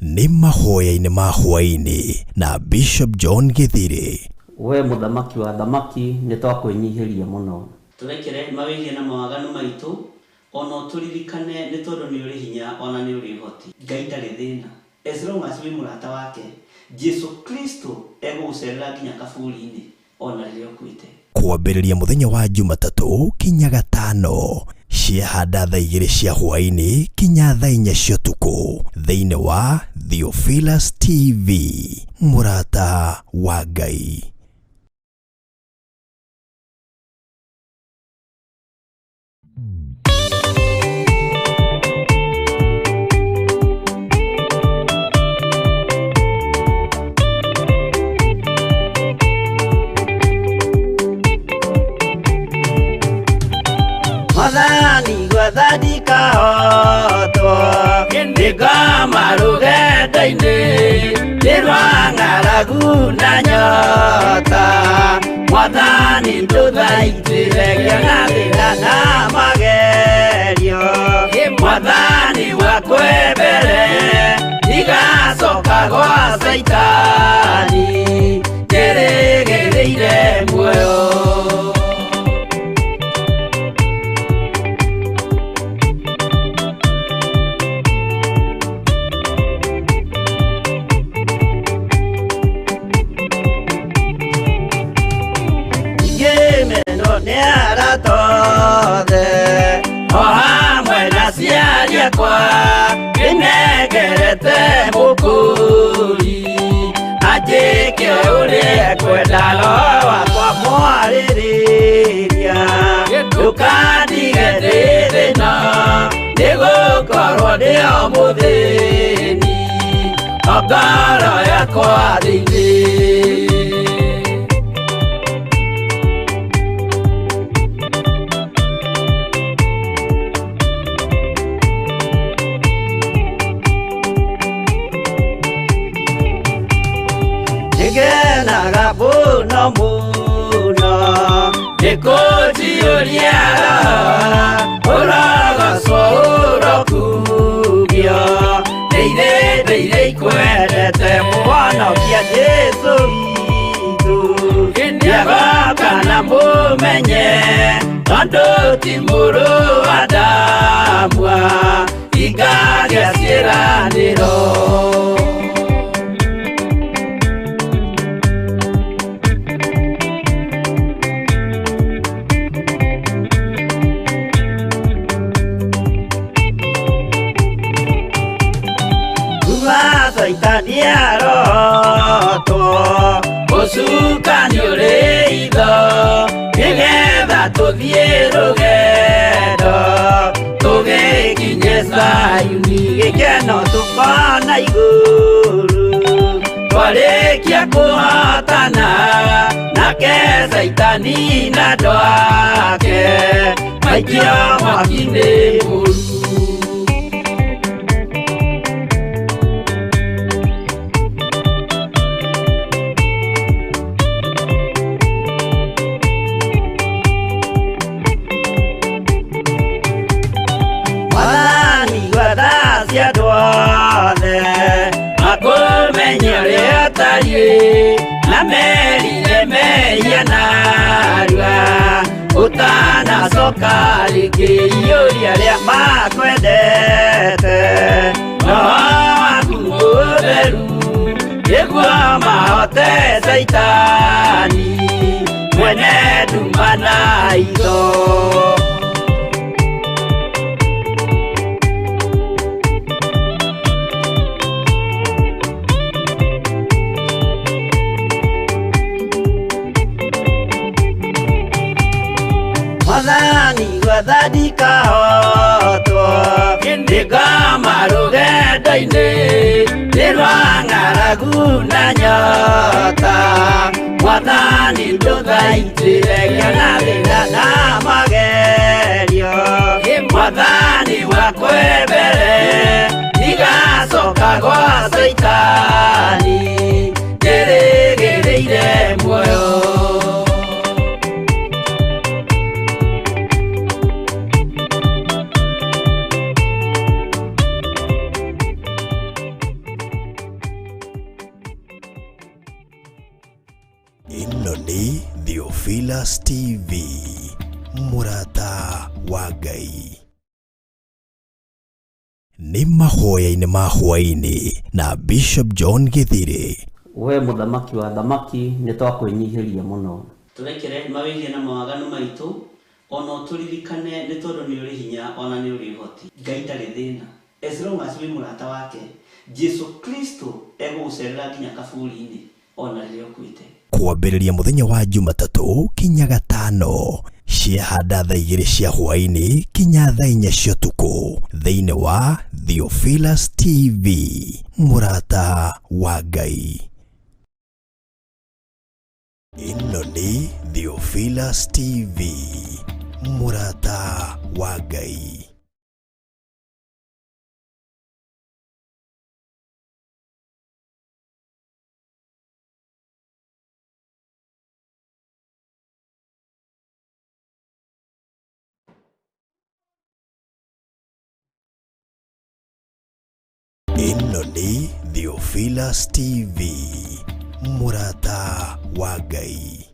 Nĩ mahoya-inĩ ma hwaĩ-inĩ na Bishop John Githiri. We mũthamaki wa athamaki, nĩ twakwĩnyihĩria mũno. Tũrekere mawĩhia na mawaganu maitũ, ona ũtũririkane nĩ tondũ nĩ ũrĩ hinya ona nĩ ũrĩ ũhoti. Ngai ndarĩ thĩna as long as wĩ mũrata wake. Jesu Kristo egũgũcerera nginya kaburi-inĩ ona rĩrĩa ũkuĩte. Kwambĩrĩria mũthenya wa Jumatatũ kinya Gatano ciahanda thaa 2 cia hwaĩ-inĩ kinya thaa 4 cia ũtukũ thĩinĩ wa Theophilus TV, mũrata wa Ngai. Mwathani gwetha ndikahotwo, ndĩngoma rũgendo-inĩ, nĩ rwa ng'aragu na nyota. Mwathani ndũthaitĩre ngĩona thĩna na magerio. Mwathani wakwe mbere, ndigacoka gwa Caitani, njĩrĩgĩrĩire muoyo. Ngĩmenwo nĩ arata othe, o hamwe na aciari akwa, ndĩnengerete mũkũri, anjĩke ũrĩa ekwenda, roho wakwa mwarĩrĩria. Ndũkandige ndĩ thĩna, nĩgũkorwo ndĩ o mũthĩni, o ngoro yakwa thĩinĩ. Nĩngenaga mũno mũno, nĩkũnjiyũria roho, ũrogocwo ũrokumio. Ndĩire ndĩire ikwendete, Mũhonokia Jesũ witũ. Nĩagoka na mũmenye, tondũ ti mũrũ wa Adamu, ingagĩa ciĩranĩro. Kuma Caitani arotwo, ũcukani ũrĩ itho, nĩgetha tũthiĩ rũgendo, tũgĩkinye Zayuni, gĩkeno tũkona igũrũ. Twarĩkia kũhotana, nake Caitani na andũ ake, maikio mwaki-inĩ mũru. Mwathani gwetha cia andũ othe, makũmenye ũrĩa ũtariĩ, na merire mehia narua, ũtanacoka rĩngĩ, iyũria arĩa makwendete, roho waku mũtheru, nĩguo mahote Caitani, mwene nduma na itho. Mwathani gwetha ndikahotwo, ndĩngoma rũgendo-inĩ, nĩ rwa ng'aragu na nyota. Mwathani ndũthaitĩre ngĩona thĩna na magerio. Mwathani wakwe mbere, ndigacoka gwa Caitani, njĩrĩgĩrĩire muoyo. Theophilus TV, mũrata wa Ngai. Nĩ mahoya-inĩ ma hwaĩ-inĩ na Bishop John Gĩthirĩ. We mũthamaki wa thamaki nĩ twakwĩnyihĩria mũno. Tũrekere mawĩhia na mawaganu maitũ, ona ũtũririkane nĩ tondũ nĩ ũrĩ hinya ona nĩ ũrĩ ũhoti. Ngai ndarĩ thĩna. As long as wĩ mũrata wake, Jesu Kristo egũgũcerera nginya kaburi-inĩ ona rĩrĩa ũkuĩte. Kwambĩrĩria mũthenya wa Jumatatũ kinya Gatano ciahanda thaa 2 cia hwaĩ-inĩ kinya thaa 4 cia ũtukũ thĩinĩ wa Theophilus TV, mũrata wa Ngai. Ĩno nĩ Theophilus TV, mũrata wa Ngai. Ĩno nĩ Theophilus TV, mũrata wa Ngai.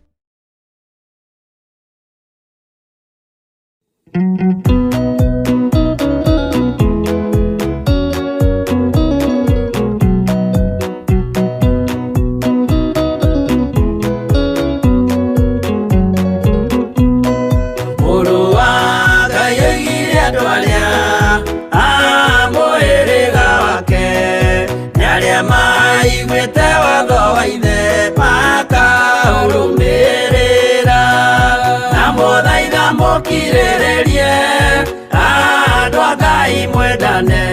Mũrũ wa Ngai oigire andũ arĩa a mũhĩrĩga wake nĩ arĩa maiguĩte watho wa ithe makaũrũmĩrĩra, na mũthaitha mũkirĩrĩrie andũ a Ngai mwendane,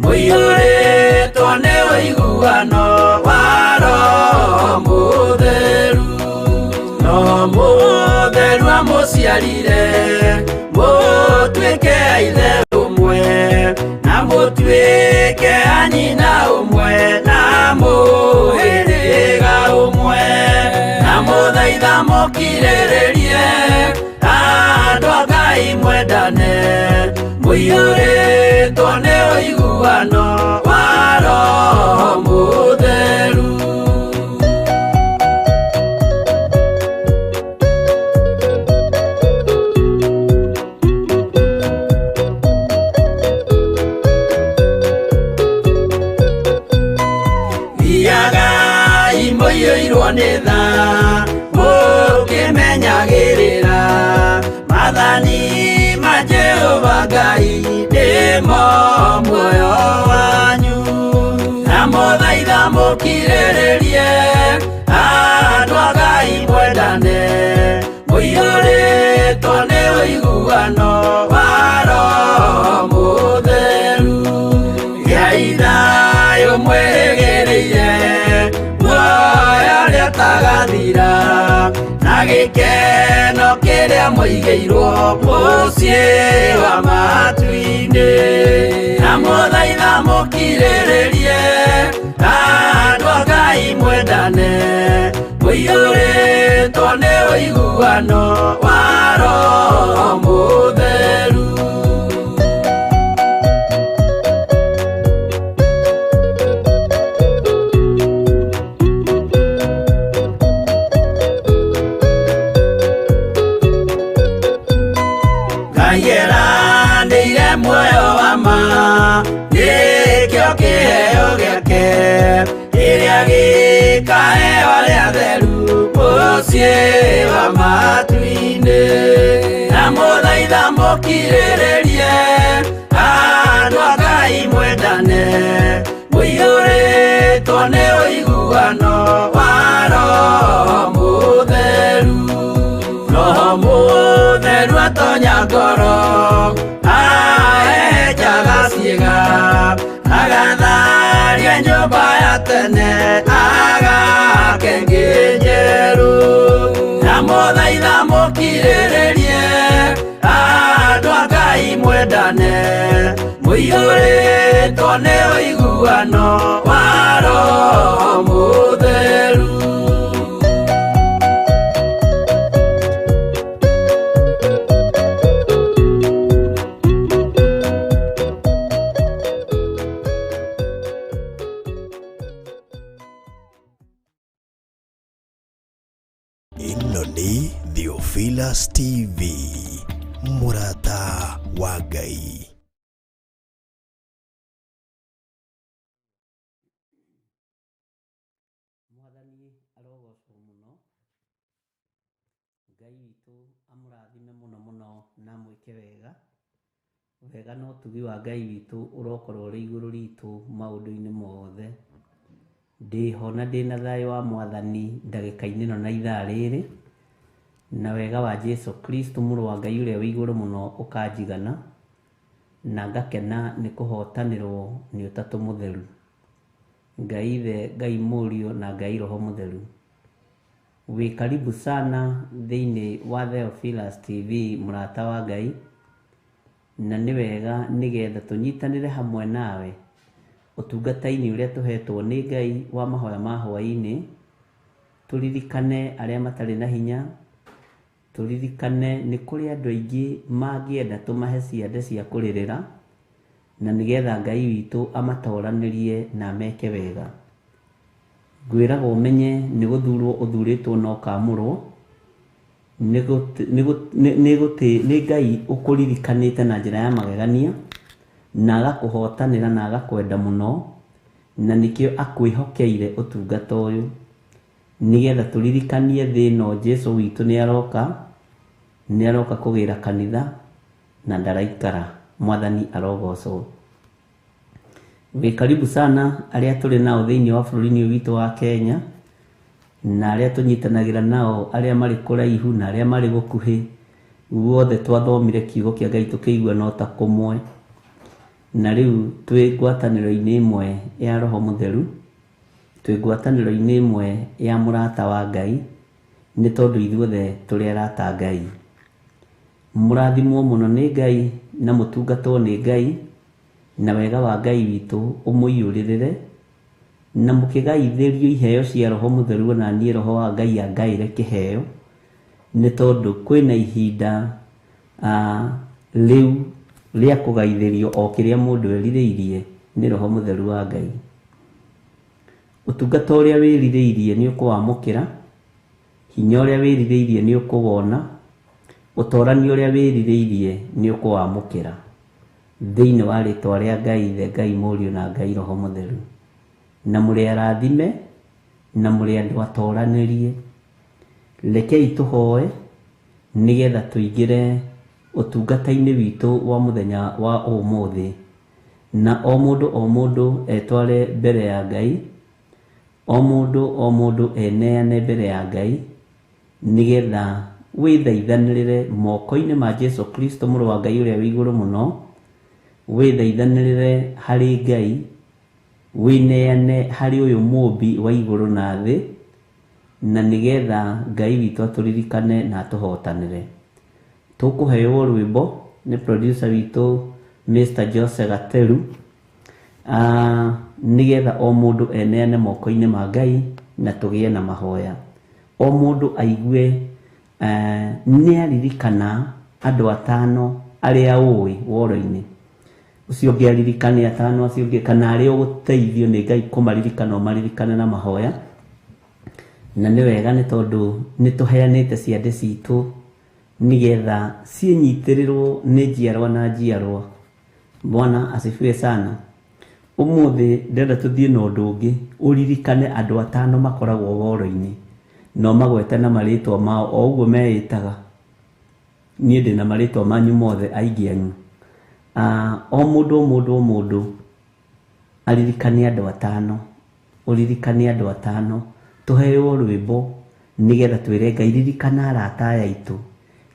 mũiyũrĩtwo nĩ ũiguano wa Roho Mũtheru. No mũtheru amũciarire mũtuĩke a ithe ũmwe, na mũtuĩke a nyina ũmwe, na mũhĩrĩga ũmwe, na mũthaitha mũkirĩrĩrie andũ a Ngai mwendane, mũiyũrĩtwo nĩ ũiguano wa Roho Mũtheru. Thiagai mũiyũirwo nĩ tha, mũkĩmenyagĩrĩra maathani ma Jehova Ngai nĩmo muoyo wanyu, na mũthaitha mũkirĩrĩrie andũ a Ngai mwendane, mũiyũrĩtwo nĩ ũiguano wa Roho Mũtheru. Gĩai thayũ mwĩrĩgĩrĩire muoyo ũrĩa ũtagathira, na gĩkeno kĩrĩa mũigĩirwo mũciĩ wa matu-inĩ, na mũthaitha mũkirĩrĩrie andũ a Ngai mwendane, mũiyũrĩtwo nĩ ũiguano wa Roho Mũtheru. Ngai eranĩire muoyo wa ma, nĩkĩo kĩheo gĩake kĩrĩa gĩkaheo arĩa atheru mũciĩ wa matu-inĩ, na mũthaitha mũkirĩrĩrie andũ a Ngai mwendane, mũiyũrĩtwo nĩ ũiguano wa Roho Mũtheru. Roho Mũtheru atonya ngoro, ahehenjaga ciĩga, agatharia nyũmba ya tene, agake ĩngĩ njerũ, na mũthaitha mũkirĩrĩrie andũ a Ngai mwendane, mũiyũrĩtwo nĩ ũiguano wa Roho Mũtheru. Ĩno nĩ Theophilus TV, mũrata wa Ngai. Mwathani arogocwo mũno. Ngai witũ amũrathime mũno mũno na amwĩke wega. Wega na ũtugi wa Ngai witũ ũrokorwo ũrĩ igũrũ ritũ maũndũ-inĩ mothe. Ndĩho na ndĩna thayũ wa Mwathani ndagĩka-inĩ ĩno na ithaa rĩrĩ, na wega wa Jesu Kristo mũrũ wa Ngai ũrĩa wĩ igũrũ mũno ũkanjigana, na ngakena nĩ kũhotanĩrwo nĩ Ũtatũ Mũtheru. Ngai Ithe, Ngai Mũriũ na Ngai Roho Mũtheru. Wĩ karibu sana thĩinĩ wa Theophilus TV mũrata wa Ngai, na nĩ wega nĩgetha tũnyitanĩre hamwe nawe ũtungata-inĩ ũrĩa tũhetwo nĩ Ngai wa mahoya ma hwaĩ-inĩ, tũririkane arĩa matarĩ na hinya, tũririkane nĩ kũrĩ andũ aingĩ mangĩenda tũmahe ciande cia kũrĩrĩra, na nĩgetha Ngai witũ amatoranĩrie na ameke wega. Ngwĩraga ũmenye nĩ gũthurwo ũthurĩtwo na ũkamũrwo, nĩ Ngai ũkũririkanĩte na njĩra ya magegania, na agakũhotanĩra na agakwenda mũno, na nĩkĩo akwĩhokeire ũtungata ũyũ, nĩgetha tũririkanie thĩ ĩno Jesu witũ nĩ aroka, nĩ aroka kũgĩra kanitha, na ndaraikara. Mwathani arogocwo. Wĩ karibu sana arĩa tũrĩ nao thĩinĩ wa bũrũri-inĩ ũyũ witũ wa Kenya, na arĩa tũnyitanagĩra nao arĩa marĩ kũraihu na arĩa marĩ gũkuhĩ, guothe twathomire kiugo kĩa Ngai tũkĩigua no ta kũmwe, na rĩu twĩ ngwatanĩro-inĩ ĩmwe ya Roho Mũtheru, twĩ ngwatanĩro-inĩ ĩmwe ya mũrata wa Ngai, nĩ tondũ ithuothe tũrĩ arata a Ngai. Mũrathimwo mũno nĩ Ngai na mũtungatwo nĩ Ngai, na wega wa Ngai witũ ũmũiyũrĩrĩre, na mũkĩgaithĩrio iheo cia Roho Mũtheru, ona niĩ Roho wa Ngai angaĩre kĩheo, nĩ tondũ kwĩna ihinda rĩu rĩa kũgaithĩrio o kĩrĩa mũndũ erirĩirie nĩ Roho Mũtheru wa Ngai. Ũtungata ũrĩa wĩrirĩirie nĩ ũkũwamũkĩra, hinya ũrĩa wĩrirĩirie nĩ ũkũwona, ũtorani ũrĩa wĩrirĩirie nĩ ũkũwamũkĩra. Thĩinĩ wa rĩtwa rĩa Ngai Ithe, Ngai Mũriũ na Ngai Roho Mũtheru. Na mũrĩ arathime, na mũrĩ andũ atoranĩrie. Rekei tũhoe nĩgetha tũingĩre ũtungata-inĩ witũ wa mũthenya wa ũmũthĩ. Na o mũndũ o mũndũ etware mbere ya Ngai, o mũndũ o mũndũ eneane mbere ya Ngai, nĩgetha wĩthaithanĩrĩre moko-inĩ ma Jesu Kristo mũrũ wa Ngai ũrĩa wĩ igũrũ mũno, wĩthaithanĩrĩre harĩ Ngai, wĩneane harĩ ũyũ mũmbi wa igũrũ na thĩ, na nĩgetha Ngai witũ atũririkane na atũhotanĩre. Tũkũheo rwĩmbo nĩ producer witũ Mr. Jose Gateru, nĩgetha o mũndũ eneane moko-inĩ ma Ngai na tũgĩe na mahoya. O mũndũ aigue nĩ aririkana andũ atano arĩa ũĩ woro-inĩ. Ũcio ũngĩ aririkane atano acio ũngĩ, kana arĩa ũgũteithio nĩ Ngai kũmaririkana ũmaririkane na mahoya. Na nĩ wega nĩ tondũ nĩ tũheanĩte ciande citũ nĩgetha ciĩnyitĩrĩrwo nĩ njiarwa na njiarwa. Bwana asifiwe sana. Ũmũthĩ ndĩrenda tũthiĩ na ũndũ ũngĩ, ũririkane andũ atano makoragwo woro-inĩ, na ũmagwete na marĩtwa mao o ũguo meĩtaga. Niĩ ndĩna marĩtwa manyu mothe aingĩ anyu. O mũndũ o mũndũ o mũndũ aririkane andũ atano, ũririkane andũ atano, tũheo rwĩmbo nĩgetha twĩre Ngai ririkana arata aya aitũ,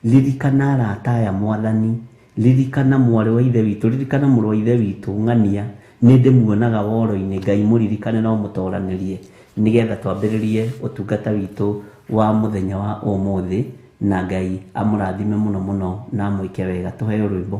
ririkana arata aya Mwathani, ririkana mwarĩ wa ithe witũ, ririkana mũrũ wa ithe witũ ng'ania, nĩ ndĩmuonaga woro-inĩ, Ngai mũririkane na ũmũtoranĩrie, nĩgetha twambĩrĩrie ũtungata witũ wa mũthenya wa ũmũthĩ, na Ngai amũrathime mũno mũno na amwĩke wega. Tũheo rwĩmbo.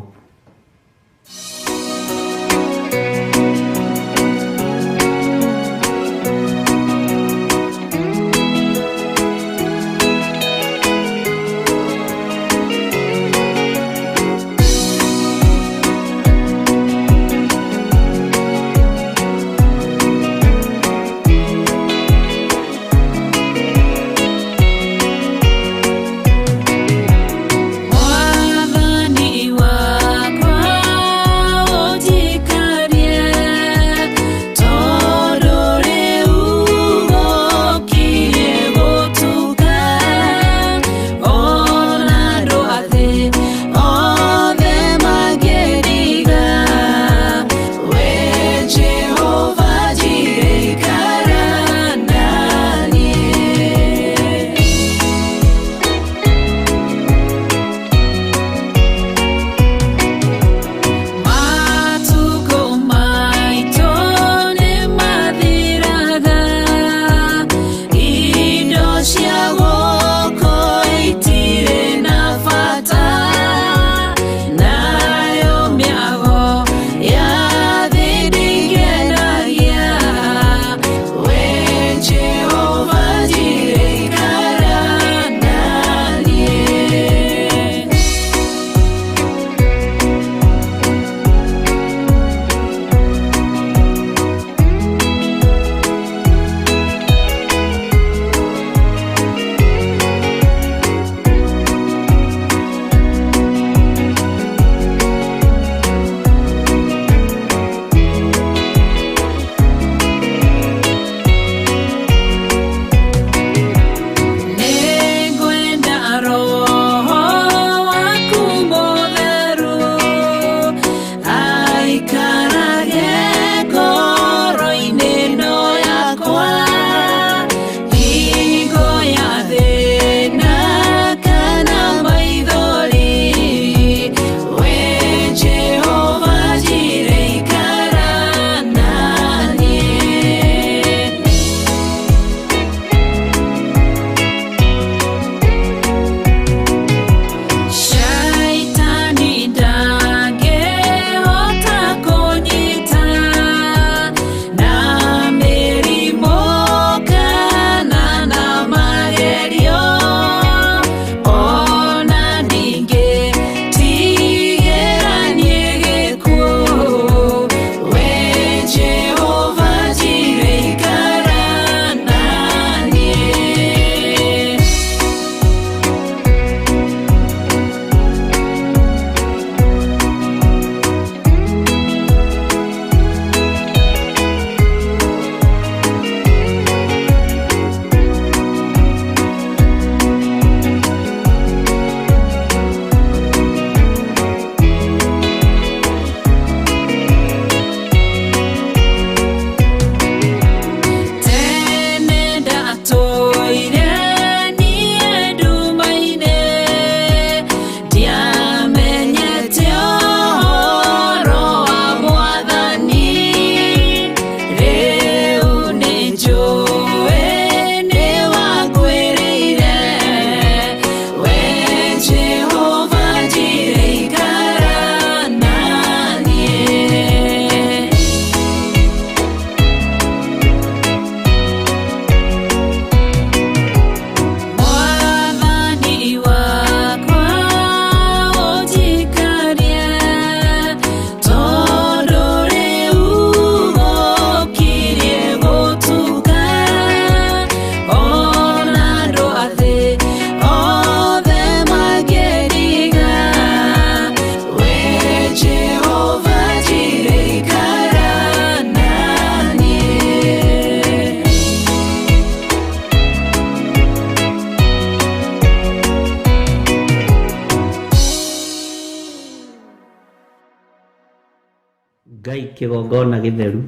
Ngai kĩgongona gĩtheru,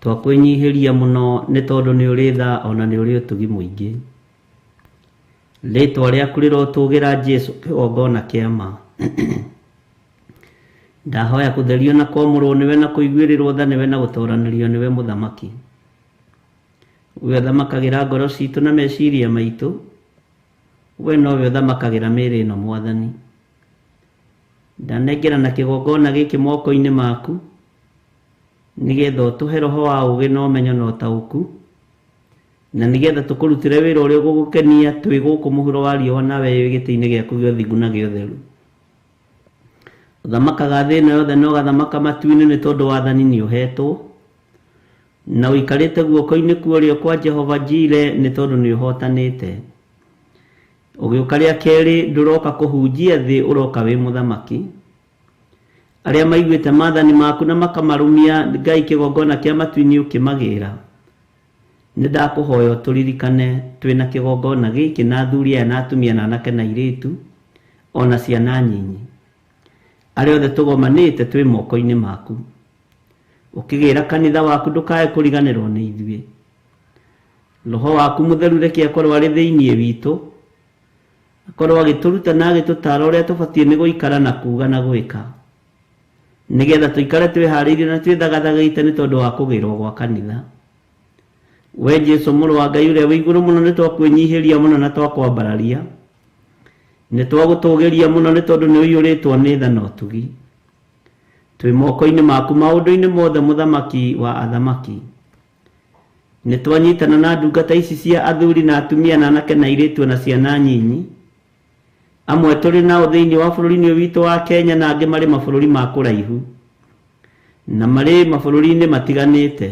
twakwĩnyihĩria mũno nĩ tondũ nĩ ũrĩ tha ona nĩ ũrĩ ũtugi mũingĩ. Rĩtwa rĩaku rĩrotũgĩra Jesu kĩgongona kĩa ma. Ndahoya kũtherio na kwamũrwo nĩwe na kũiguĩrĩrwo tha nĩwe na gũtoranĩrio nĩwe mũthamaki. We ũthamakagĩra ngoro citũ na meciria maitũ, we nowe ũthamakagĩra mĩĩrĩ ĩno mwathani. Ndanengerana kĩgongona gĩkĩ moko-inĩ maku, nĩgetha ũtũhe roho wa ũũgĩ na ũmenyo na ũtaũku, na nĩgetha tũkũrutĩre wĩra ũrĩa ũgũgũkenia twĩ gũkũ mũhuro wa riũa nawe wĩ gĩtĩ-inĩ gĩaku gĩa ũthingu na gĩa ũtheru. Ũthamakaga thĩ ĩno yothe na ũgathamaka matu-inĩ nĩ tondũ wathani nĩ ũhetwo, na ũikarĩte guoko-inĩ kwa ũrĩo kwa Jehova Jire nĩ tondũ nĩ ũhotanĩte. Ũgĩũka rĩa kerĩ ndũroka kũhunjia thĩ, ũroka wĩ mũthamaki. Arĩa maiguĩte maathani maku na makamarũmia, Ngai kĩgongona kĩa matu-inĩ ũkĩmagĩra. Nĩ ndakũhoya ũtũririkane twĩna kĩgongona gĩkĩ na athuri aya na atumia na anake na airĩtu ona ciana nyinyi. Arĩa othe tũgomanĩte twĩ moko-inĩ maku. Ũkĩgĩra kanitha waku ndũkae kũriganĩrwo nĩ ithuĩ. Roho waku mũtheru reke akorwo arĩ thĩinĩ witũ, akorwo agĩtũruta na agĩtũtaara ũrĩa tũbatiĩ nĩ gũikara na kuuga na gwĩka, nĩgetha tũikare twĩharĩirie na twĩthagathagĩte nĩ tondũ wa kũgĩrwo gwa kanitha. We Jesu mũrũ wa Ngai ũrĩa wĩ igũrũ mũno, nĩ twakwĩnyihĩria mũno na twakwambararia, nĩ twagũtũgĩria mũno nĩ tondũ nĩ ũiyũrĩtwo nĩ tha na ũtugi. Twĩ moko-inĩ maku maũndũ-inĩ mothe, mũthamaki wa athamaki. Nĩ twanyitana na ndungata ici cia athuri na atumia na anake na airĩtu na ciana nyinyi, amwe tũrĩ nao thĩinĩ wa bũrũri-inĩ ũyũ witũ wa Kenya na angĩ marĩ mabũrũri ma kũraihu na marĩ mabũrũri-inĩ matiganĩte.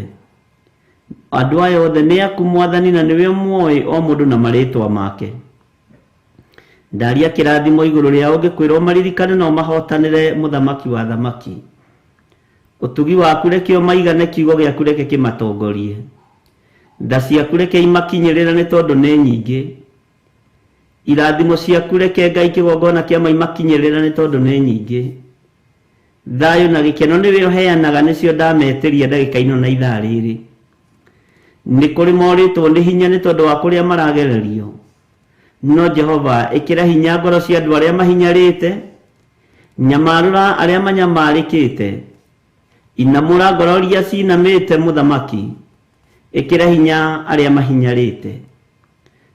Andũ aya othe nĩ aku mwathani, na nĩwe moĩ o mũndũ na marĩtwa make. Ndaria kĩrathimo igũrũ rĩao ngĩkwĩrwo maririkane na ũmahotanĩre, mũthamaki wa athamaki. Ũtugi waku reke ũmaigane, kiugo gĩaku reke kĩmatongorie. Tha ciaku reke imakinyĩrĩre nĩ tondũ nĩ nyingĩ. Irathimo ciaku reke Ngai kĩgongona kĩa ma imakinyĩrĩre nĩ tondũ nĩ nyingĩ. Thayũ na gĩkeno nĩwe ũheanaga, nĩcio ndametĩria ndagĩka ino na ithaa rĩrĩ. Nĩ kũrĩ morĩtwo nĩ hinya nĩ tondũ wa kũrĩa maragererio. No Jehova, ĩkĩra hinya ngoro cia andũ arĩa mahinyarĩte, nyamarũra arĩa manyamarĩkĩte, inamũra ngoro iria cinamĩte mũthamaki, ĩkĩra hinya arĩa mahinyarĩte.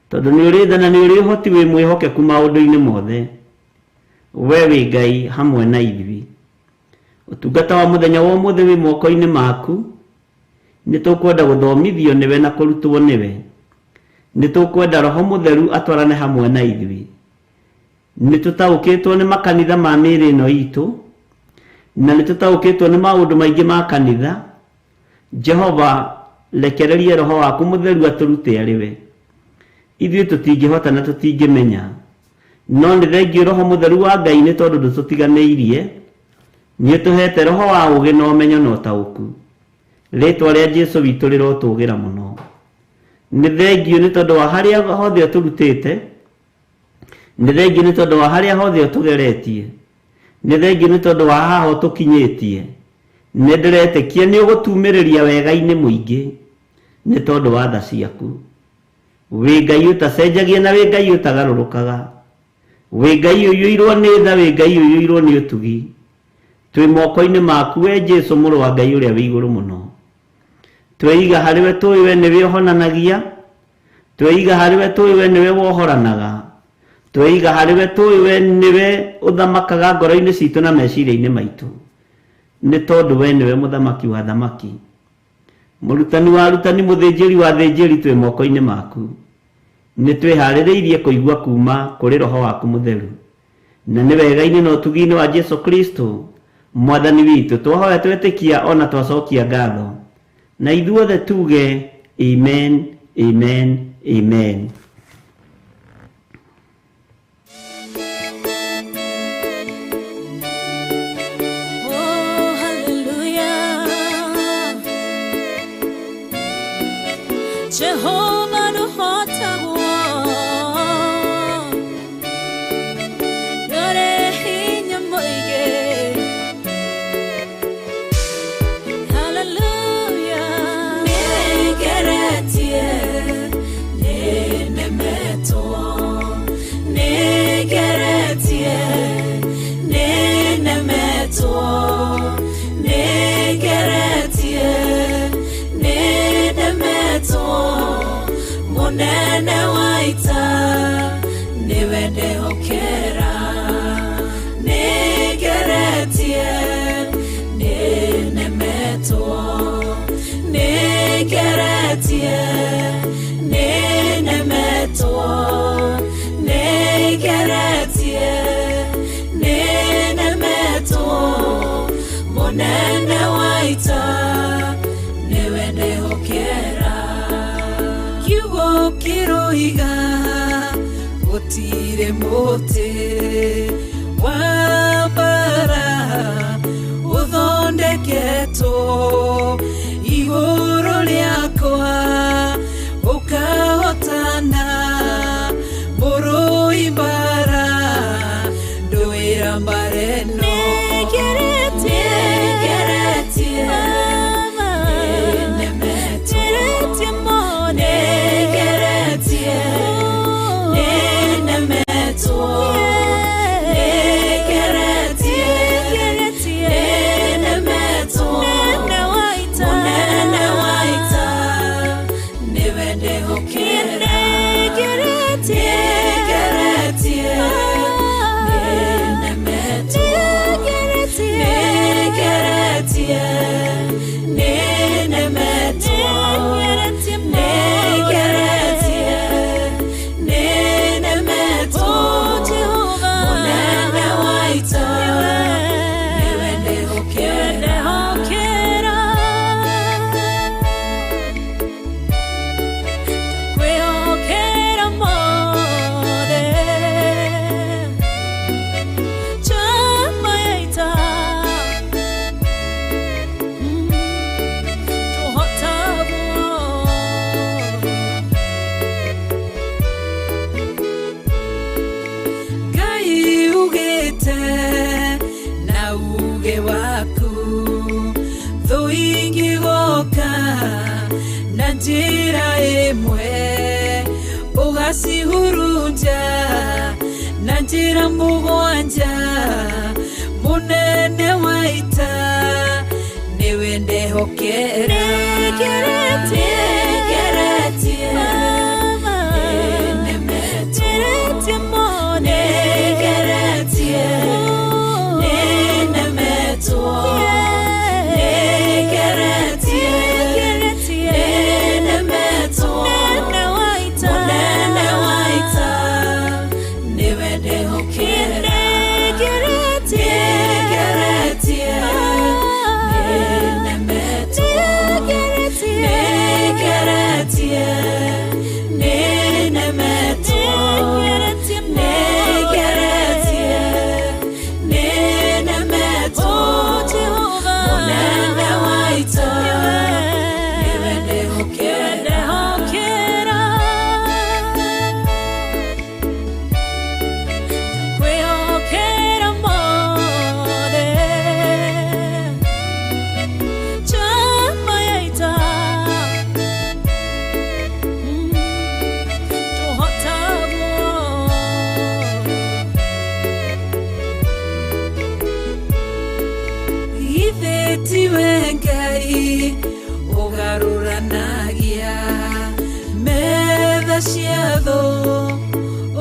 Tondũ nĩ ũrĩ tha na nĩ ũrĩ ũhoti wĩ mwĩhokeku maũndũ-inĩ mothe. We wĩ Ngai hamwe na ithuĩ. Ũtungata wa mũthenya wa ũmũthĩ wĩ moko-inĩ maku. Nĩ tũkwenda gũthomithio nĩwe na kũrutwo nĩwe. Nĩ tũkwenda Roho Mũtheru atwarane hamwe na ithuĩ. Nĩ tũtaũkĩtwo nĩ makanitha ma mĩĩrĩ ĩno itũ, na nĩ tũtaũkĩtwo nĩ maũndũ maingĩ ma kanitha. Jehova, rekererie Roho waku Mũtheru atũrute arĩ we. Ithuĩ tũtingĩhota na tũtingĩmenya, no nĩ thengiũ Roho Mũtheru wa Ngai nĩ tondũ ndũtũtiganĩirie. Nĩ ũtũhete roho wa ũũgĩ na ũmenyo na ũtaũku. Rĩtwa rĩa Jesu witũ rĩrotũgĩra mũno. Nĩ thengiũ nĩ tondũ wa harĩa hothe ũtũrutĩte, nĩ thengiũ nĩ tondũ wa harĩa hothe ũtũgeretie, nĩ thengiũ nĩ tondũ wa haha ũtũkinyĩtie. Nĩ ndĩretĩkia nĩ ũgũtumĩrĩria wega-inĩ mũingĩ nĩ tondũ wa tha ciaku. Wĩ Ngai ũtacenjagia na wĩ Ngai ũtagarũrũkaga. Wĩ Ngai ũiyũirwo nĩ tha, wĩ Ngai ũiyũirwo nĩ ũtugi. Twĩ moko-inĩ maku we Jesu mũrũ wa Ngai ũrĩa wĩ igũrũ mũno. Tweiga harĩ we tũĩ we nĩwe ũhonanagia, tweiga harĩ we tũĩ we nĩwe wohoranaga, tweiga harĩ we tũĩ we nĩwe ũthamakaga ngoro-inĩ citũ na meciria-inĩ maitũ, nĩ tondũ we nĩwe mũthamaki wa athamaki. Mũrutani wa arutani, mũthĩnjĩri wa athĩnjĩri, twĩ moko-inĩ maku. Nĩ twĩharĩrĩirie kũigua kuma kũrĩ Roho waku Mũtheru. Na nĩ wega-inĩ na ũtugi-inĩ wa Jesu Kristo mwathani witũ twahoya twetĩkia ona twacokia ngatho. Na ithuothe tuge amen, amen, amen. Oh, hallelujah. Jehovah ndũhotagwo, ndũrĩ hinya mũingĩ. Mũnene wa ita nĩwe ndehokera. Nĩngeretie, nĩnemetwo. Nĩngeretie, nĩnemetwo. Nĩngeretie, nĩnemetwo. Mũnene wa ita nĩwe ndehokera. Kiugo kĩroiga gũtirĩ mũtĩ wa mbara ũthondeketwo igũrũ rĩakwa ũkahotana. Mũrũi mbara ndũĩra mbara ĩno. Nĩngeretie, nĩnemetwo. Nĩngeretie, nĩnemetwo. Nĩngeretie, nĩnemetwo. Mũnene wa ita nĩwe ndehokera. Nĩngeretie, nĩnemetwo. Nĩngeretie, nĩnemetwo. Nĩngeretie, nĩnemetwo. Mũnene wa ita nĩwe ndehokera. Kwĩhokera mothe chama ya ita tũhotagwo. Ngai ugĩte na uge waku thũ ingĩgoka na njĩra ĩmwe ũgacihurunja na njĩra mũgwanja. Mũnene wa ita nĩwe ndehokera. Nĩngeretie, Nĩngeretie, nĩnemetwo. Nĩngeretie, nĩnemetwo. Nĩngeretie, nĩnemetwo. Mũnene wa ita nĩwe ndehokera. Nĩngeretie, nĩnemetwo. Nĩngeretie, nĩnemetwo. Nĩngeretie, nĩnemetwo. Mũnene wa ita nĩwe ndehokera. Kwĩhokera mothe chama ya ita tũhotagwo. Githĩ tiwe Ngai ũgarũranagia metha cia thũ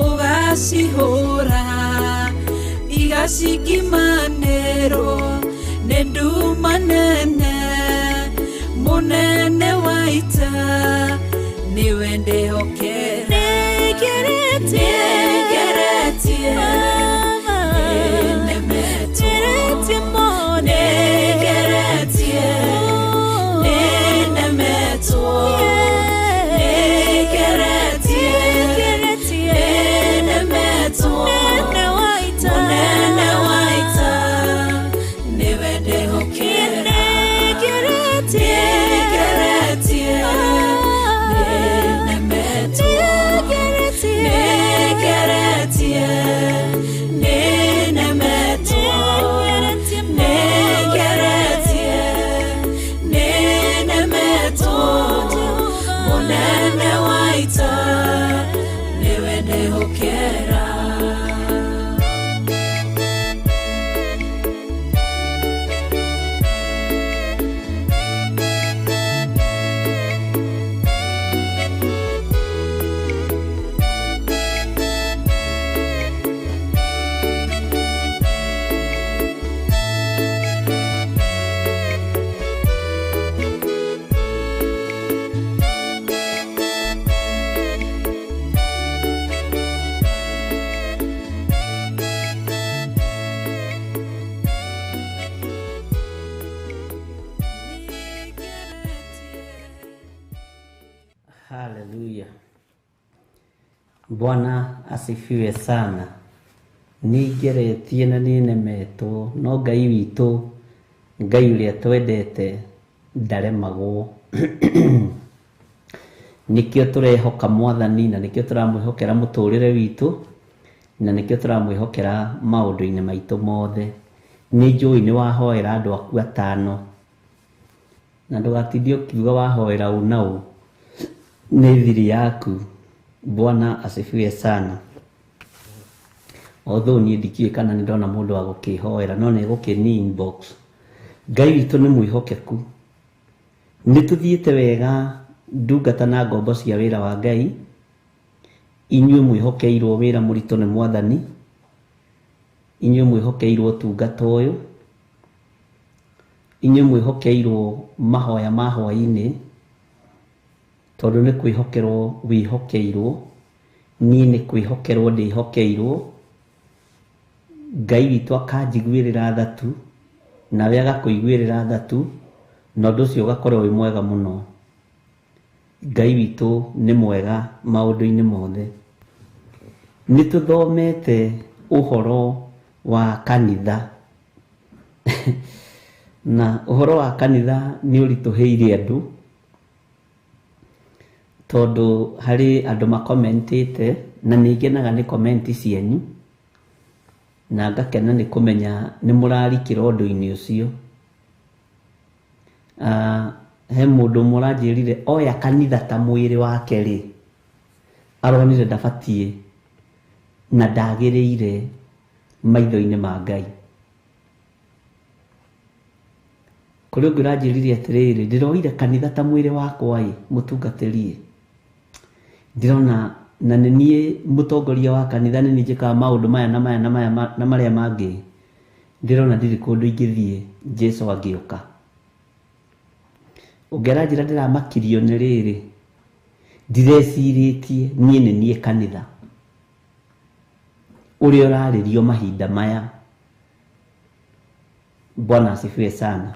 ũgacihũra igacikimanĩrwo nĩ nduma nene. Mũnene wa ita nĩwe ndehokera. Nĩngeretie, Nĩngeretie, nĩnemetwo. Nĩngeretie, nĩnemetwo. Nĩngeretie, nĩnemetwo. Mũnene wa ita nĩwe ndehokera. Nĩngeretie, nĩnemetwo. Nĩngeretie, Bwana asifiwe sana. Nĩ ngeretie na nĩ nemetwo, no Ngai witũ, Ngai ũrĩa twendete, ndaremagwo. Nĩkĩo tũrehoka Mwathani, na nĩkĩo tũramwĩhokera mũtũrĩre witũ, na nĩkĩo tũramwĩhokera maũndũ-inĩ maitũ mothe. Nĩ njũĩ nĩ wahoera andũ aku atano, na ndũgatinde ũkiuga wahoera ũ na ũ, nĩ thiri yaku. Bwana asifiwe sana. Although niĩ ndikĩũĩ kana nĩ ndona mũndũ wa gũkĩhoera, no nĩ egũkĩni inbox. Ngai witũ nĩ mwĩhokeku. Nĩ tũthiĩte wega ndungata na ngombo cia wĩra wa Ngai. Inyuĩ mwĩhokeirwo wĩra mũritũ nĩ Mwathani, inyuĩ mwĩhokeirwo ũtungata ũyũ, inyuĩ mwĩhokeirwo mahoya ma hwaĩ-inĩ, tondũ nĩ kwĩhokerwo wĩhokeirwo. Niĩ nĩ kwĩhokerwo ndĩhokeirwo. Ngai witũ akanjiguĩrĩra tha tu, nawe agakũiguĩrĩra tha tu, na ũndũ ũcio ũgakorwo wĩ mwega mũno. Ngai witũ nĩ mwega maũndũ-inĩ mothe. Nĩ tũthomete ũhoro wa kanitha, na ũhoro wa kanitha nĩ ũritũhĩire andũ, tondũ harĩ andũ makomentĩte, na nĩ ngenaga nĩ comment cianyu, na ngakena nĩ kũmenya nĩ mũrarikĩra ũndũ-inĩ ũcio. He mũndũ ũmwe ũranjĩrire oya kanitha ta mwĩrĩ wake rĩ, aronire ndabatiĩ na ndagĩrĩire maitho-inĩ ma Ngai. Kũrĩ ũngĩ ũranjĩrire atĩrĩrĩ, ndĩroire kanitha ta mwĩrĩ wakwa ĩ, mũtungatĩri ĩ, ndĩrona na nĩ niĩ mũtongoria wa kanitha, nĩ niĩ njĩkaga maũndũ maya na maya na maya na marĩa mangĩ, ndĩrona ndirĩ kũndũ ingĩthiĩ Jesũ angĩũka. Ũngĩ aranjĩra ndĩramakirio nĩ rĩrĩ, ndirecirĩtie niĩ nĩ niĩ kanitha ũrĩa ũrarĩrio mahinda maya. Bwana asifiwe sana.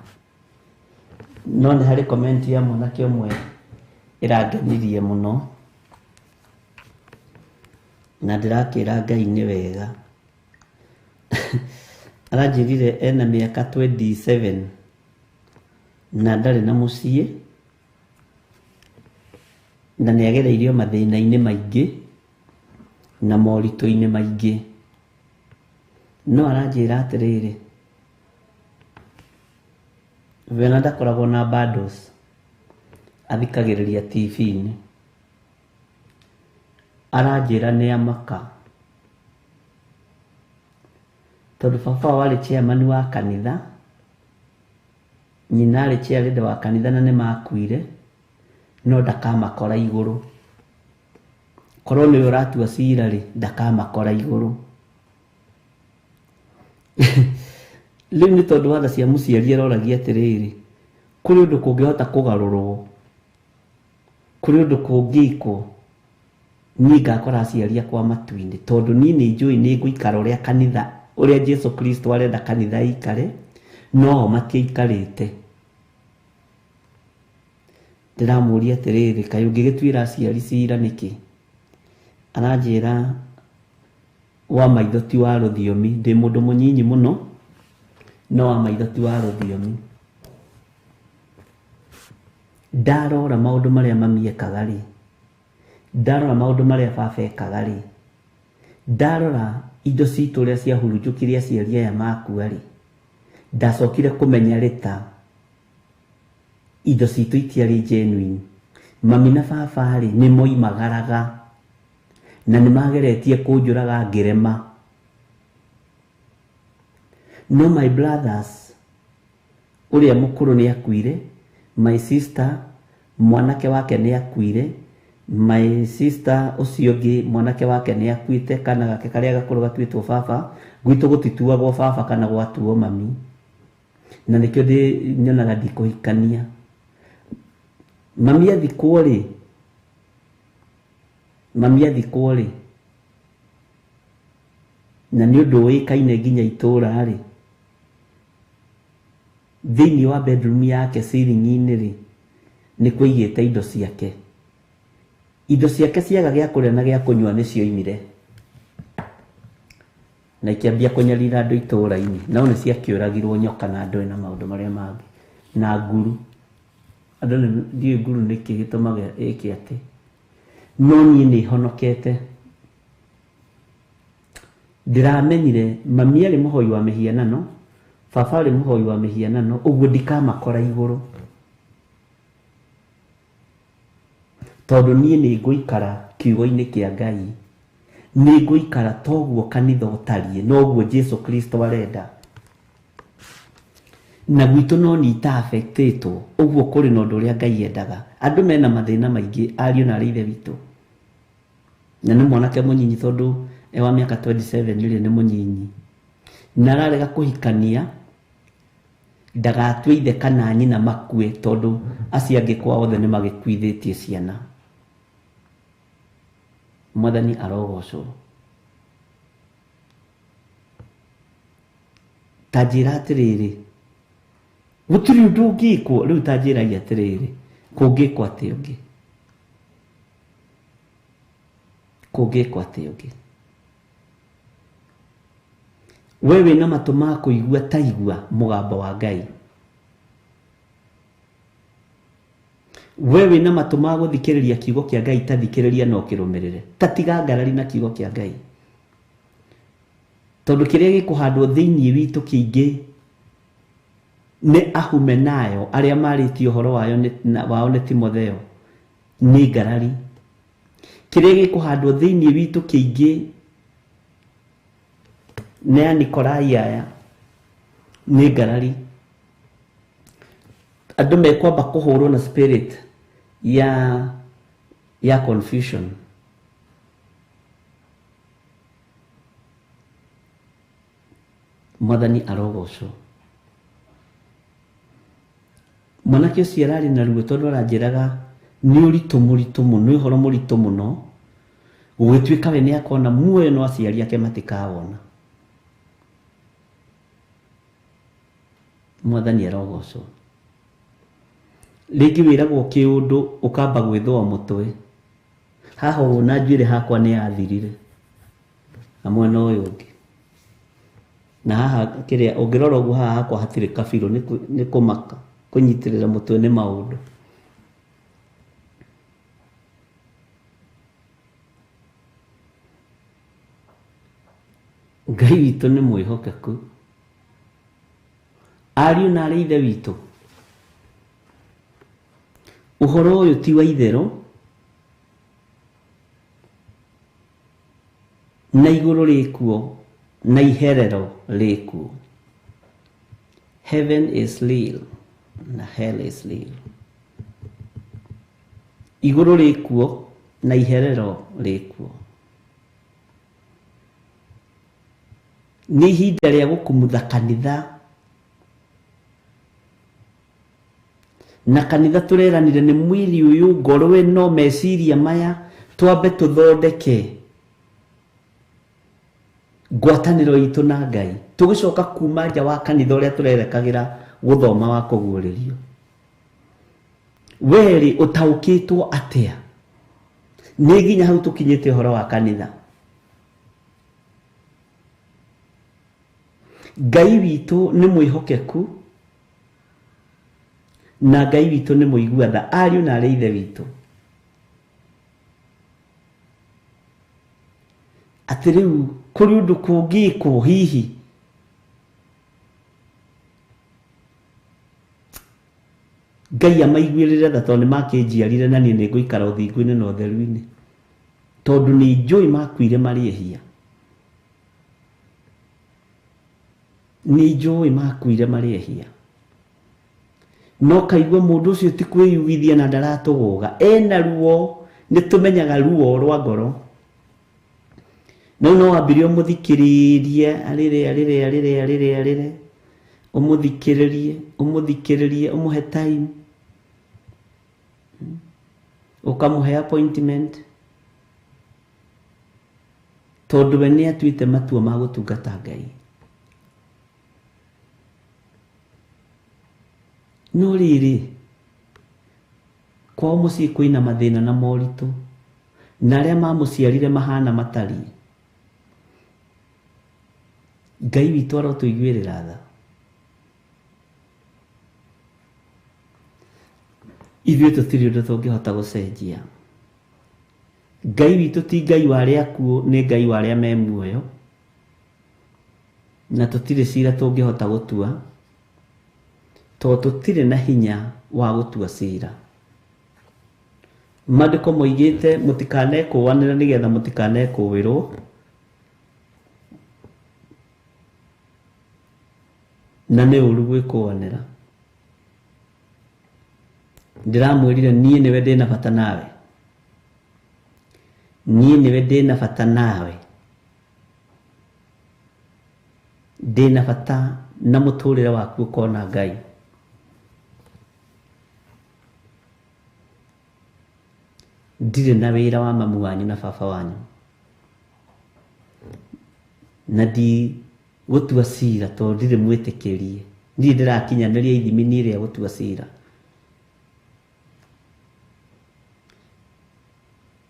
No nĩ harĩ comment ya mwanake ũmwe ĩrangenirie mũno, na ndĩrakĩra Ngai nĩ wega. Aranjĩrire ena mĩaka 27 na ndarĩ na mũciĩ, na nĩ agereirio mathĩna-inĩ maingĩ na moritũ-inĩ maingĩ. No aranjĩra atĩrĩrĩ, we ona ndakoragwo na bundles, athikagĩrĩria TV-inĩ. Aranjĩra nĩ amaka, tondũ baba wao arĩ chairman wa kanitha, nyina arĩ chairlady wa kanitha, na nĩ makuire, no ndakamakora igũrũ. Korwo nĩwe ũratua cira rĩ, ndakamakora igũrũ. Rĩu nĩ tondũ wa tha cia mũciari aroragia atĩrĩrĩ, kũrĩ ũndũ kũngĩhota kũgarũrwo, kũrĩ ũndũ kũngĩkwo, niĩ ngakora aciari akwa matu-inĩ, tondũ niĩ nĩ njũĩ nĩ ngũikara ũrĩa kanitha, ũrĩa Jesu Kristo arenda kanitha ĩikare, no o matiaikarĩte. Ndĩramũria atĩrĩrĩ, kaĩ ũngĩgĩtuĩra aciari cira nĩkĩ? Aranjĩra wa maitho ti wa rũthiomi, ndĩ mũndũ mũnyinyi mũno, no wa maitho ti wa rũthiomi. Ndarora maũndũ marĩa mami ekaga rĩ, ndarora maũndũ marĩa baba ekaga rĩ, ndarora indo citũ ũrĩa ciahurunjũkire aciari aya makua rĩ, ndacokire kũmenya rĩta indo citũ itiarĩ genuine. Mami na baba rĩ, nĩ moimagaraga na nĩ mageretie kũnjũraga ngĩrema. No my brothers, ũrĩa mũkũrũ nĩ akuire, my sister mwanake wake nĩ akuire, my sister ũcio ũngĩ mwanake wake nĩ akuĩte, kana gake karĩa gakũrũ gatuĩtwo baba. Gwitũ gũtituagwo baba kana gwatuo mami, na nĩkĩo ndĩ nyonaga ndikũhikania. Mami athikwo rĩ, mami athikwo rĩ, na nĩ ũndũ ũĩkaine nginya itũũra rĩ, thĩinĩ wa bedroom yake ceiling-inĩ rĩ, nĩ kũigĩte indo ciake. Indo ciake ciaga gĩa kũrĩa na gĩa kũnyua nĩcioimire na ikĩambia kũnyarira andũ itũũra-inĩ, no nĩ ciakĩũragirwo nyoka na ndũĩ na maũndũ marĩa mangĩ na nguru. Andũ nĩ ndiũĩ nguru nĩkĩ gĩtũmaga ĩke atĩ, no niĩ nĩ honokete. Ndĩramenyire mami arĩ mũhoi wa mĩhianano, baba arĩ mũhoi wa mĩhianano, ũguo ndikamakora igũrũ, tondũ niĩ nĩ ngũikara kiugo-inĩ kĩa Ngai, nĩ ngũikara toguo kanitha ũtariĩ, noguo Jesu Kristo arenda. Na gwitũ no nĩ ita-affectĩtwo, ũguo kũrĩ na ũndũ ũrĩa Ngai endaga. Andũ mena mathĩna maingĩ, ariũ na arĩ ithe witũ. Na nĩ mwanake mũnyinyi tondũ e wa mĩaka 27 rĩ, nĩ mũnyinyi. Na ararega kũhikania, ndagatue ithe kana nyina makue, tondũ acio angĩ kwao othe nĩ magĩkuithĩtie ciana. Mwathani arogocwo. Ta njĩra atĩrĩrĩ, gũtirĩ ũndũ ũngĩkwo rĩu, ta njĩrai atĩrĩrĩ, kũngĩkwo atĩa ũngĩ? Kũngĩkwo atĩa ũngĩ? We wĩna matũ ma kũigua, ta igua mũgambo wa Ngai. We wĩna matũ ma gũthikĩrĩria kiugo kĩa Ngai, ta thikĩrĩria na ũkĩrũmĩrĩre. Ta tiga ngarari na kiugo kĩa Ngai, tondũ kĩrĩa gĩkũhandwo thĩinĩ witũ kĩingĩ nĩ ahumenayo arĩa marĩtie ũhoro wayo wao nĩ Timotheo, nĩ ngarari. Kĩrĩa gĩkũhandwo thĩinĩ witũ kĩingĩ nĩ Anikolai aya, nĩ ngarari. Andũ mekwamba kũhũrwo na spirit ya confusion. Mwathani arogocwo. Mwanake ũcio ararĩ na ruo tondũ aranjĩraga nĩ ũritũ mũritũ mũno, nĩ ũhoro mũritũ mũno, gũgĩtuĩka we nĩ akona muoyo no aciari ake matikawona. Mwathani arogocwo. Rĩngĩ wĩragwo kĩũndũ ũkamba gwĩthũa mũtwe. Haha ũguo na njuĩrĩ hakwa nĩ yathirire na mwena ũyũ ũngĩ, na haha kĩrĩa ũngĩrora ũguo haha hakwa hatirĩ kabirũ, nĩ kũmaka kũnyitĩrĩra mũtwe nĩ maũndũ. Ngai witũ nĩ mwĩhokeku. Ariũ na arĩ ithe witũ, ũhoro ũyũ ti wa itherũ, na igũrũ rĩkuo na iherero rĩkuo. Heaven is real na hell is real. Igũrũ rĩkuo na iherero rĩkuo. Nĩ ihinda rĩa gũkumutha kanitha, na kanitha tũreranire nĩ mwĩrĩ ũyũ, ngoro ĩno, meciria maya, twambe tũthondeke ngwatanĩro itũ na Ngai, tũgĩcoka kuma nja wa kanitha ũrĩa tũrerekagĩra gũthoma wa kũguũrĩrio. Werĩ ũtaũkĩtwo atĩa? Nĩ nginya hau tũkinyĩte ũhoro wa kanitha. Ngai witũ nĩ mwĩhokeku na Ngai witũ nĩ mũigua tha, ariũ na arĩ ithe witũ. Atĩ rĩu kũrĩ ũndũ kũngĩkwo hihi? Ngai amaiguĩrĩre tha, tondũ nĩ makĩnjiarire na niĩ nĩ ngũikara ũthingu-inĩ na ũtheru-inĩ, tondũ nĩ njũĩ makuire marĩ ehia. Nĩ njũĩ makuire marĩ ehia. No kaigua mũndũ ũcio ti kwĩyugithia na ndaratũgũga, ena ruo, nĩ tũmenyaga ruo rwa ngoro. No no wambire ũmũthikĩrĩrie arĩre arĩre arĩre arĩre arĩre, ũmũthikĩrĩrie ũmũthikĩrĩrie, ũmũhe time, ũkamũhe appointment, tondũ we nĩ atuĩte matua ma gũtungata Ngai. No rĩrĩ, kwao mũciĩ kwĩna mathĩna na moritũ. Na arĩa mamũciarire mahana matariĩ. Ngai witũ arotũiguĩrĩra tha. Ithuĩ tũtirĩ ũndũ tũngĩhota gũcenjia. Ngai witũ ti Ngai wa arĩa akuũ, nĩ Ngai wa arĩa me muoyo. Na tũtirĩ cira tũngĩhota gũtua, tondũ tũtirĩ na hinya wa gũtua cira. Maandĩko moigĩte mũtikanekũũanĩre nĩgetha mũtikanekũũĩrwo. Na nĩ ũru gwĩkũanĩra. Ndĩramwĩrire niĩ nĩwe ndĩna bata nawe. Niĩ nĩwe ndĩna bata nawe. Ndĩna bata na mũtũrĩre waku ũkona Ngai. Ndirĩ na wĩra wa mamu wanyu na baba wanyu. Na ndigũtua cira tondũ ndirĩ mwĩtĩkĩrie. Ndirĩ ndĩrakinyanĩria ithimi niĩ rĩa gũtua cira.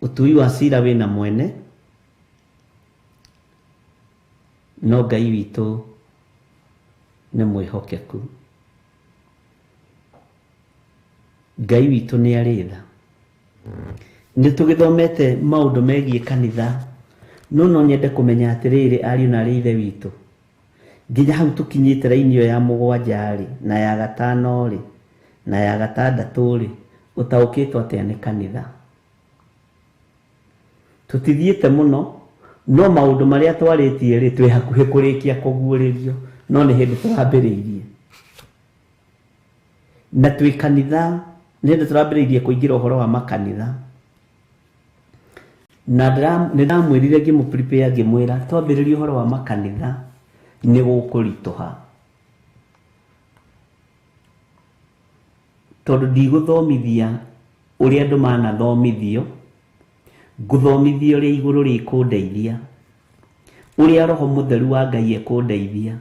Ũtui wa cira wĩna mwene, no Ngai witũ nĩ mwĩhokeku. Ngai witũ nĩ arĩ tha. Nĩ tũgĩthomete maũndũ megiĩ kanitha, no no nyende kũmenya atĩrĩrĩ ariũ na arĩ ithe witũ. Nginya hau tũkinyĩte raini ĩyo ya mũgwanja rĩ, na ya gatano rĩ, na ya gatandatũ rĩ, ũtaũkĩtwo atĩa nĩ kanitha? Tũtithiĩte mũno, no maũndũ marĩa twarĩtie rĩ, twĩ hakuhĩ kũrĩkia kũguũrĩrio, no nĩ hĩndĩ tũrambĩrĩirie. Na twĩ kanitha, nĩ hĩndĩ tũrambĩrĩirie kũingĩra ũhoro wa makanitha. Na nĩ ndamwĩrire ngĩmũ-prepare ngĩmwĩra twambĩrĩrie ũhoro wa makanitha nĩ gũkũritũha. Tondũ ndigũthomithia ũrĩa andũ manathomithio, ngũthomithia ũrĩa igũrũ rĩkũndeithia, ũrĩa Roho Mũtheru wa Ngai ekũndeithia,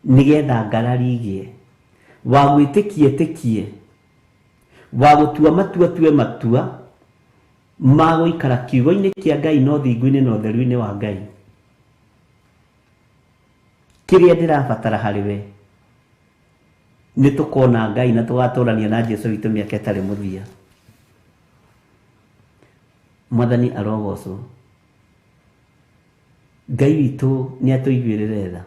nĩgetha ngarari igĩe. Wa gwĩtĩkia ĩtĩkie, wa gũtua matua tue matua, ma gũikara kiugo-inĩ kĩa Ngai na ũthingu-inĩ na ũtheru-inĩ wa Ngai. Kĩrĩa ndĩrabatara harĩ we, nĩ tũkona Ngai na tũgatũrania na Jesũ witũ mĩaka ĩtarĩ mũthia. Mwathani arogocwo. Ngai witũ nĩ atũiguĩrĩre tha.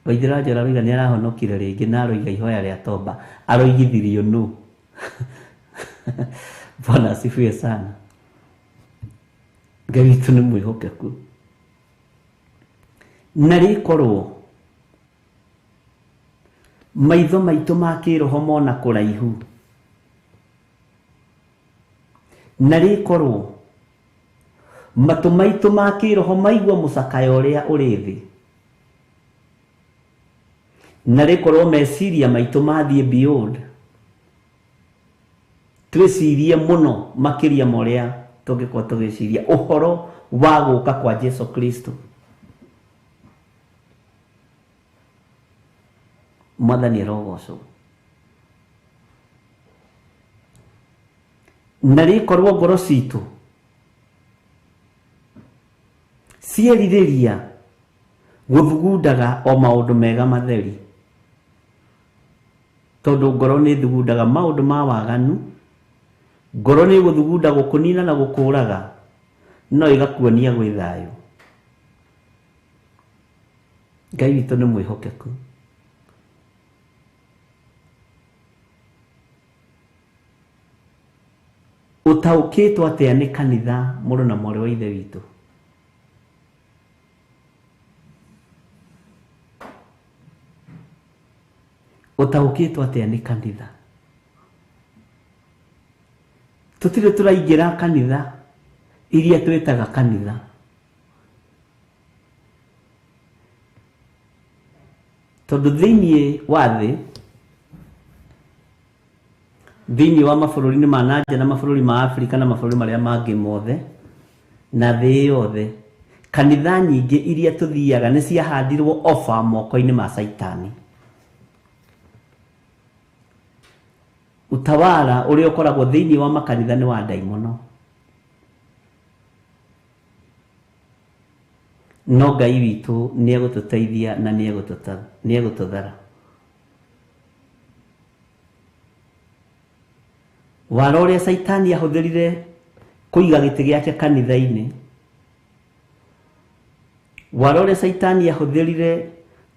Waithera Njora aroiga nĩ arahonokire rĩngĩ na aroiga ihoya rĩa tomba aroigithirio nũ. Bwana asifiwe sana. Ngai witũ nĩ mwĩhokeku. Na rĩkorwo maitho maitũ ma kĩroho mona kũraihu, na rĩkorwo matũ maitũ ma kĩroho maigua mũcakayo ũrĩa ũrĩ thĩ, na rĩkorwo meciria maitũ mathiĩ beyond, twĩcirie mũno makĩria ma ũrĩa tũngĩkorwo tũgĩciria ũhoro wa gũka kwa Jesu Kristo. Mwathani arogocwo. Na rĩkorwo ngoro citũ cierirĩria gũthugundaga o maũndũ mega matheri, tondũ ngoro nĩ thugundaga maũndũ ma waganu, ngoro nĩ gũthugunda gũkũnina na gũkũraga, no ĩgakuonia gwĩ thayũ. Ngai witũ nĩ mwĩhokeku. Ũtaũkĩtwo atĩa nĩ kanitha mũrũ na mwarĩ wa ithe witũ? Ũtaũkĩtwo atĩa nĩ kanitha? Tũtirĩ tũraingĩra kanitha iria twĩtaga kanitha. Tondũ thĩinĩ wa thĩ, thĩinĩ wa mabũrũri-inĩ ma nanja na mabũrũri ma Afrika na mabũrũri marĩa mangĩ mothe na thĩ yothe, kanitha nyingĩ iria tũthiaga nĩ ciahandirwo ofa moko-inĩ ma Caitani. Utawala ũrĩa ũkoragwo thĩinĩ wa makanitha nĩ wa ndaimono. No Ngai witũ nĩ egũtũteithia na nĩ egũtũthara. Wara ũrĩa Caitani ahũthĩrire kũiga gĩtĩ gĩake kanitha-inĩ, wara ũrĩa Caitani ahũthĩrire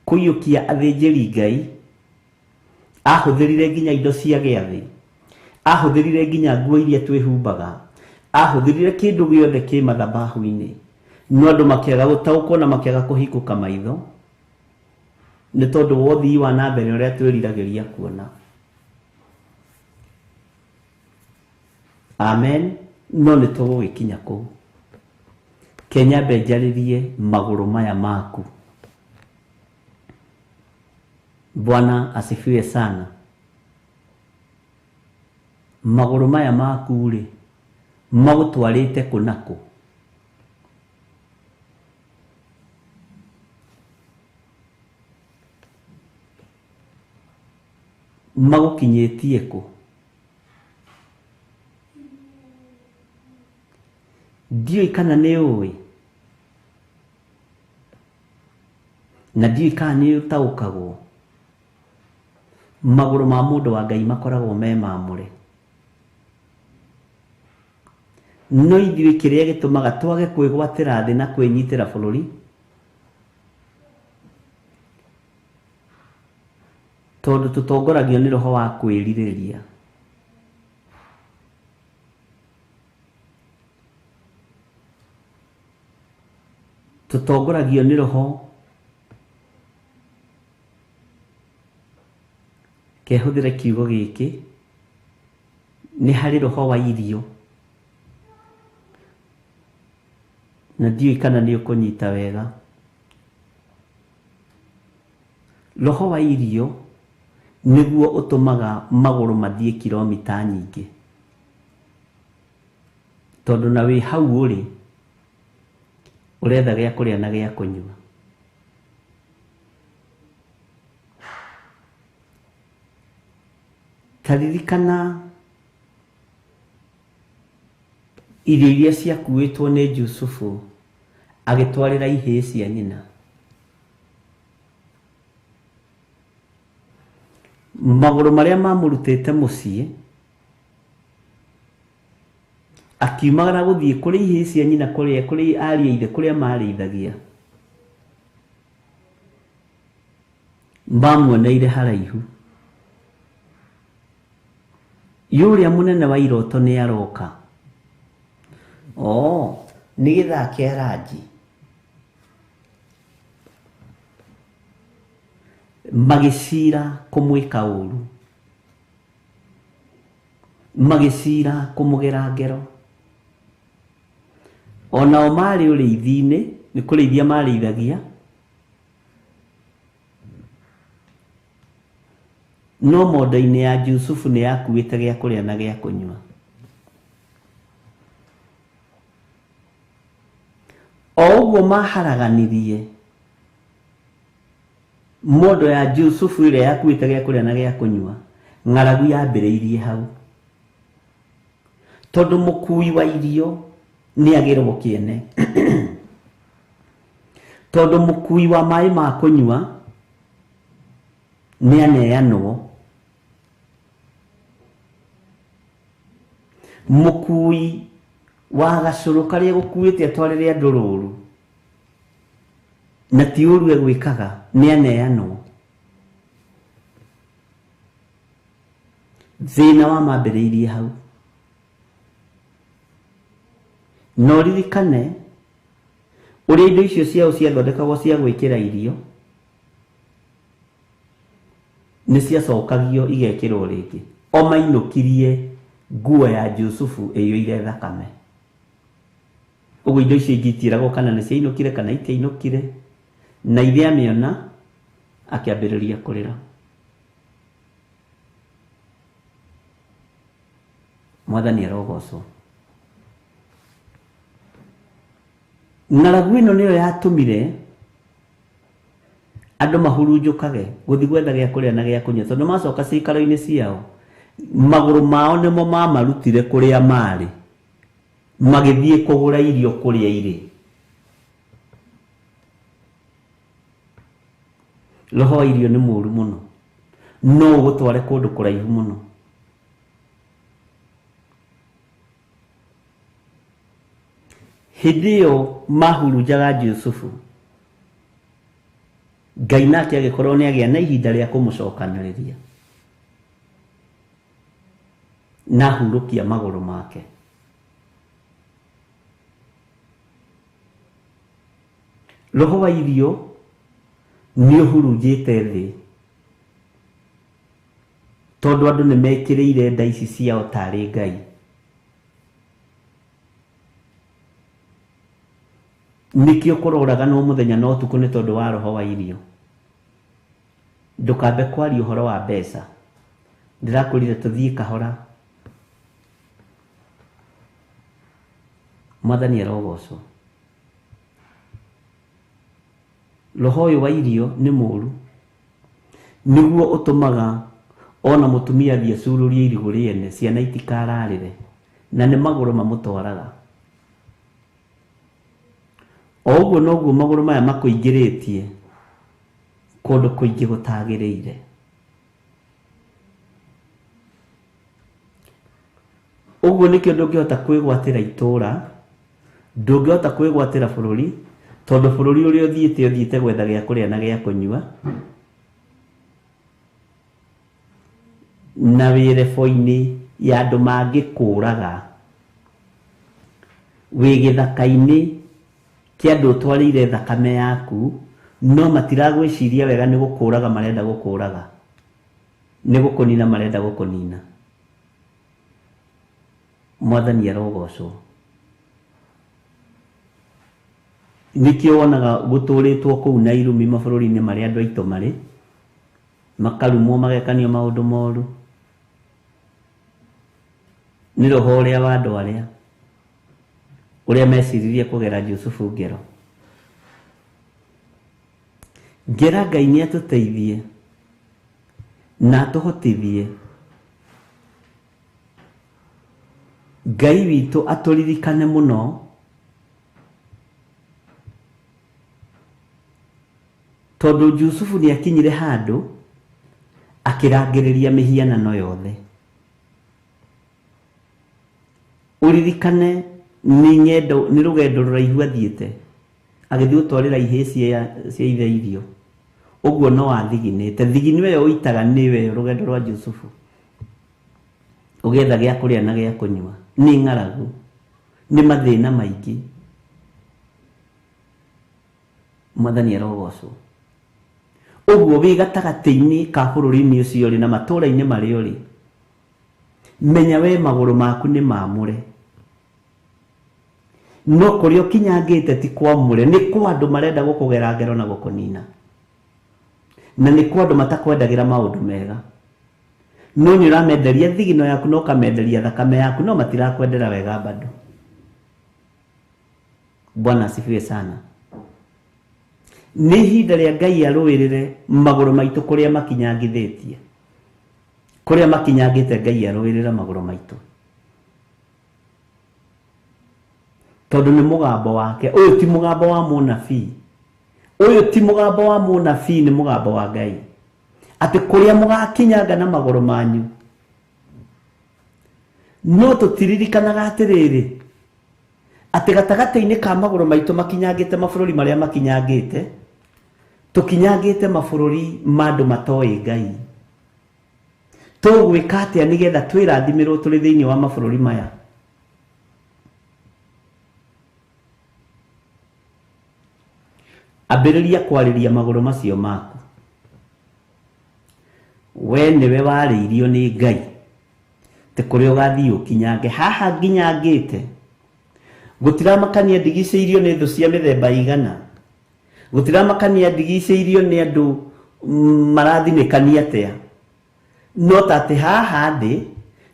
kũiyũkia athĩnjĩri Ngai, ahũthĩrire nginya indo cia gĩathĩ, ahũthĩrire nginya nguo iria twĩhumbaga, ahũthĩrire kĩndũ gĩothe kĩ mathabahu-inĩ, no andũ makĩaga gũtaũkwo na makĩaga kũhingũka maitho nĩ tondũ wa ũthii wa na mbere ũrĩa twĩriragĩria kuona. Amen. No nĩ tũgũgĩkinya kũu. Kenyambe njarĩrie magũrũ maya maku. Bwana asifiwe sana. Magũrũ maya maku rĩ magũtwarĩte kũ na kũ? Magũkinyĩtie kũ? Ndiũĩ kana nĩ ũĩ, na ndiũĩ kana nĩ ũtaũkagwo. Magũrũ ma mũndũ wa Ngai makoragwo me mamũre. No ithuĩ kĩrĩa gĩtũmaga twage kwĩgwatĩra thĩ na kwĩnyitĩra bũrũri, tondũ tũtongoragio nĩ roho wa kwĩrirĩria. Tũtongoragio nĩ roho kehũthĩre kiugo gĩkĩ, nĩ harĩ roho wa irio, na ndiũĩ kana nĩ ũkũnyita wega. Roho wa irio nĩguo ũtũmaga magũrũ mathiĩ kilomita nyingĩ, tondũ na wĩ hau ũrĩ ũretha gĩa kũrĩa na gĩa kũnyua. Ta ririkana irio iria ciakuĩtwo nĩ Jusufu agĩtwarĩra ihĩĩ cia nyina. Magũrũ marĩa mamũrutĩte mũciĩ akiumagara gũthiĩ kũrĩ ihĩĩ cia nyina, kũrĩa kũrĩ ariũ a ithe, kũrĩa marĩithagia, mamuoneire haraihu. Yũrĩa mũnene wa iroto nĩ aroka. Oh, nĩ gĩthaa kĩa ranji. Magĩcira kũmwĩka ũru, magĩcira kũmũgera ngero. Onao marĩ ũrĩithi-inĩ, nĩ kũrĩithia marĩithagia, no mondo-inĩ ya Jusufu nĩ yakuĩte gĩa kũrĩa na gĩa kũnyua. O ũguo maharaganirie mondo ya Jusufu ĩrĩa yakuĩte gĩa kũrĩa na gĩa kũnyua, ng'aragu yambĩrĩirie hau, tondũ mũkui wa irio nĩ agĩrwo kĩene, tondũ mũkui wa maĩ ma kũnyua nĩ aneanwo, mũkui wa gacũrũ karĩa gũkuĩte atwarĩre andũ rũru na ti ũru egwĩkaga nĩ aneanwo. Thĩna wa mambĩrĩirie hau. No ririkane ũrĩa indo icio ciao ciathondekagwo cia gwĩkĩra irio nĩ ciacokagio igekĩrwo rĩngĩ. O mainũkirie nguo ya Jusufu ĩiyũire thakame. Ũguo indo icio ingĩ itiĩragwo kana nĩ ciainũkire kana itiainũkire, na ithe amĩona akĩambĩrĩria kũrĩra. Mwathani arogocwo. Ng'aragu ĩno nĩyo yatũmire andũ mahurunjũkage gũthiĩ gwetha gĩa kũrĩa na gĩa kũnyua, tondũ macoka ciikaro-inĩ ciao Magũrũ mao nĩmo mamarutire kũrĩa marĩ, magĩthiĩ kũgũra irio kũrĩa irĩ. Roho wa irio nĩ mũũru mũno, no ũgũtware kũndũ kũraihu mũno. Hĩndĩ ĩyo mahurunjaga Jusufu, Ngai nake agĩkorwo nĩ agĩa na ihinda rĩa kũmũcokanĩrĩria na ahurũkia magũrũ make. Roho wa irio nĩ ũhurunjĩte thĩ, tondũ andũ nĩ mekĩrĩire nda ici ciao tarĩ Ngai. Nĩkĩo kũroraganwo mũthenya na ũtukũ nĩ tondũ wa roho wa irio. Ndũkambe kwaria ũhoro wa mbeca, ndĩrakwĩrire tũthiĩ kahora. Mwathani arogocwo. Roho ũyũ wa irio nĩ mũũru, nĩguo ũtũmaga ona mũtumia athiĩ acurũrie irigũ rĩene, ciana itikararĩre, na nĩ magũrũ mamũtwaraga. O ũguo noguo magũrũ maya makũingĩrĩtie kũndũ kũingĩ gũtagĩrĩire. Ũguo nĩkĩo ndũngĩhota kwĩgwatĩra itũũra, ndũngĩhota kwĩgwatĩra bũrũri, tondũ bũrũri ũrĩa ũthiĩte ũthiĩte gwetha gĩa kũrĩa na gĩa kũnyua, na wĩ rebo-inĩ ya andũ mangĩkũraga, wĩ gĩthaka-inĩ kĩa andũ ũtwarĩire thakame yaku, no matiragwĩciria wega nĩ gũkũraga marenda gũkũraga, nĩ gũkũnina marenda gũkũnina. Mwathani arogocwo. Nĩkĩo wonaga gũtũrĩtwo kũu na irumi mabũrũri-inĩ marĩa andũ aitũ marĩ, makarumwo magekanio maũndũ moru nĩ roho ũrĩa wa andũ arĩa ũrĩa meciririe kũgera Jusufu ngero. Ngera Ngai nĩ atũteithie na atũhotithie. Ngai witũ atũririkane mũno, tondũ Jusufu nĩ akinyire handũ akĩrangĩrĩria mĩhianano yothe. Ũririkane nĩ ng'endo, nĩ rũgendo rũraihu athiĩte agĩthiĩ gũtwarĩra ihĩĩ cia ithe irio. Ũguo no athiginĩte. Thigino ĩyo ũitaga nĩwe ĩyo rũgendo rwa Jusufu, ũgĩetha gĩa kũrĩa na gĩa kũnyua. Nĩ ng'aragu, nĩ mathĩna maingĩ. Mwathani arogocwo. Ũguo wĩ gatagatĩ-inĩ ka bũrũri-inĩ ũcio ũrĩ na matũũra-inĩ marĩa ũrĩ, menya we magũrũ maku nĩ mamũre, no kũrĩa ũkinyangĩte ti kwamũre, nĩ kwa andũ marenda gũkũgera ngero na gũkũnina, na nĩ kwa andũ matakwendagĩra maũndũ mega. No nĩ ũramenderia thigino yaku na ũkamenderia thakame yaku, no matirakwendera wega bado. Bwana asifiwe sana. Nĩ ihinda rĩa Ngai arũĩrĩre magũrũ maitũ kũrĩa makinyangithĩtie, kũrĩa makinyangĩte Ngai arũĩrĩre magũrũ maitũ, tondũ nĩ mũgambo wake. Ũyũ ti mũgambo wa mũnabii, ũyũ ti mũgambo wa mũnabii, nĩ mũgambo wa Ngai, atĩ kũrĩa mũgakinyanga na magũrũ manyu. No tũtiririkanaga atĩrĩrĩ, atĩ gatagatĩ-inĩ ka magũrũ maitũ makinyangĩte mabũrũri marĩa makinyangĩte, tũkinyangĩte mabũrũri ma andũ matoĩ Ngai. Tũgwĩka atĩa nĩgetha twĩrathimĩrwo tũrĩ thĩinĩ wa mabũrũri maya? Ambĩrĩria kwarĩria magũrũ macio maku. We nĩwe warĩirio nĩ Ngai, atĩ kũrĩa ũgathiĩ ũkinyange. Haha nginyangĩte gũtiramakania ndigicĩirio nĩ thũ cia mĩthemba igana, gũtiramakania ndigicĩirio nĩ andũ marathinĩkania atĩa, no ta atĩ haha ndĩ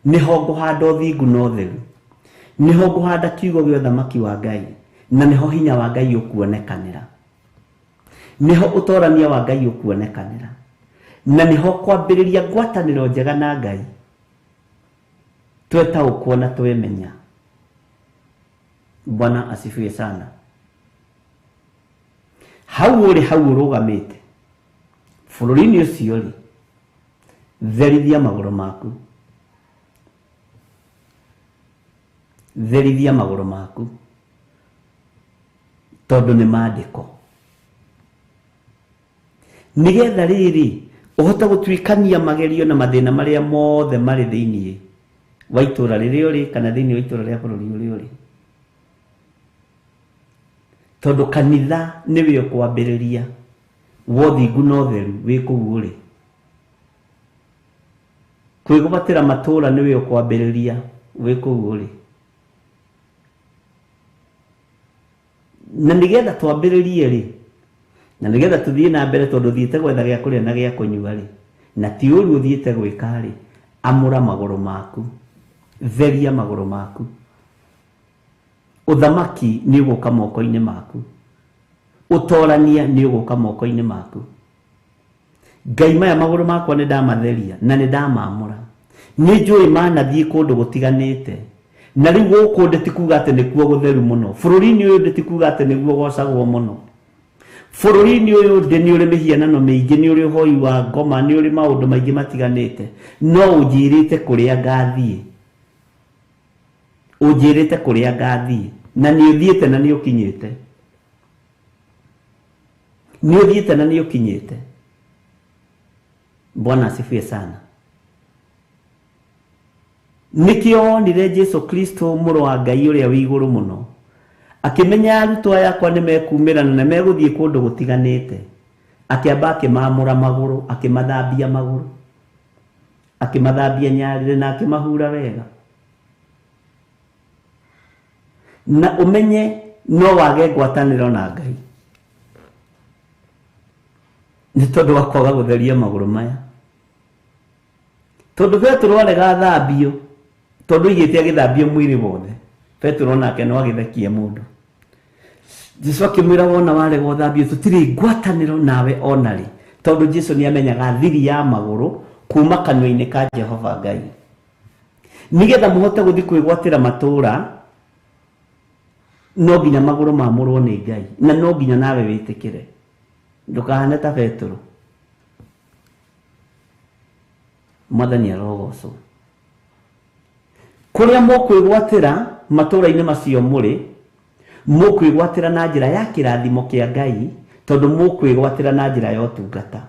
nĩho ngũhanda ũthingu na ũtheru, nĩho ngũhanda kiugo gĩa ũthamaki wa Ngai, na nĩho hinya wa Ngai ũkuonekanĩra, nĩho ũtorania wa Ngai ũkuonekanĩra, na nĩho kwambĩrĩria ngwatanĩro njega na Ngai. Twetaũkwo na twemenya. Bwana asifiwe sana. Hau ũrĩ, hau ũrũgamĩte bũrũri-inĩ ũcio rĩ, therithia magũrũ maku, therithia magũrũ maku, tondũ nĩ maandĩko, nĩgetha rĩrĩ ũhote gũtuĩkania magerio na mathĩna marĩa mothe marĩ thĩinĩ wa itũra rĩrĩa ũrĩ kana thĩinĩ wa itũra rĩa bũrũri ũrĩa ũrĩ, tondũ kanitha nĩwe ũkwambĩrĩria wothingu na ũtheru wĩ kũu ũrĩ. Kwĩgwatĩra matũra nĩwe ũkwambĩrĩria wĩ kũu ũrĩ. Na nĩgetha twambĩrĩrie rĩ, na nĩgetha tũthiĩ na mbere, tondũ ũthiĩte gwetha gĩa kũrĩa na gĩa kũnyua rĩ, na ti ũru ũthiĩte gwĩka rĩ, amũra magũrũ maku, theria magũrũ maku. Ũthamaki nĩ ũgũka moko-inĩ maku, ũtorania nĩ ũgũka moko-inĩ maku. Ngai, maya magũrũ makwa nĩ ndamatheria na nĩ ndamamũra, nĩ njũĩ manathiĩ kũndũ gũtiganĩte, na rĩu gũkũ ndĩtikuga atĩ nĩkuo gũtheru mũno, bũrũri-inĩ ũyũ ndĩtikuga atĩ nĩguo gocagwo mũno. Bũrũri-inĩ ũyũ ndĩ nĩ ũrĩ mĩhianano mĩingĩ, nĩ ũrĩ ũhoi wa ngoma, nĩ ũrĩ maũndũ maingĩ matiganĩte, no ũnjĩrĩte kũrĩa ngathiĩ, ũnjĩrĩte kũrĩa ngathiĩ, na nĩ ũthiĩte na nĩ ũkinyĩte, nĩ ũthiĩte na nĩ ũkinyĩte. Bwana asifiwe sana. Nĩkĩo wonire Jesu Kristo mũrũ wa Ngai ũrĩa wĩ igũrũ mũno akĩmenya arutwo aya akwa nĩ mekumĩra na nĩ megũthiĩ kũndũ gũtiganĩte, akĩamba akĩmamũra magũrũ, akĩmathambia magũrũ, akĩmathambia nyarĩrĩ na akĩmahura wega. Na ũmenye no wage ngwatanĩro na Ngai nĩ tondũ wa kwaga gũtheria magũrũ maya, tondũ Petero arega thambio, tondũ oigĩte agĩthambio mwĩrĩ wothe, Petero nake no agĩthekie mũndũ. Jesu akĩmwĩra wona warega ũthambio tũtirĩ ngwatanĩro nawe ona rĩ, tondũ Jesu nĩ amenyaga thiri ya magũrũ kuma kanua-inĩ ka Jehova Ngai. Nĩgetha mũhote gũthiĩ kwĩgwatĩra matũra, no nginya magũrũ mamũrwo nĩ Ngai, na no nginya nawe wĩtĩkĩre, ndũkahane ta Petero. Mwathani arogocwo. Kũrĩa mũkwĩgwatĩra matũra-inĩ macio mũrĩ, mũkwĩgwatĩra na njĩra ya kĩrathimo kĩa Ngai, tondũ mũkwĩgwatĩra na njĩra ya ũtungata.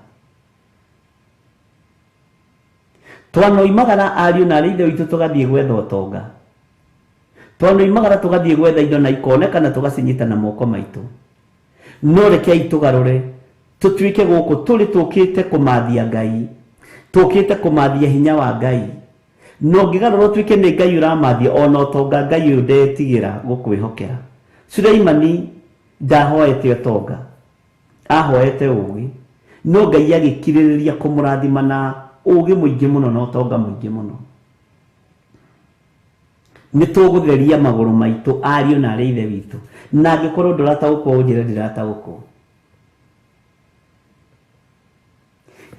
Twanoimagara ariũ na arĩ ithe witũ tũgathiĩ gwetha ũtonga, twanoimagara tũgathiĩ gwetha indo na ikonekana tũgacinyita na moko maitũ, no rekei tũgarũre tũtuĩke gũkũ tũrĩ tũkĩte kũmathia Ngai, tũkĩte kũmathia hinya wa Ngai. No ngĩgarũra ũtuĩke nĩ Ngai ũramathia, ona ũtonga Ngai ũyũ ndetigĩra gũkwĩhokera. Suleimani ndahoete ũtonga, ahoete ũgĩ, no Ngai agĩkirĩrĩria kũmũrathima na ũgĩ mũingĩ mũno na ũtonga mũingĩ mũno. Nĩ tũgũtheria magũrũ maitũ ariũ na arĩ ithe witũ, na angĩkorwo ndũrataũkwo ũnjĩre ndĩrataũkwo.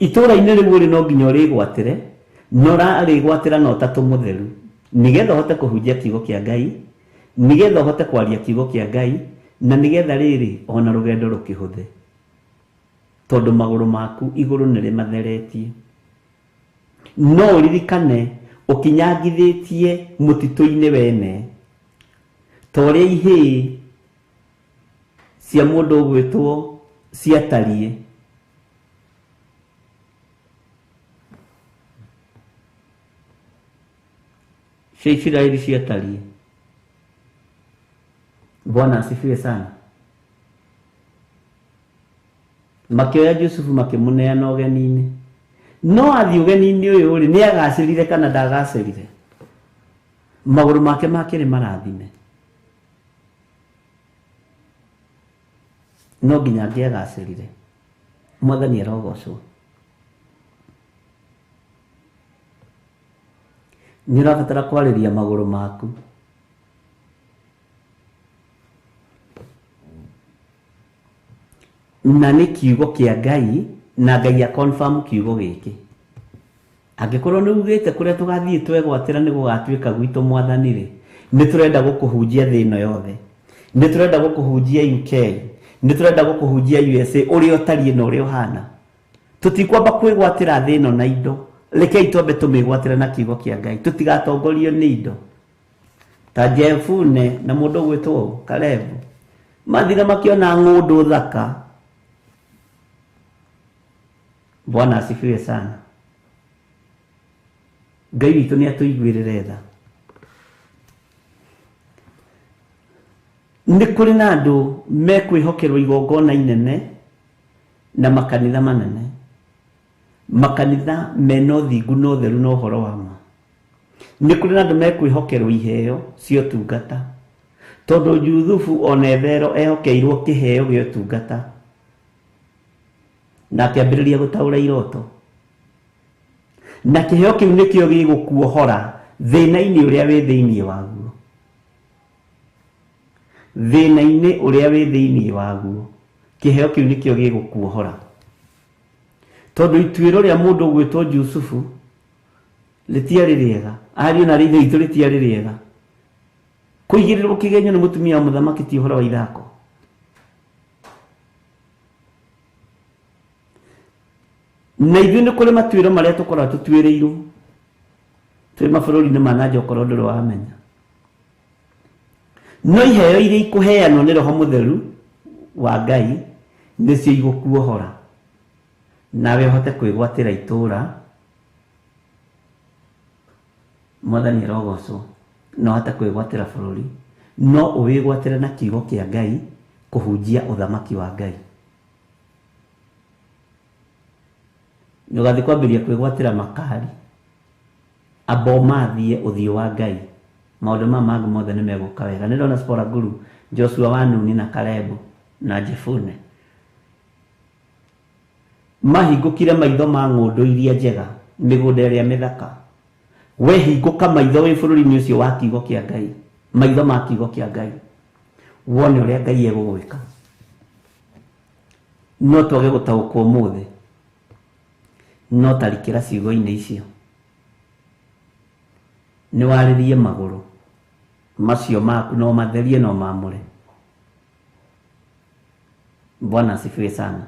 Itũra-inĩ rĩu ũrĩ no nginya ũrĩgwatĩre, na ũrarĩgwatĩra na ũtatũ mũtheru, nĩgetha ũhote kũhunjia kiugo kĩa Ngai, nĩgetha ũhote kwaria kiugo kĩa Ngai, na nĩgetha rĩrĩ ona rũgendo rũkĩhũthe, tondũ magũrũ maku igũrũ nĩ rĩmatheretie. No ũririkane ũkinyangithĩtie mũtitũ-inĩ wene, ta ũrĩa ihĩĩ cia mũndũ ũgwĩtwo ciatariĩ. Cia Isiraeli ciatariĩ. Bwana asifiwe sana. Makĩoya Jusufu makĩmũneana ũgeni-inĩ. No athiĩ ũgeni-inĩ ũyũ rĩ, nĩ agacĩrire kana ndagacĩrire? Magũrũ make makĩrĩ marathime. No nginya angĩagacĩrire. Mwathani arogocwo. Nĩ ũrabatara kwarĩria magũrũ maku. Na nĩ kiugo kĩa Ngai, na Ngai a confirm kiugo gĩkĩ. Angĩkorwo nĩ ugĩte kũrĩa tũgathiĩ twegwatĩra nĩ gũgatuĩka gwitũ mwathani rĩ, nĩ tũrenda gũkũhunjia thĩ ĩno yothe, nĩ tũrenda gũkũhunjia UK, nĩ tũrenda gũkũhunjia USA, ũrĩa ũtariĩ na ũrĩa ũhana. Tũtikwamba kwĩgwatĩra thĩ ĩno na indo, rekei twambe tũmĩgwatĩre na kiugo kĩa Ngai, tũtigatongorio nĩ indo. Ta Jefune na mũndũ ũgwĩtwo Kalebu mathire makĩona ng'ũndũ thaka. Bwana asifiwe sana. Ngai witũ nĩ atũiguĩrĩre tha. Nĩ kũrĩ na andũ mekwĩhokerwo igongona inene na makanitha manene, makanitha mena ũthingu na ũtheru na ũhoro wa ma. Nĩ kũrĩ na andũ mekwĩhokerwo iheo cia ũtungata, tondũ Juthubu ona Ethero ehokeirwo kĩheo gĩa ũtungata na akĩambĩrĩria gũtaũra iroto, na kĩheo kĩu nĩkĩo gĩgũkuohora thĩna-inĩ ũrĩa wĩ thĩinĩ waguo, thĩna-inĩ ũrĩa wĩ thĩinĩ waguo, kĩheo kĩu nĩkĩo gĩgũkuohora. Tondũ ituĩro rĩa mũndũ ũgwĩtwo Jusufu rĩtiarĩ rĩega, ariũ na ithe witũ rĩtiarĩ rĩega. Kũigĩrĩrwo kĩgenyo nĩ mũtumia wa mũthamaki ti ũhoro wa ithako. Na ithuĩ nĩ kũrĩ matuĩro marĩa tũkoragwo tũtuĩrĩirwo twĩ mabũrũri-inĩ ma na nja, okorwo ndũrĩ wamenya. No iheo iria ikũheanwo nĩ Roho Mũtheru wa Ngai nĩcio igũkuohora nawe ũhote kwĩgwatĩra itũũra. Mwathani arogocwo. Na ũhote kwĩgwatĩra bũrũri, no ũwĩgwatĩre na kiugo kĩa Ngai, kũhunjia ũthamaki wa Ngai. Ndũgathiĩ kwambĩrĩria kwĩgwatĩra makari, amba ũmathie ũthiũ wa Ngai. Maũndũ maya mangĩ mothe nĩ megũka wega. Nĩ ndona Spora Guru, Joshua wa Nuni na Kalebu na Jefune mahingũkire maitho ma ng'ũndũ iria njega, mĩgũnda ĩrĩa mĩthaka. We hingũka maitho wĩ bũrũri-inĩ ũcio wa kiugo kĩa Ngai, maitho ma kiugo kĩa Ngai, wone ũrĩa Ngai egũgwĩka. No twage gũtaũkwo ũmũthĩ, no tarikĩra ciugo-inĩ icio. Nĩ warĩrie magũrũ macio maku, no matherie no mamũre. Bwana asifiwe sana.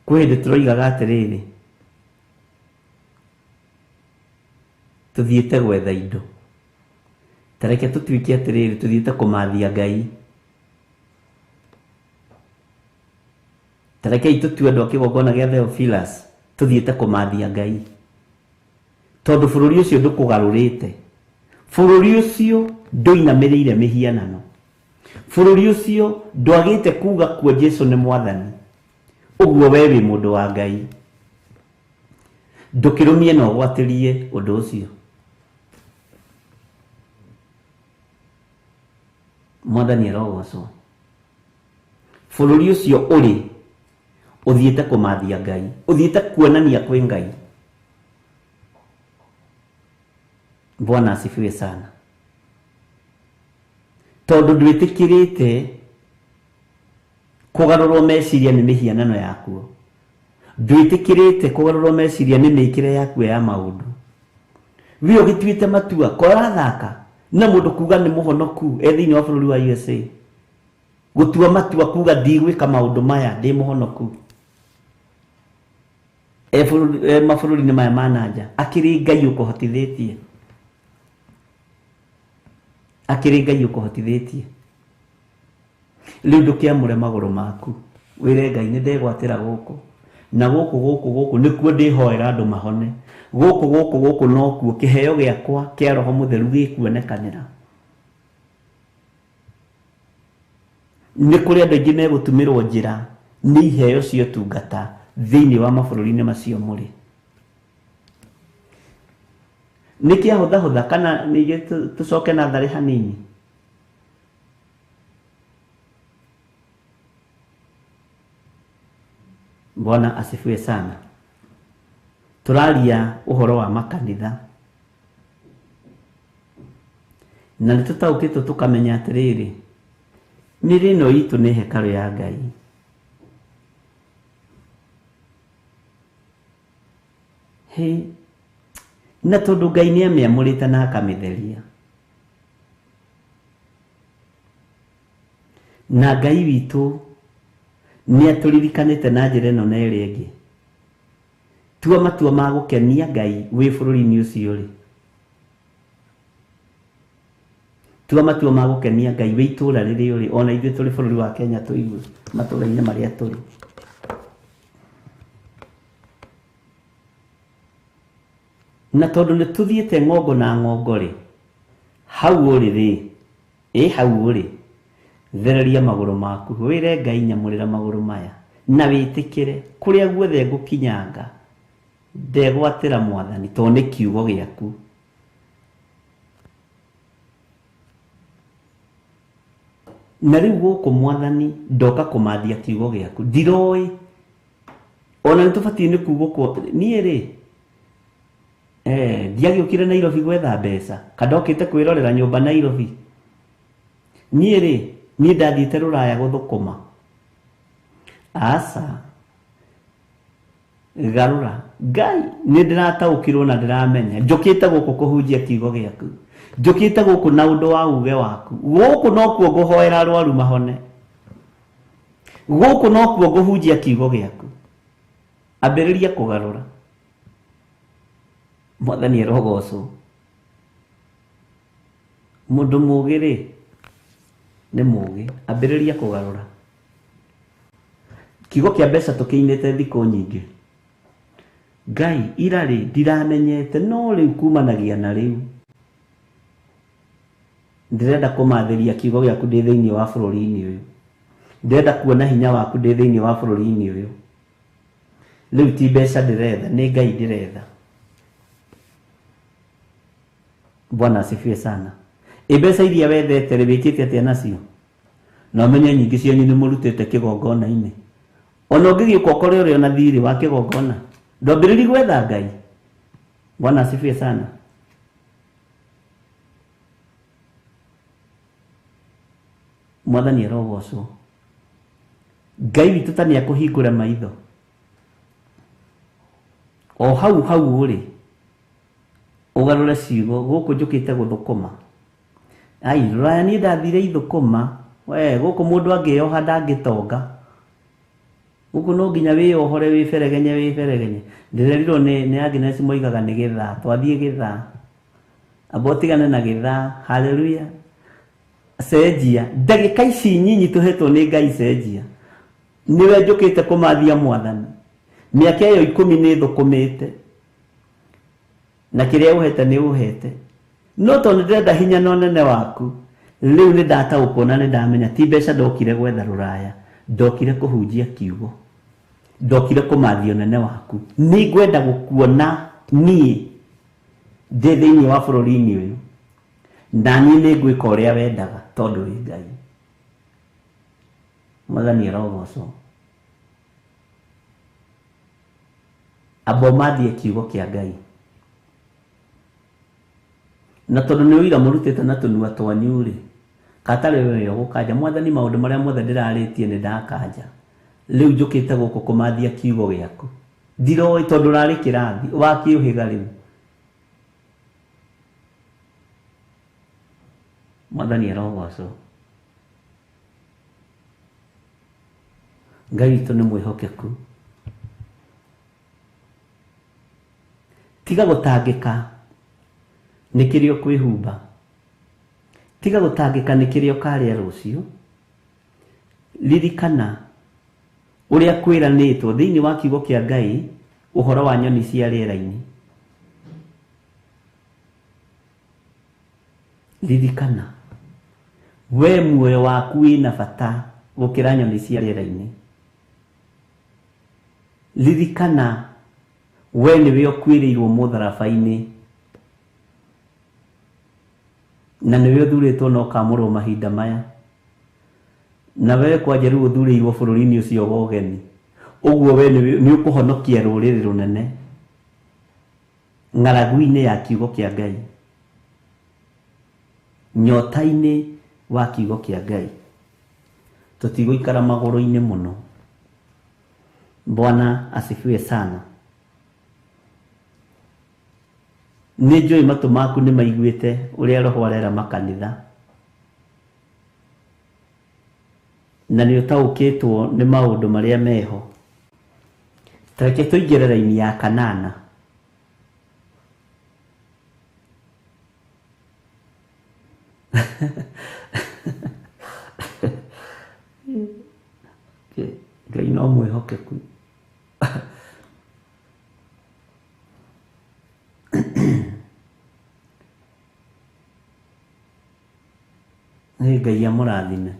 Kwĩ hĩndĩ tũroigaga atĩrĩrĩ, tũthiĩte gwetha indo, ta reke tũtuĩke atĩrĩrĩ, tũthiĩte kũmathia Ngai. Ta rekei tũtue andũ a kĩgongona gĩa Theophilus, tũthiĩte kũmathia Ngai, tondũ bũrũri ũcio ndũkũgarũrĩte, bũrũri ũcio ndũinamĩrĩire mĩhianano, bũrũri ũcio ndwagĩte kuga kuo Jesu nĩ mwathani. Ũguo we wĩ mũndũ wa Ngai, ndũkĩrũmie na ũgwatĩrie ũndũ ũcio. Mwathani arogocwo. Bũrũri ũcio ũrĩ ũthiĩte kũmathia Ngai, ũthiĩte kuonania kwĩ Ngai. Bwana asifiwe sana. Tondũ ndwĩtĩkĩrĩte kũgarũrwo meciria nĩ mĩhianano yakuo, ndwĩtĩkĩrĩte kũgarũrwo meciria nĩ mĩkĩre yakuo ya maũndũ. We ũgĩtuĩte matua korathaka na mũndũ kuga nĩ mũhonoku e thĩinĩ wa bũrũri wa USA, gũtua matua kuga ndigwĩka maũndũ maya ndĩ mũhonoku e mabũrũri-inĩ maya ma na nja, akĩrĩ Ngai ũkũhotithĩtie, akĩrĩ Ngai ũkũhotithĩtie. Rĩu ndũkĩamũre magũrũ maku, wĩre Ngai nĩ ndegwatĩra gũkũ na gũkũ, gũkũ gũkũ nĩkuo ndĩhoera andũ mahone, gũkũ gũkũ gũkũ nokuo kĩheo gĩakwa kĩa Roho Mũtheru gĩkuonekanĩra. Nĩ kũrĩ andũ aingĩ megũtumĩrwo njĩra nĩ iheo cia ũtungata thĩinĩ wa mabũrũri-inĩ macio mũrĩ. Nĩ kĩahũthahũtha kana ningĩ tũcoke na tharĩ hanini? Bwana asifiwe sana. Tũraria ũhoro wa makanitha na nĩ tũtaũkĩtwo tũkamenya atĩrĩrĩ, mĩĩrĩ ĩno itũ nĩ hekarũ ya Ngai. Hĩ, na tondũ Ngai nĩ amĩamũrĩte na akamĩtheria. Na Ngai witũ nĩ atũririkanĩte na njĩra ĩno na ĩrĩa ĩngĩ. Tua matua ma gũkenia Ngai wĩ bũrũri-inĩ ũcio ũrĩ. Tua matua ma gũkenia Ngai wĩ itũũra rĩrĩa ũrĩ, ona ithuĩ tũrĩ bũrũri wa Kenya tũigue matũũra-inĩ marĩa tũrĩ. Na tondũ nĩ tũthiĩte ng'ongo na ng'ongo rĩ, hau ũrĩ rĩ, ĩ hau ũrĩ, thereria magũrũ maku, wĩre Ngai nyamũrĩra magũrũ maya, na wĩtĩkĩre kũrĩa guothe ngũkinyanga, ndegwatĩra Mwathani tondũ nĩ kiugo gĩaku. Na rĩu gũkũ Mwathani ndoka kũmathia kiugo gĩaku, ndiroĩ ona nĩ tũbatiĩ nĩ kugwo niĩ rĩ, ndiagĩũkire Nairobi gwetha mbeca, kandokĩte kwĩrorera nyũmba Nairobi. Niĩ rĩ, niĩ ndathiĩte rũraya gũthũkũma. Aca, garũra Ngai, nĩ ndĩrataũkĩrwo na ndĩramenya njũkĩte gũkũ kũhunjia kiugo gĩaku, njũkĩte gũkũ na ũndũ wa uge waku, gũkũ nokuo ngũhoera arwaru mahone, gũkũ nokuo ngũhunjia kiugo gĩaku. Ambĩrĩria kũgarũra. Mwathani arogocwo. Mũndũ mũũgĩ rĩ, nĩ mũũgĩ, ambĩrĩria kũgarũra. Kiugo kĩa mbeca tũkĩinĩte thikũ nyingĩ. Ngai ira rĩ, ndiramenyete, no rĩu kumanagia na rĩu ndĩrenda kũmathĩria kiugo gĩaku ndĩ thĩinĩ wa bũrũri-inĩ ũyũ, ndĩrenda kuona hinya waku ndĩ thĩinĩ wa bũrũri-inĩ ũyũ. Rĩu ti mbeca ndĩretha, nĩ Ngai ndĩretha. Bwana asifiwe sana. Ĩ mbeca iria wethete rĩ, wĩkĩte atĩa nacio? Na ũmenye nyingĩ cianyu nĩ mũrutĩte kĩgongona-inĩ. Ona ũngĩgĩũka ũkore ũrĩ ona thirĩ wa kĩgongona, ndwambĩrĩri gwetha Ngai. Bwana asifiwe sana. Mwathani arogocwo. Ngai witũ ta nĩakũhingũre maitho. O hau hau ũrĩ, ũgarũre ciugo, gũkũ njũkĩte gũthũkũma. Ai, rũraya niĩ ndathire ithũkũma, we gũkũ mũndũ angĩyoha ndangĩtonga. Gũkũ no nginya wĩyohore wĩberegenye wĩberegenye. Ndĩrerirwo nĩ Agnes moigaga nĩ gĩthaa, twathiĩ gĩthaa. Amba ũtigane na gĩthaa, haleluya. Cenjia, ndagĩka ici nyinyi tũhetwo nĩ Ngai cenjia. Nĩwe njũkĩte kũmathia Mwathani. Mĩaka ĩyo 10 nĩ thũkũmĩte. Na kĩrĩa ũhete nĩ ũhete. No tondũ ndĩrenda hinya na ũnene waku, rĩu nĩ ndataũkwo na nĩ ndamenya ti mbeca ndokire gwetha rũraya, ndokire kũhunjia kiugo, ndokire kũmathia ũnene waku. Nĩ ngwenda gũkuona niĩ ndĩ thĩinĩ wa bũrũri-inĩ ũyũ, na niĩ nĩ ngwĩka ũrĩa wendaga tondũ wĩ Ngai. Mwathani arogocwo. Amba ũmathie kiugo kĩa Ngai. Na tondũ nĩ ũira mũrutĩte na tũnua twanyu rĩ, katarĩ we ũgũkanja. Mwathani, maũndũ marĩa mothe ndĩrarĩtie nĩ ndakanja. Rĩu njũkĩte gũkũ kũmathia kiugo gĩaku. Ndiroĩ tondũ ũrarĩ kĩrathi, wakĩũhĩga rĩu. Mwathani arogocwo. Ngai witũ nĩ mwĩhokeku. Tiga gũtangĩka nĩ kĩrĩa ũkwĩhumba. Tiga gũtangĩka nĩ kĩrĩa ũkarĩa rũciũ. Ririkana ũrĩa kwĩranĩtwo thĩinĩ wa kiugo kĩa Ngai ũhoro wa nyoni cia rĩera-inĩ. Ririkana we muoyo waku wĩna bata gũkĩra nyoni cia rĩera-inĩ. Ririkana we nĩwe ũkuĩrĩirwo mũtharaba-inĩ, na nĩwe ũthurĩtwo na ũkamũrwo mahinda maya. Na we kwanja rĩu ũthurĩirwo bũrũri-inĩ ũcio wa ũgeni. Ũguo we nĩ ũkũhonokia rũrĩrĩ rũnene ng'aragu-inĩ ya kiugo kĩa Ngai, nyota-inĩ wa kiugo kĩa Ngai. Tũtigũikara magũrũ-inĩ mũno. Bwana asifiwe sana. Nĩ njũĩ matũ maku nĩ maiguĩte ũrĩa Roho arera makanitha, na nĩ ũtaũkĩtwo nĩ maũndũ marĩa meho. Ta reke tũingĩre raini ya kanana. Ngai no mwĩhokeku. Nĩ Ngai amũrathime.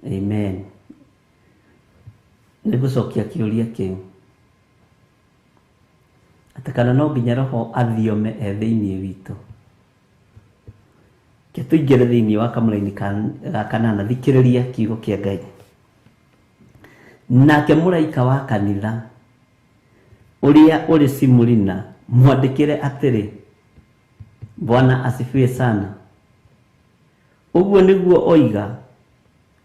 Amen. Nĩ ngũcokia kĩũria kĩu atĩ kana no nginya Roho athiome e thĩinĩ witũ. Reke tũingĩre thĩinĩ wa kamũraini ga kanana, thikĩrĩria kiugo kĩa Ngai. Nake mũraika wa kanitha ũrĩa ũrĩ Simurina mwandĩkĩre atĩrĩ, Bwana asifiwe sana. Ũguo nĩguo oiga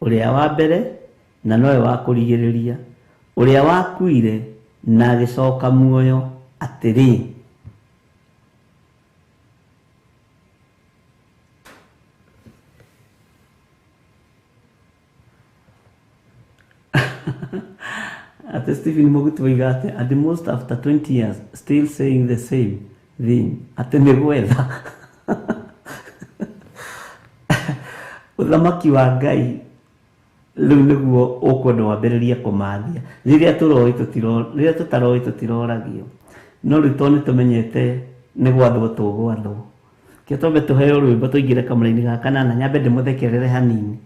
ũrĩa wa mbere na nowe wa kũrigĩrĩria, ũrĩa wakuire na agĩcoka muoyo atĩrĩ. Ate Stephen Mogutu oiga atĩ at the most after 20 years still saying the same thing, atĩ nĩ gwetha ũthamaki wa Ngai rĩu nĩguo ũkwenda wambĩrĩrie kũmathia. Rĩrĩa tũroĩ rĩrĩa tũtaroĩ tũtiroragio, no rĩu tondũ nĩ tũmenyete nĩ gwathwo tũgwathwo, kĩo twambe tũheo rwĩmbo tũingĩre kamũraini ga kanana, nyambe ndĩmũthekerere hanini.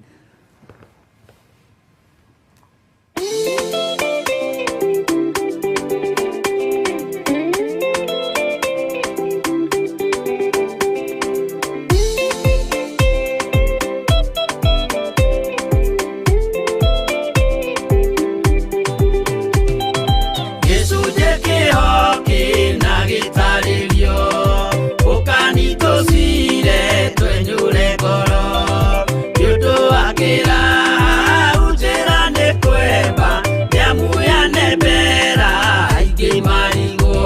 Gĩcunjĩ kĩho kĩna gĩtarĩrio, ũkani tũcire twenyũre ngoro, nĩ ũndũ wa kĩra hau njĩra nĩ kwemba, nĩamuyane mbera aingĩ marigwo,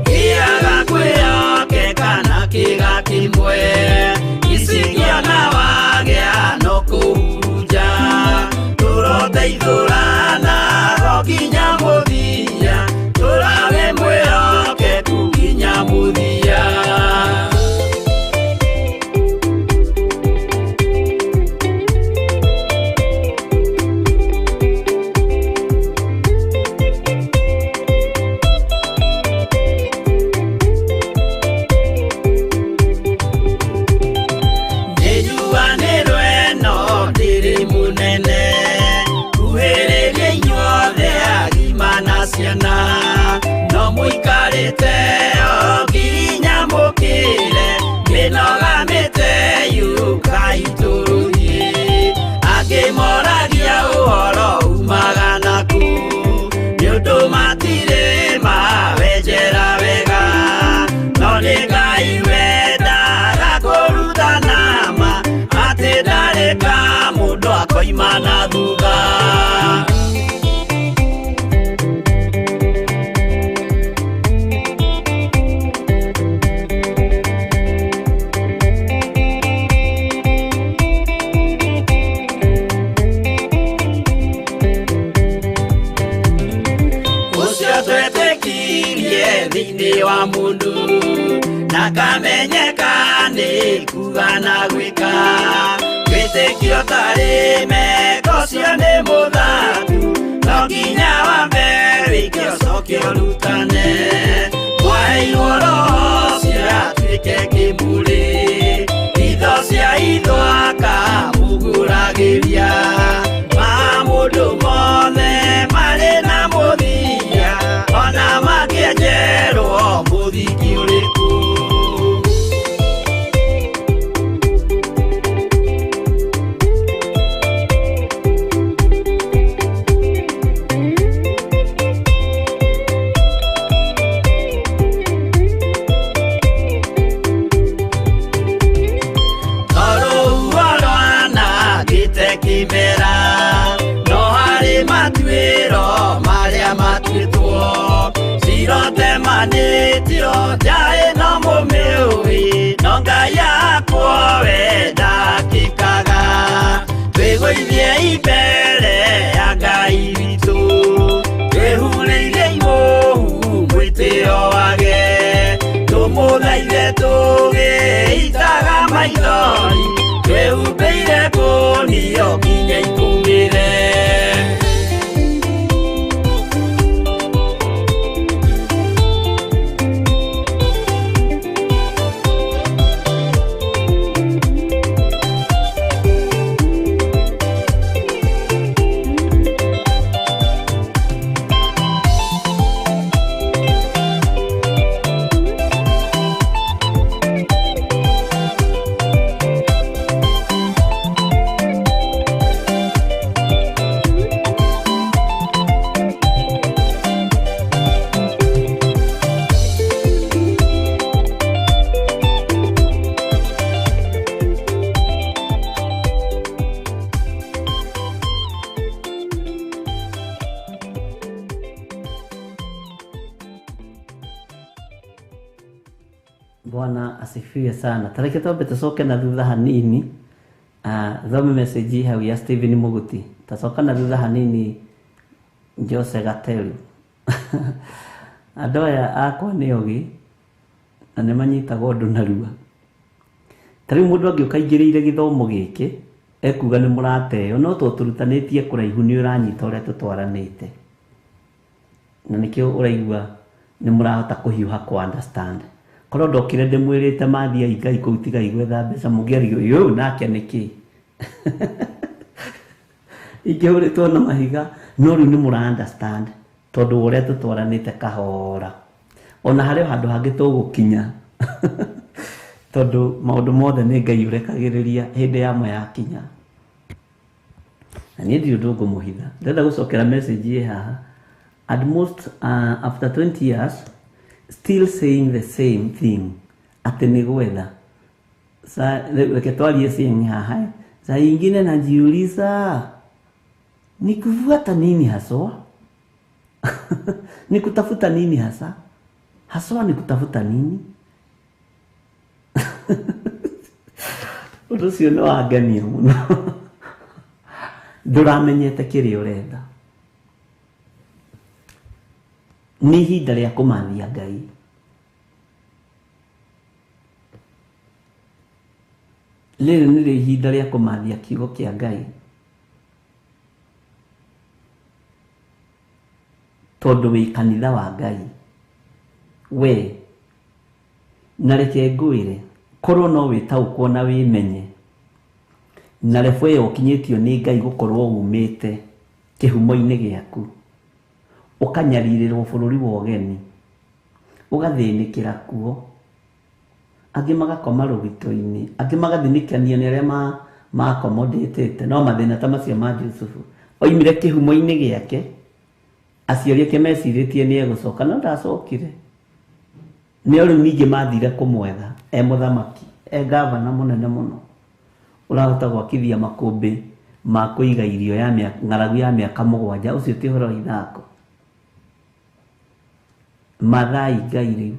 kĩaga kwĩhokeka na kĩga kĩmwe, icingĩona wagĩa no kũhurunja, tũroteithũrana ro nginya mũthia, tũrawe mwĩhokeku nginya mũthia. Nĩnjuanĩrwo ĩno ndĩrĩ mũnene, kuhĩrĩria inyuothe agima na ciana, no mũikarĩte o nginya mũkĩre, mĩnoga mĩte yũkai tũrũthiĩ, angĩ moragia ũhoro umaga naku, nĩ ũndũ matirĩ mawenjera wega, no nĩ Ngai wendaga kũrutana ma, atĩ ndarĩ ka mũndũ akoima na thutha. Ũcio twetĩkirie thĩinĩ wa mũndũ, na kamenyeka nĩ kuga na gwĩka, wĩtĩkio tarĩ meko ũcio nĩ mũthatu, no nginya wambe wĩke ũcoke ũrutane, mwaheirwo Roho ũcio atuĩke kĩmũrĩ, itho cia itho akamũgũragĩria, maũndũ mothe marĩ na mũthia, ona mangĩenjerwo mũthingi ũrĩkũ. Mwĩtio njaĩ no mũmĩũĩ, no Ngai yakwa we ndakĩkaga. Twĩgũithie mbere ya Ngai witũ, twĩhurĩire igũhu mwĩtĩo wage. Tũmũthaithe tũgĩitaga maithori, twĩhumbĩire ngũnio nginya ikũmĩre. Bwana asifiwe sana. Tareke twambe tucoke na thutha hanini. Thome message hau ya Stephen Muguti. Tacoka na thutha hanini Jose Gatelu. Andũ aya akwa nĩ ogĩ na nĩ manyitagwo ũndũ narua. Ta rĩu mũndũ angĩũka aingĩrĩire gĩthomo gĩkĩ ekuga nĩ mũrateo, no to tũrutanĩtie kũraihu nĩ ũranyita ũrĩa tũtwaranĩte. Na nĩkĩo ũraigua nĩ mũrahota kũhiũha kũ understand. Korwo ndokire ndĩmwĩrĩte mathiai Ngai kũu tigai gwetha mbeca mũngĩarigwo ũyũ nake nĩkĩ. Ingĩhũrĩtwo na mahiga, no rĩu nĩ mũra understand tondũ wa ũrĩa tũtwaranĩte kahora. Ona harĩ o handũ hangĩ tũgũkinya tondũ maũndũ mothe nĩ Ngai ũrekagĩrĩria hĩndĩ yamo yakinya. Na niĩ ndirĩ ũndũ ngũmũhitha. Ndĩrenda gũcokera message ĩ haha. At most after 20 years still saying the same thing atĩ nĩ gwetha. Reke twarie saying haha. Saa ingine najiuliza ni kufuata nini haswa? Ni kutafuta nini hasa? Haswa ni kutafuta nini? Ũndũ ũcio nĩ wangenia mũno. Ndũramenyete kĩrĩa ũrenda. Nĩ ihinda rĩa kũmathia Ngai. Rĩrĩ nĩrĩo ihinda rĩa kũmathia kiugo kĩa Ngai. Tondũ wĩ kanitha wa Ngai. We, na reke ngwĩre, korwo no wĩtaũkwo na wĩmenye, na rebo ĩyo ũkinyĩtio nĩ Ngai gũkorwo umĩte kĩhumo-inĩ gĩaku, ũkanyarirĩrwo bũrũri wa ũgeni, ũgathĩnĩkĩra kuo, angĩ magakoma rũgito-inĩ, angĩ magathinĩkania nĩ arĩa makomodĩtĩte, no mathĩna ta macio ma Jusufu. Oimire kĩhumo-inĩ gĩake, aciari ake mecirĩtie nĩ egũcoka, no ndacokire. Nĩo rĩu ningĩ mathire kũmwetha e mũthamaki, e gavana mũnene mũno, ũrahota gwakithia makũmbĩ ma kũiga irio ya ng'aragu ya mĩaka 7, ũcio ti ũhoro wa ithako. Mathai Ngai rĩu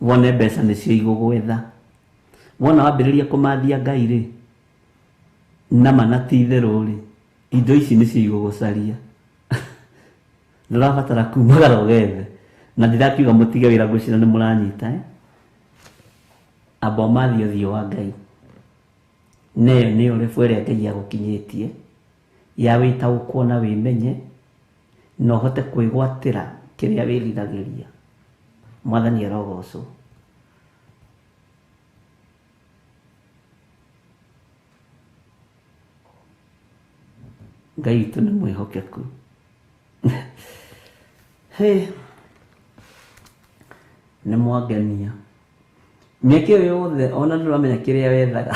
wone mbeca nĩcio igũgwetha. Wona wambĩrĩria kũmathia Ngai rĩ, nama na ti itherũ rĩ, indo ici nĩcio igũgũcaria. Ndũrabatara kumagara ũgethe. Na ndirakiuga mũtige wĩra ngwĩciria nĩ mũranyita, Amba ũmathie ũthiũ wa Ngai. Na ĩyo nĩyo rebo ĩrĩa Ngai agũkinyĩtie ya wĩtaũkwo na wĩmenye na ũhote kwĩgwatĩra kĩrĩa wĩriragĩria. Mwathani arogocwo. Ngai witũ nĩ mwĩhokeku. Hey, nĩ mwangenia. Mĩaka ĩyo yothe ona ndũramenya kĩrĩa wethaga.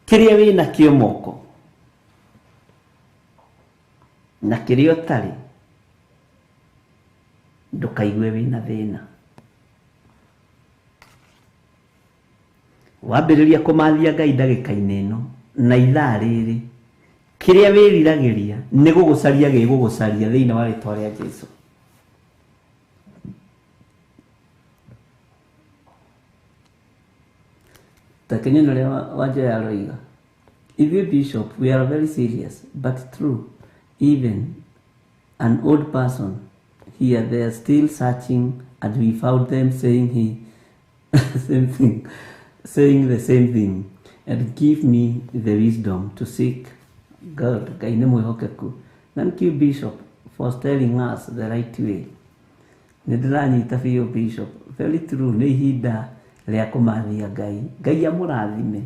Kĩrĩa wĩnakĩo moko na kĩrĩa ũtarĩ, ndũkaigue wĩna thĩna. Wambĩrĩria kũmathia Ngai ndagĩka-inĩ ĩno na ithaa rĩrĩ, kĩrĩa wĩriragĩria Nĩ gũgũcaria gĩgũgũcaria thĩinĩ wa rĩtwa rĩa Jesu. Ta Kenya ũrĩa Wanjoya aroiga, ithuĩ bishop we are very serious but true, even an old person here they are still searching and we found them saying he same thing, saying the same thing, and give me the wisdom to seek God. Ngai nĩ mwĩhokeku. Thank you bishop for telling us the right way. Nĩ ndĩranyita biũ bishop, very true. Nĩ ihinda rĩa kũmathia Ngai. Ngai amũrathime.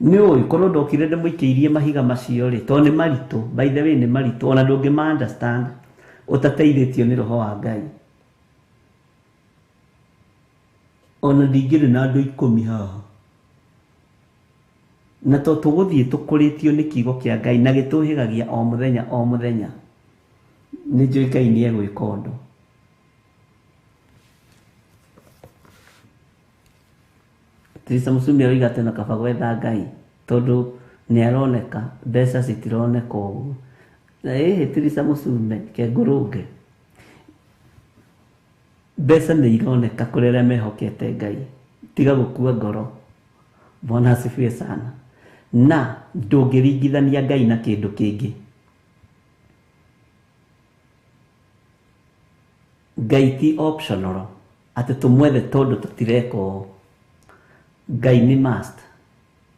Nĩ ũĩ korwo ndokire ndĩmũikĩirie mahiga macio rĩ, tondũ nĩ maritũ, by the way nĩ maritũ, ona ndũngĩma understand ũtateithĩtio nĩ roho wa Ngai. Ona ndingĩrĩ na andũ 10 haha. Na to tũgũthiĩ tũkũrĩtio nĩ kiugo kĩa Ngai na gĩtũhĩgagia o mũthenya o mũthenya. Nĩ njũĩ Ngai nĩ egwĩka ũndũ. Teresa Musumi aroiga atĩ ona kaba gwetha Ngai tondũ nĩ aroneka, mbeca citironeka ũguo. Na ĩhĩ Teresa Musume kengũrũnge, mbeca nĩ ironeka kũrĩ arĩa mehokete Ngai. Tiga gũkua ngoro. Bwana asifiwe sana. Na ndũngĩringithania Ngai na kĩndũ kĩngĩ. Ngai ti optional atĩ tũmwethe tondũ tũtireka ũũ. Ngai nĩ must.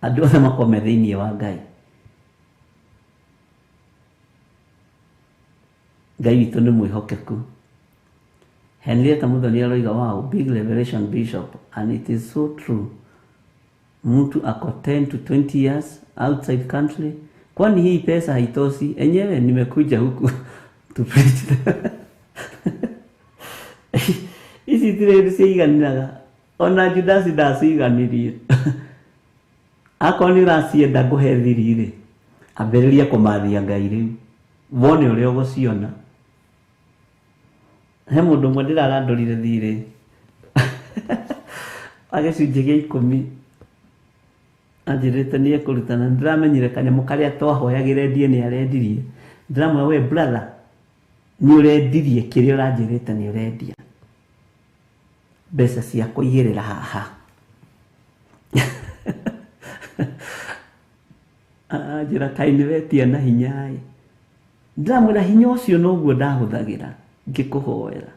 Andũ othe makorwo me thĩinĩ wa Ngai. Ngai witũ nĩ mwĩhokeku. Henrietta Muthoni aroiga, wow, big revelation bishop, and it is so true. Mtu ako 10 to 20 years outside country, kwani hii pesa haitoshi? Enyewe nimekuja huku to preach. Ici itirĩ hĩndĩ ciaiganĩraga. Ona Judasi ndaciganirie. Akorwo nĩ ũracienda ngũhe thiri rĩ, ambĩrĩria kũmathia Ngai rĩu, wone ũrĩa ũgũciona. He mũndũ ũmwe ndĩrarandũrire thirĩ wa gĩcunjĩ gĩa 10, anjĩrĩte nĩ ekũruta, na ndĩramenyire kanyamũ karĩa twahoyagĩra endie nĩ arendirie. Ndĩramwĩra, we brother, nĩ ũrendirie kĩrĩa ũranjĩrĩte nĩ ũrendia. Mbeca ciakwa igĩrĩra haha. Anjĩra kaĩ nĩ wetia na hinya ĩ. Ndĩramwĩra hinya ũcio noguo ndahũthagĩra ngĩkũhoera,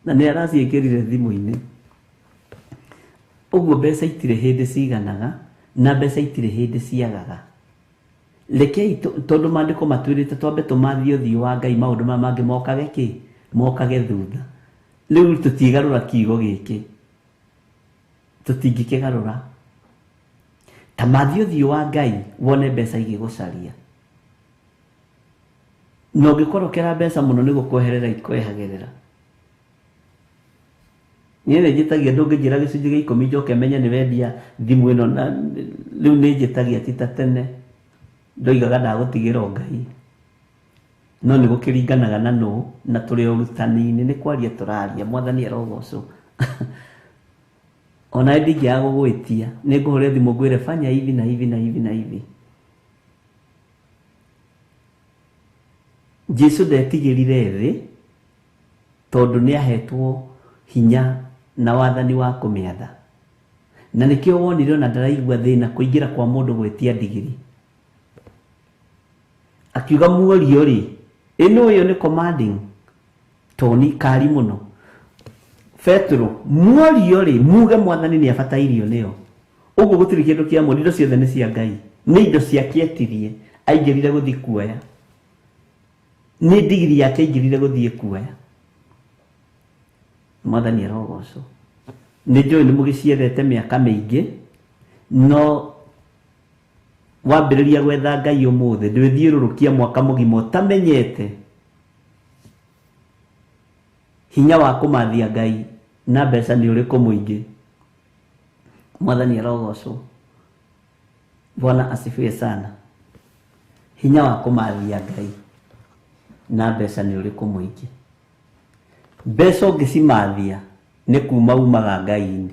na nĩ araciĩkĩrire thimũ-inĩ. Ũguo mbeca itirĩ hĩndĩ ciganaga na mbeca itirĩ hĩndĩ ciagaga. Rekei tondũ maandĩko matwĩrĩte twambe tũmathie ũthiũ wa Ngai, maũndũ maya mangĩ mokage kĩ? Mokage thutha. Rĩu tũtigarũra kiugo gĩkĩ, tũtingĩkĩgarũra. Ta mathie ũthiũ wa Ngai wone mbeca igĩgũcaria. Na ũngĩkorokera mbeca mũno nĩ gũkweherera ikwehagĩrĩra. Niĩ nĩ njĩtagia, ndũngĩnjĩra gĩcunjĩ gĩa 10 njoke menye nĩ wendia thimũ ĩno, na rĩu nĩ njĩtagia ti ta tene. Ndoigaga ndagũtigĩra o Ngai, no nĩ gũkĩringanaga na nũ, na tũrĩ ũrutani-inĩ, nĩ kwaria tũraria. Mwathani arogocwo. Ona ndingĩaga gũgwĩtia, nĩ ngũhũrĩra thimũ ngwĩre fanya hivi na hivi na hivi na hivi. Jesu ndetigĩrire thĩ tondũ nĩ ahetwo hinya na wathani wa kũmĩatha. Na nĩkĩo wonire ona ndaraigua thĩna kũingĩra kwa mũndũ gwĩtia ndigiri. Akiuga muorio rĩ, ĩno ĩyo nĩ commanding toni kari mũno. Petro, muorio rĩ, muge mwathani nĩ abatairio nĩyo. Ũguo gũtirĩ kĩndũ kĩa mũndũ, indo ciothe nĩ cia Ngai. Nĩ indo ciake etirie, aingĩrire gũthiĩ kuoya. Nĩ ndigiri yake aingĩrire gũthiĩ kuoya. Mwathani arogocwo. Nĩ njũĩ nĩ mũgĩciendete mĩaka mĩingĩ, no wambĩrĩria gwetha Ngai ũmũthĩ, ndwĩthiũrũrũkia mwaka mũgima ũtamenyete hinya wa kũmathia Ngai na mbeca nĩ ũrĩkũ mũingĩ. Mwathani arogocwo. Bwana asifiwe sana. Hinya wa kũmathia Ngai na mbeca nĩ ũrĩkũ mũingĩ. Mbeca ũngĩcimathia nĩ kuma umaga Ngai-inĩ,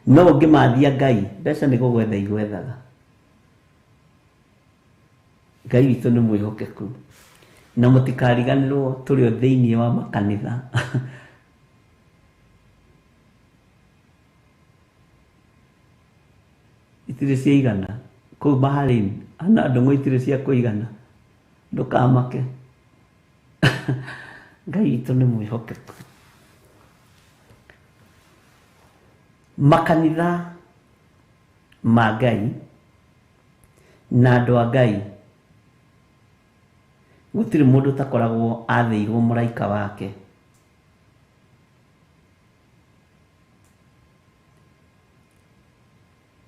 no ũngĩmathia Ngai mbeca nĩ gũgwetha igwethaga. Ngai witũ nĩ mwĩhokeku. Na mũtikariganĩrwo tũrĩ o thĩinĩ wa makanitha. Itirĩ ciaigana kũu Bahrain, ana ndũng'ũ itirĩ cia kũigana, ndũkamake. Ngai witũ nĩ mwĩhokeku. Makanitha ma Ngai na andũ a Ngai, gũtirĩ mũndũ ũtakoragwo athĩirwo mũraika wake.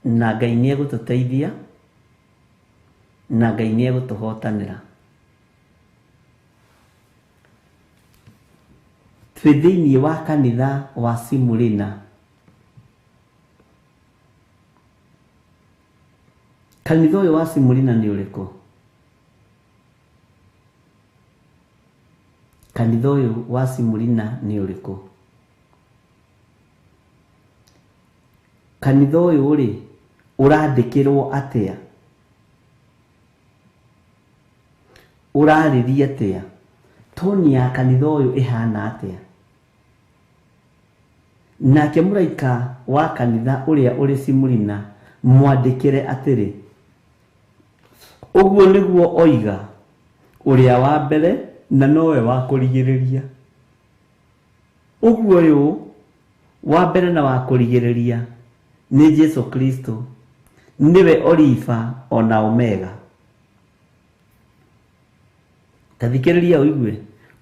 Na Ngai nĩ egũtũteithia, na Ngai nĩ egũtũhotanĩra. Twĩ thĩinĩ wa kanitha wa Simulina. Kanitha ũyũ wa Simulina nĩ ũrĩkũ? Kanitha ũyũ wa Simulina nĩ ũrĩkũ? Kanitha ũyũ rĩ, ũrandĩkĩrwo atĩa? Ũrarĩria atĩa? Toni ya kanitha ũyũ ĩhana atĩa? Nake mũraika wa kanitha ũrĩa ũrĩ Simulina mwandĩkĩre atĩrĩ, ũguo nĩguo oiga ũrĩa wa mbere na nowe wa kũrigĩrĩria. Ũguo ũyũ wa mbere na wa kũrigĩrĩria nĩ Jesu Kristo, nĩwe Olifa ona Omega. Ta thikĩrĩria ũigue,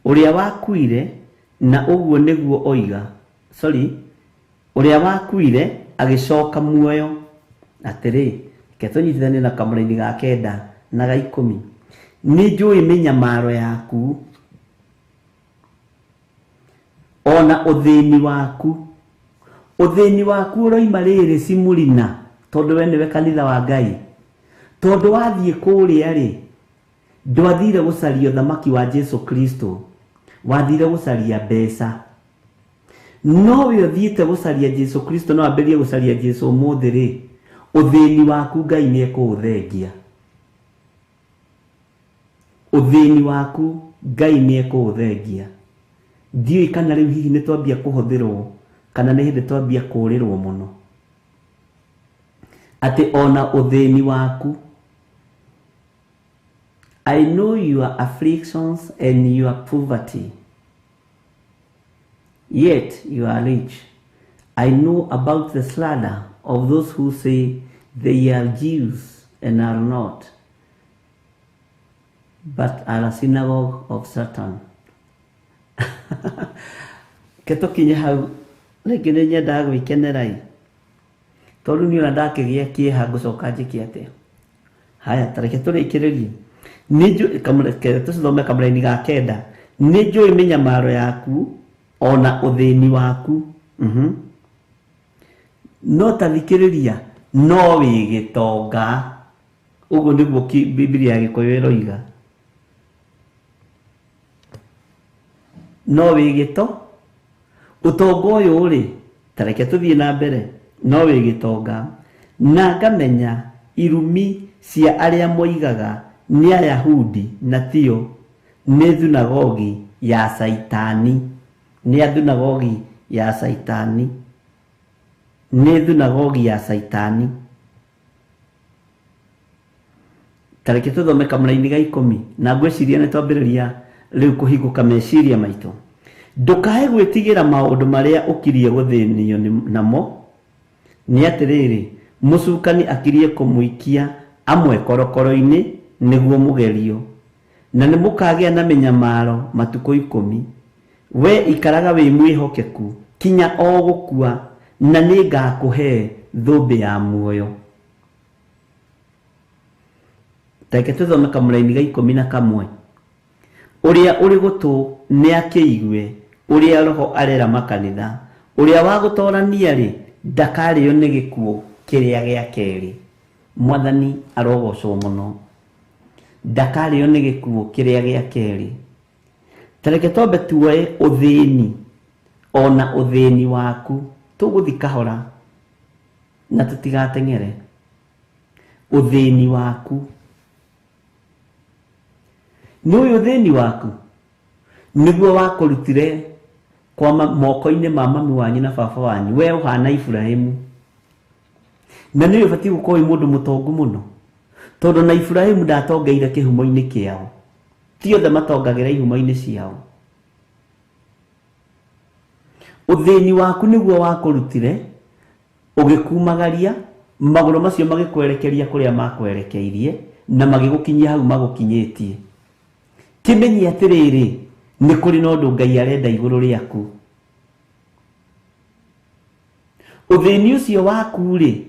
ũrĩa wakuire na ũguo nĩguo oiga, sorry, ũrĩa wakuire agĩcoka muoyo. Atĩrĩ, reke tũnyitithanie na kamũraini ga 9 na ga 10. Nĩ njũĩ mĩnyamaro yaku ona ũthĩni waku. Ũthĩni waku ũroima rĩrĩ Simulina, tondũ we nĩwe kanitha wa Ngai. Tondũ wathiĩ kũrĩa rĩ, ndwathire gũcaria ũthamaki wa Jesu Kristo, wathire gũcaria mbeca. No we ũthiĩte gũcaria Jesu Kristo, no ambĩrĩrie gũcaria Jesu ũmũthĩ rĩ, ũthĩni waku Ngai nĩ ekũũthengia. Ũthĩni waku Ngai nĩ ekũũthengia. Ndiũĩ kana rĩu hihi nĩ twambia kũhũthĩrwo kana nĩ hĩndĩ twambia kũũrĩrwo mũno. Atĩ ona ũthĩni waku, I know your afflictions and your poverty, yet you are rich. I know about the slander of those who say they are Jews and are not, but are a synagogue of Satan. Ke tũkinye hau rĩngĩ nĩ nyendaga gwĩkenera ĩ, tondũ niĩ ona ndakĩgĩa kĩeha ngũcoka njĩke atĩa? Haya, ta reke tũrĩkĩrĩrie. Nĩ njũĩ, tũcithome kamũraini ga 9. Nĩ njũĩ mĩnyamaro yaku ona ũthĩni waku. No ta thikĩrĩria, no wĩ gĩtonga. Ũguo nĩguo Biblia ya Gĩkũyũ ĩroiga. No wĩ gĩto. Ũtonga ũyũ rĩ, ta reke tũthiĩ na mbere. No wĩ gĩtonga. Na ngamenya irumi cia arĩa moigaga nĩ Ayahudi na tio, nĩ thunagogi ya Saitani. Nĩ a thunagogi ya Saitani. Nĩ thunagogi ya Saitani. Ta reke tũthome kamũraini ga 10, na ngwĩciria nĩ twambĩrĩria rĩu kũhingũka meciria maitũ. Ndũkae gwĩtigĩra maũndũ marĩa ũkirie gũthĩnio namo. Nĩ atĩrĩrĩ, mũcukani akirie kũmũikia amwe korokoro-inĩ nĩguo mũgerio, na nĩ mũkagĩa na mĩnyamaro matukũ 10. We ikaraga wĩ mwĩhokeku kinya o gũkua, na nĩ ngakũhe thũmbĩ ya muoyo. Reke tũthome kamũraini ga 11. Ũrĩa ũrĩ gũtũ nĩ akĩigue ũrĩa Roho arera makanitha. Ũrĩa wa gũtorania rĩ, ndakarĩo nĩ gĩkuũ kĩrĩa gĩa kerĩ. Mwathani arogocwo mũno. Ndakarĩo nĩ gĩkuũ kĩrĩa gĩa kerĩ. Ta reke twambe tuoe ũthĩni ona ũthĩni waku. Tũgũthiĩ kahora na tũtigateng'ere. Ũthĩni waku. Nĩ ũyũ ũthĩni waku nĩguo wakũrutire kwa moko-inĩ ma mami wanyu na baba wanyu, we ũhana Iburahĩmu. Na nĩ ũbatiĩ gũkorwo wĩ mũndũ mũtongu mũno, tondũ na Iburahĩmu ndatongeire kĩhumo-inĩ kĩao. Ti othe matongagĩra ihumo-inĩ ciao. Ũthĩni waku nĩguo wakũrutire, ũgĩkumagaria, magũrũ macio magĩkwerekeria kũrĩa makwerekeirie, na magĩgũkinyia hau magũkinyĩtie. Kĩmenye atĩrĩrĩ, nĩ kũrĩ na ũndũ Ngai arenda igũrũ rĩaku. Ũthĩni ũcio waku rĩ,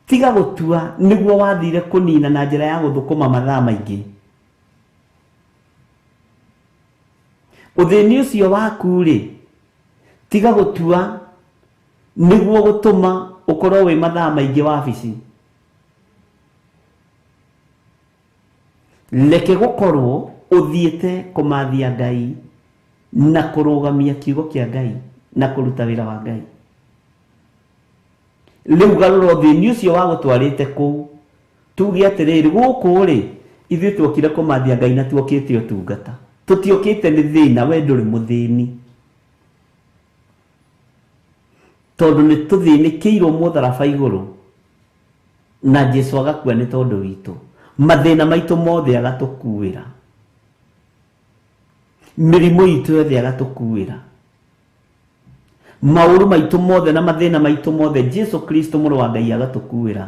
tiga gũtua nĩguo wathire kũnina na njĩra ya gũthũkũma mathaa maingĩ. Ũthĩni ũcio waku rĩ, tiga gũtua nĩguo gũtũma ũkorwo wĩ mathaa maingĩ wabici. Reke gũkorwo ũthiĩte kũmathia Ngai na kũrũgamia kiugo kĩa Ngai na kũruta wĩra wa Ngai. Rĩu garũra ũthĩni ũcio wagũtwarĩte kũu, tuge atĩrĩrĩ, gũkũ rĩ, ithuĩ tuokire kũmathia Ngai na tuokĩte ũtungata. Tũtiokĩte nĩ thĩna, we ndũrĩ mũthĩni. Tondũ nĩ tũthĩnĩkĩirwo mũtharaba igũrũ na Jesu agakua nĩ tondũ witũ. Mathĩna maitũ mothe agatũkuĩra. Mĩrimũ itũ yothe agatũkuĩra. Maũru maitũ mothe na mathĩna maitũ mothe Jesu Kristo mũrũ wa Ngai agatũkuĩra.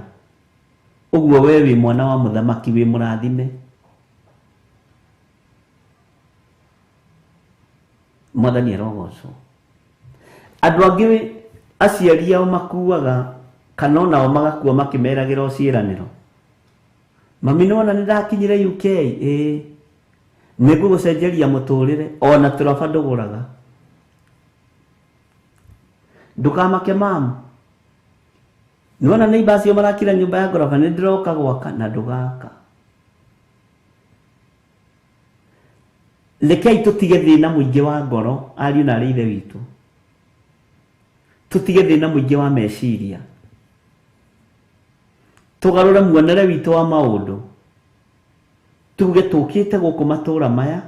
Ũguo we wĩ mwana wa mũthamaki, wĩ mũrathime. Mwathani arogocwo. Andũ angĩ aciari ao makuaga kana onao magakua makĩmeragĩra o ciĩranĩro. Mami nĩwona nĩndakinyire UK, ĩĩ nĩngũgũcenjeria mũtũrĩre, ona tũraba ndũgũraga. Ndũkamake mamu, nĩwona neighbor acio marakira nyũmba ya ngoroba, nĩndĩroka gwaka na ndũgaka. Rekei tũtige thĩna mũingĩ wa ngoro, ariũ na arĩ ithe witũ. Tũtige thĩna mũingĩ wa meciria. Tũgarũre muonere witũ wa maũndũ. Tuge tũkĩte gũkũ matũra maya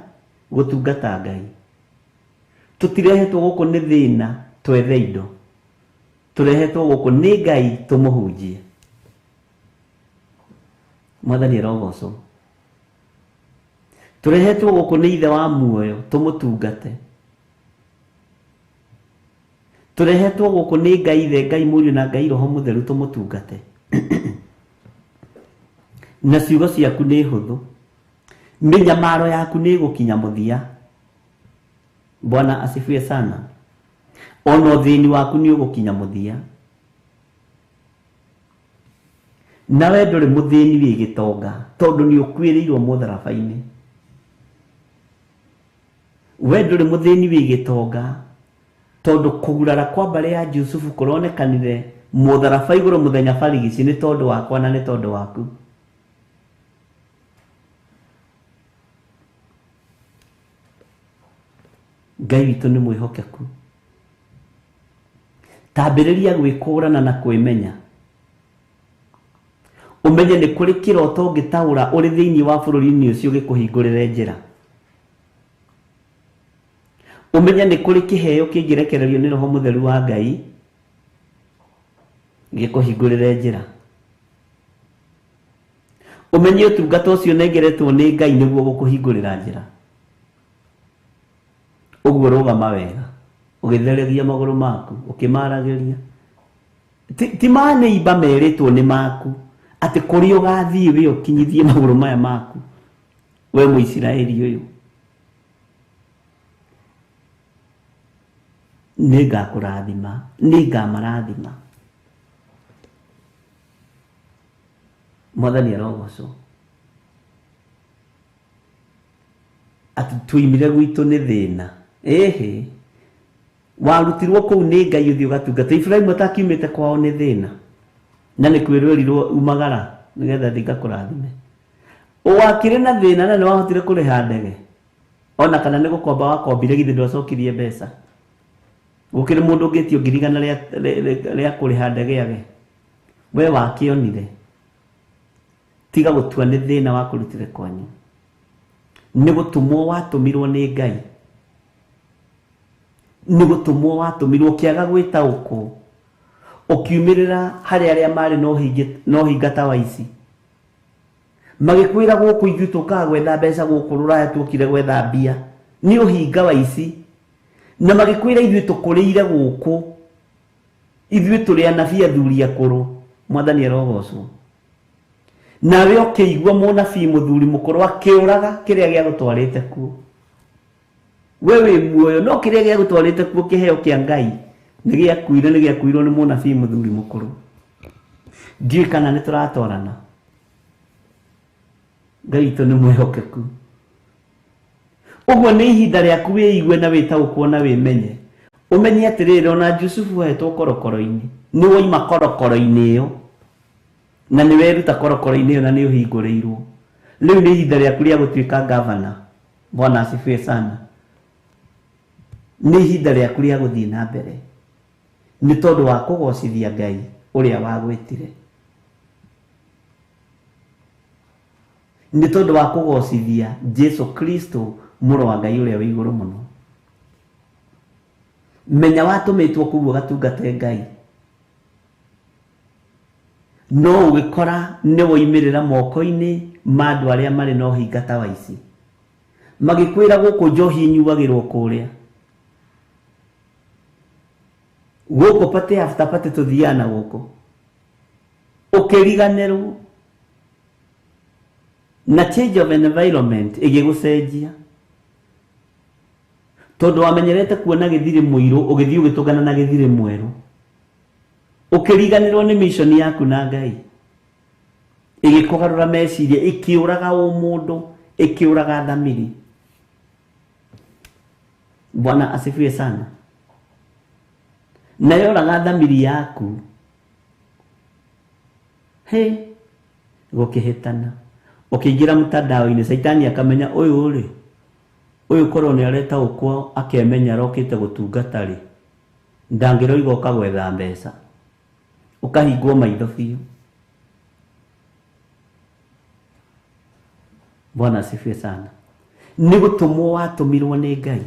gũtungata Ngai. Tũtirehetwo gũkũ nĩ thĩna twethe indo. Tũrehetwo gũkũ nĩ Ngai tũmũhunjie. Mwathani arogocwo. Tũrehetwo gũkũ nĩ Ithe wa muoyo tũmũtungate. Tũrehetwo gũkũ nĩ Ngai Ithe, Ngai Mũriũ na Ngai Roho Mũtheru tũmũtungate. Na ciugo ciaku nĩ hũthũ. Mĩnyamaro yaku nĩ ĩgũkinya mũthia. Bwana asifiwe sana. Ona ũthĩni waku nĩ ũgũkinya mũthia. Nawe ndũrĩ mũthĩni wĩ gĩtonga tondũ nĩ ũkuĩrĩirwo mũtharaba-inĩ. We ndũrĩ mũthĩni wĩ gĩtonga tondũ kũgurara kwa mbarĩ ya Jusufu kũronekanire mũtharaba igũrũ mũthenya barigici nĩ tondũ wakwa na nĩ tondũ waku. Ngai witũ nĩ mwĩhokeku. Tambĩrĩria gwĩkũrana na kwĩmenya. Ũmenye nĩ kũrĩ kĩroto ũngĩtaũra ũrĩ thĩinĩ wa bũrũri-inĩ ũcio gĩkũhingũrĩre njĩra. Ũmenye nĩ kũrĩ kĩheo kĩngĩrekererio nĩ Roho Mũtheru wa Ngai gĩkũhingũrĩre njĩra. Ũmenye ũtungata ũcio ũnengeretwo nĩ Ngai nĩguo gũkũhingũrĩra njĩra. Ũguo rũgama wega, ũgĩthereria magũrũ maku, ũkĩmaragĩria. Ti ma neighbor merĩtwo nĩ maku, atĩ kũrĩa ũgathiĩ we ũkinyithie magũrũ maya maku, we Mũisiraeli ũyũ. Nĩngakũrathima, nĩngamarathima. Mwathani arogocwo. Atĩ tuoimire gwitũ nĩ thĩna. Ĩhĩ, warutirwo kũu nĩ Ngai ũthiĩ ũgatungata. Iburahĩmu atakiumĩte kwao nĩ thĩna. Na nĩ kwĩrwo erirwo umagara nĩgetha thiĩ ngakũrathime. Wakĩrĩ na thĩna na nĩwahotire kũrĩha ndege. Ona kana nĩ gũkomba wakombire githĩ ndwacokirie mbeca. Gũkĩrĩ mũndũ ũngĩtio 100,000 rĩa kũrĩha ndege age. We wakĩonire. Tiga gũtua nĩ thĩna wakũrutire kwanyu. Nĩ gũtũmwo watũmirwo nĩ Ngai. Nĩ gũtũmwo watũmirwo ũkĩaga gwĩtaũkwo. Ũkiumĩrĩra harĩ arĩa marĩ na ũhinga ta wa ici. Magĩkwĩra gũkũ ithuĩ tũkaga gwetha mbeca gũkũ rũraya tuokire gwetha mbia. Nĩ ũhinga wa ici. Na magĩkwĩra ithuĩ tũkũrĩire gũkũ. Ithuĩ tũrĩ anabii athuri akũrũ. Mwathani arogocwo. Nawe ũkĩigua mũnabii mũthuri mũkũrũ akĩũraga kĩrĩa gĩagũtwarĩte kuo. We wĩ muoyo no kĩrĩa gĩagũtwarĩte kuo kĩheo kĩa Ngai nĩ gĩakuire, nĩ gĩakuirwo nĩ mũnabii mũthuri mũkũrũ. Ndiũĩ kana nĩ tũratwarana. Ngai witũ nĩ mwĩhokeku. Ũguo nĩ ihinda rĩaku wĩigue na wĩtaũkwo na wĩmenye. Ũmenye atĩrĩrĩ, ona Jusufu ahetwo korokoro-inĩ, nĩ woima korokoro-inĩ ĩyo na nĩ weruta korokoro-inĩ ĩyo na nĩ ũhingũrĩirwo. Rĩu nĩ ihinda rĩaku rĩa gũtuĩka gavana. Bwana asifiwe sana. Nĩ ihinda rĩaku rĩa gũthiĩ na mbere nĩ tondũ wa kũgocithia Ngai ũrĩa wagwĩtire. Nĩ tondũ wa kũgocithia Jesu Kristo mũrũ wa Ngai ũrĩa wĩ igũrũ mũno. Menya watũmĩtwo kũu ũgatungate Ngai. No ũgĩkora nĩ woimĩrĩra moko-inĩ ma andũ arĩa marĩ na ũhinga ta wa ici. Magĩkwĩra gũkũ njohi ĩnyuagĩrwo kũrĩa. Gũkũ party after party tũthiaga na gũkũ. Ũkĩriganĩrwo na change of environment ĩgĩgũcenjia. Tondũ wamenyerete kuona gĩthirĩ mũirũ ũgĩthiĩ ũgĩtũngana na gĩthirĩ mwerũ. Ũkĩriganĩrwo nĩ mission yaku na Ngai. Ĩgĩkũgarũra meciria, ĩkĩũraga ũmũndũ, ĩkĩũraga thamiri. Bwana asifiwe sana. Na yoraga thamiri yaku. He, gũkĩhĩtana. Ũkĩingĩra mtandao-inĩ, Caitani akamenya ũyũ rĩ, ũyũ korwo nĩ aretaũkwo akemenya arokĩte gũtungata rĩ, ndangĩroiga ũka gwetha mbeca. Ũkahingwo maitho biũ. Bwana asifiwe sana. Nĩ gũtũmwo watũmirwo nĩ Ngai.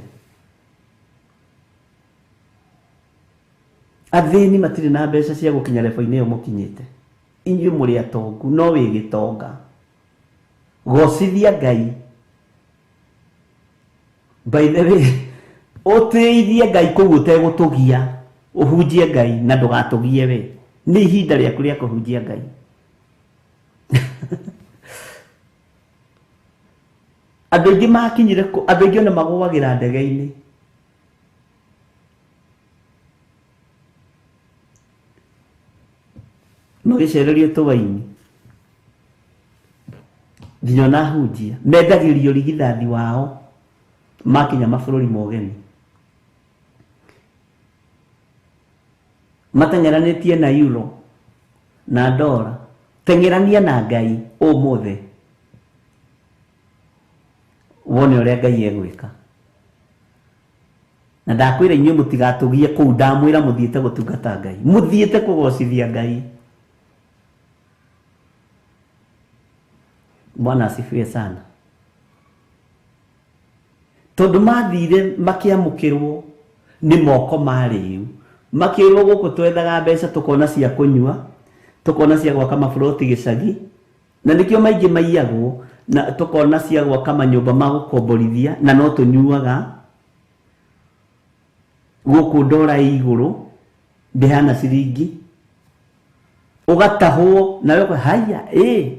Athĩni matirĩ na mbeca cia gũkinya level-inĩ ĩyo mũkinyĩte. Inyuĩ mũrĩ atongu no wĩ gĩtonga. Gocithia Ngai. By the way, ũtĩithie Ngai kũu ũtegũtũgia. Ũhunjie Ngai na ndũgatũgie we. Nĩ ihinda rĩaku rĩa kũhunjia Ngai. Andũ aingĩ makinyire andũ aingĩ ona magũagĩra ndege-inĩ. Magĩcererio tũwaini. Nginya ona ahunjia mendagĩrio rigithathi wao makinya mabũrũri ma ũgeni. Mateng'eranĩtie na euro na ndora. Teng'erania na Ngai ũmũthĩ wone ũrĩa Ngai egwĩka. Na ndakwĩra inyuĩ mũtigatũgie kũu, ndamwĩra mũthiĩte gũtungata Ngai, mũthiĩte kũgocithia Ngai. Bwana asifiwe sana. Tondũ mathire makĩamũkĩrwo nĩ moko ma rĩu, makĩrwo gũkũ twethaga mbeca tũkona cia kũnyua, tũkona cia gwaka maburoti gĩcagi, na nĩkĩo maingĩ maiyagwo, na tũkona cia gwaka manyũmba ma gũkomborithia, na no tũnyuaga gũkũ ndora ĩ igũrũ ndĩhana ciringi, ũgatahwo nawe ũka haya ĩ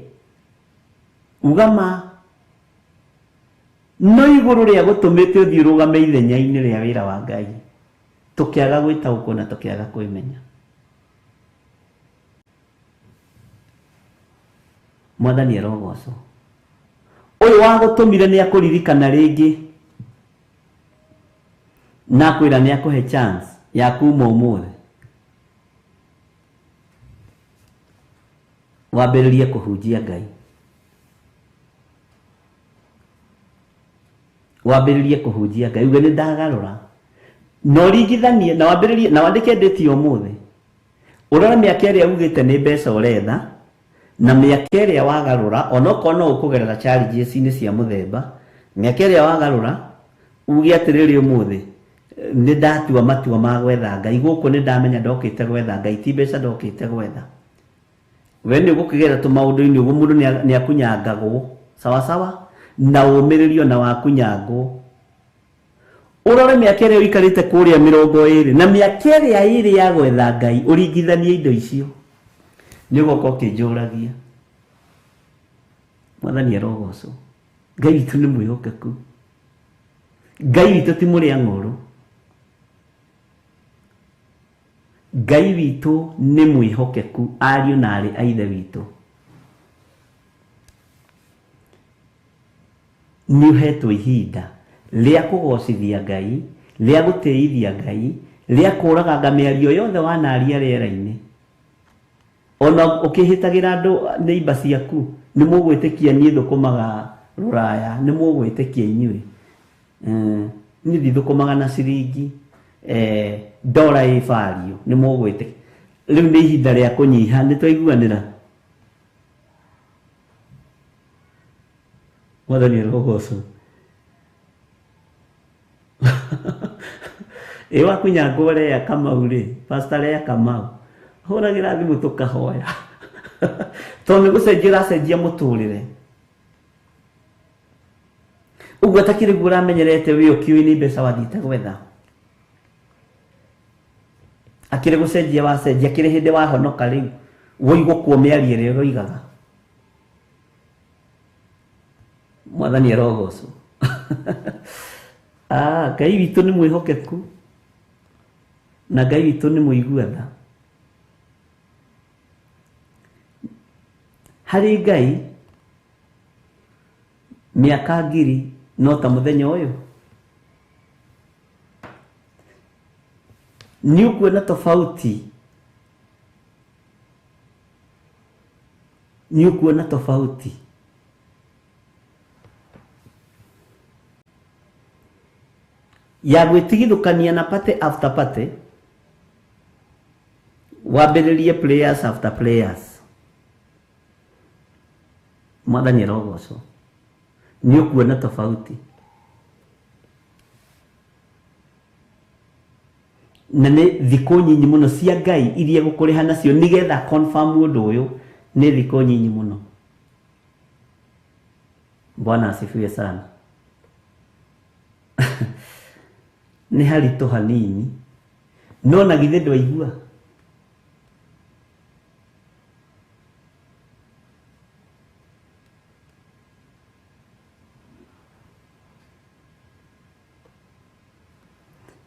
uga ma no igũrũ rĩa gũtũmĩte ũthiĩ ũrũgame ithenya-inĩ rĩa wĩra wa Ngai, tũkĩaga gwĩtaũkwo na tũkĩaga kwĩmenya. Mwathani arogocwo. Ũyũ wagũtũmire nĩ akũririkana rĩngĩ na akwĩra nĩ akũhe chance ya kuma ũmũthĩ wambĩrĩrie kũhunjia Ngai, wambĩrĩrie kũhunjia Ngai, uge nĩ ndagarũra, na ũringithanie na wambĩrĩrie na wandĩke ndĩti ũmũthĩ, ũrore mĩaka ĩrĩa ugĩte nĩ mbeca ũretha na mĩaka ĩrĩa wagarũra, onokorwo no ũkũgerera challenges-inĩ cia mũthemba, Mĩaka ĩrĩa wagarũra uge atĩrĩrĩ, ũmũthĩ nĩ ndatua matua ma gwetha Ngai, gũkũ nĩ ndamenya ndokĩte gwetha Ngai, ti mbeca ndokĩte gwetha. We nĩ ũgũkĩgera tũmaũndũ-inĩ ũguo, mũndũ nĩ akunyangagwo sawasawa, na ũmĩrĩrio na wakunyangwo. Ũrore mĩaka ĩrĩa ũikarĩte kũrĩa 20 na mĩaka ĩrĩa ĩrĩ ya gwetha Ngai, ũringithanie indo icio, nĩ ũgoka ũkĩnjũragia. Mwathani arogocwo. Ngai witũ nĩ mwĩhokeku, Ngai witũ ti mũrĩa ng'ũrũ, Ngai witũ nĩ mwĩhokeku, ariũ na aarĩ a ithe witũ. Nĩ ũhetwo ihinda rĩa kũgocithia Ngai, rĩa gũtĩithia Ngai, rĩa kũraganga mĩario yothe wanaria rĩera-inĩ. Ona ũkĩhĩtagĩra andũ nĩ imba ciaku, nĩ mũgwĩtĩkia niĩ thũkũmaga rũraya, nĩ mũgwĩtĩkia inyuĩ. Niĩ ndithũkũmaga na ciringi, ndora ĩ bario, nĩ mũgwĩtĩkia. Rĩu nĩ ihinda rĩa kũnyiha, nĩ twaiguanĩra. Mwathani arogocwo. Ĩ wakunyangwo Lea Kamau rĩ, Pastor Lea Kamau, hũragĩra thimũ tũkahoya. Tondũ nĩ gũcenjia ũracenjia mũtũrĩre. Ũguo atakĩrĩ guo ũramenyerete wĩ ũkĩũĩ nĩ mbeca wathiĩte gwetha. Akĩrĩ gũcenjia wacenjia, akĩrĩ hĩndĩ wahonoka rĩu, woigũkwo mĩario ĩrĩa ũroigaga. Mwathani arogocwo. Ngai witũ nĩ mwĩhokeku na Ngai witũ nĩ mũigua tha. Harĩ Ngai mĩaka 1000 no ta mũthenya ũyũ. Nĩ ũkuona tofauti, nĩ ũkuona tofauti. Ya gwĩtigithũkania na party after party, wambĩrĩrie players after players. Mwathani arogocwo. Nĩ ũkuona tofauti. Na nĩ thikũ nyinyi mũno cia Ngai iria gũkũrĩha nacio nĩgetha confirm ũndũ ũyũ, nĩ thikũ nyinyi mũno. Bwana asifiwe sana. Nĩ haritũ hanini, no na githĩ ndwaigua?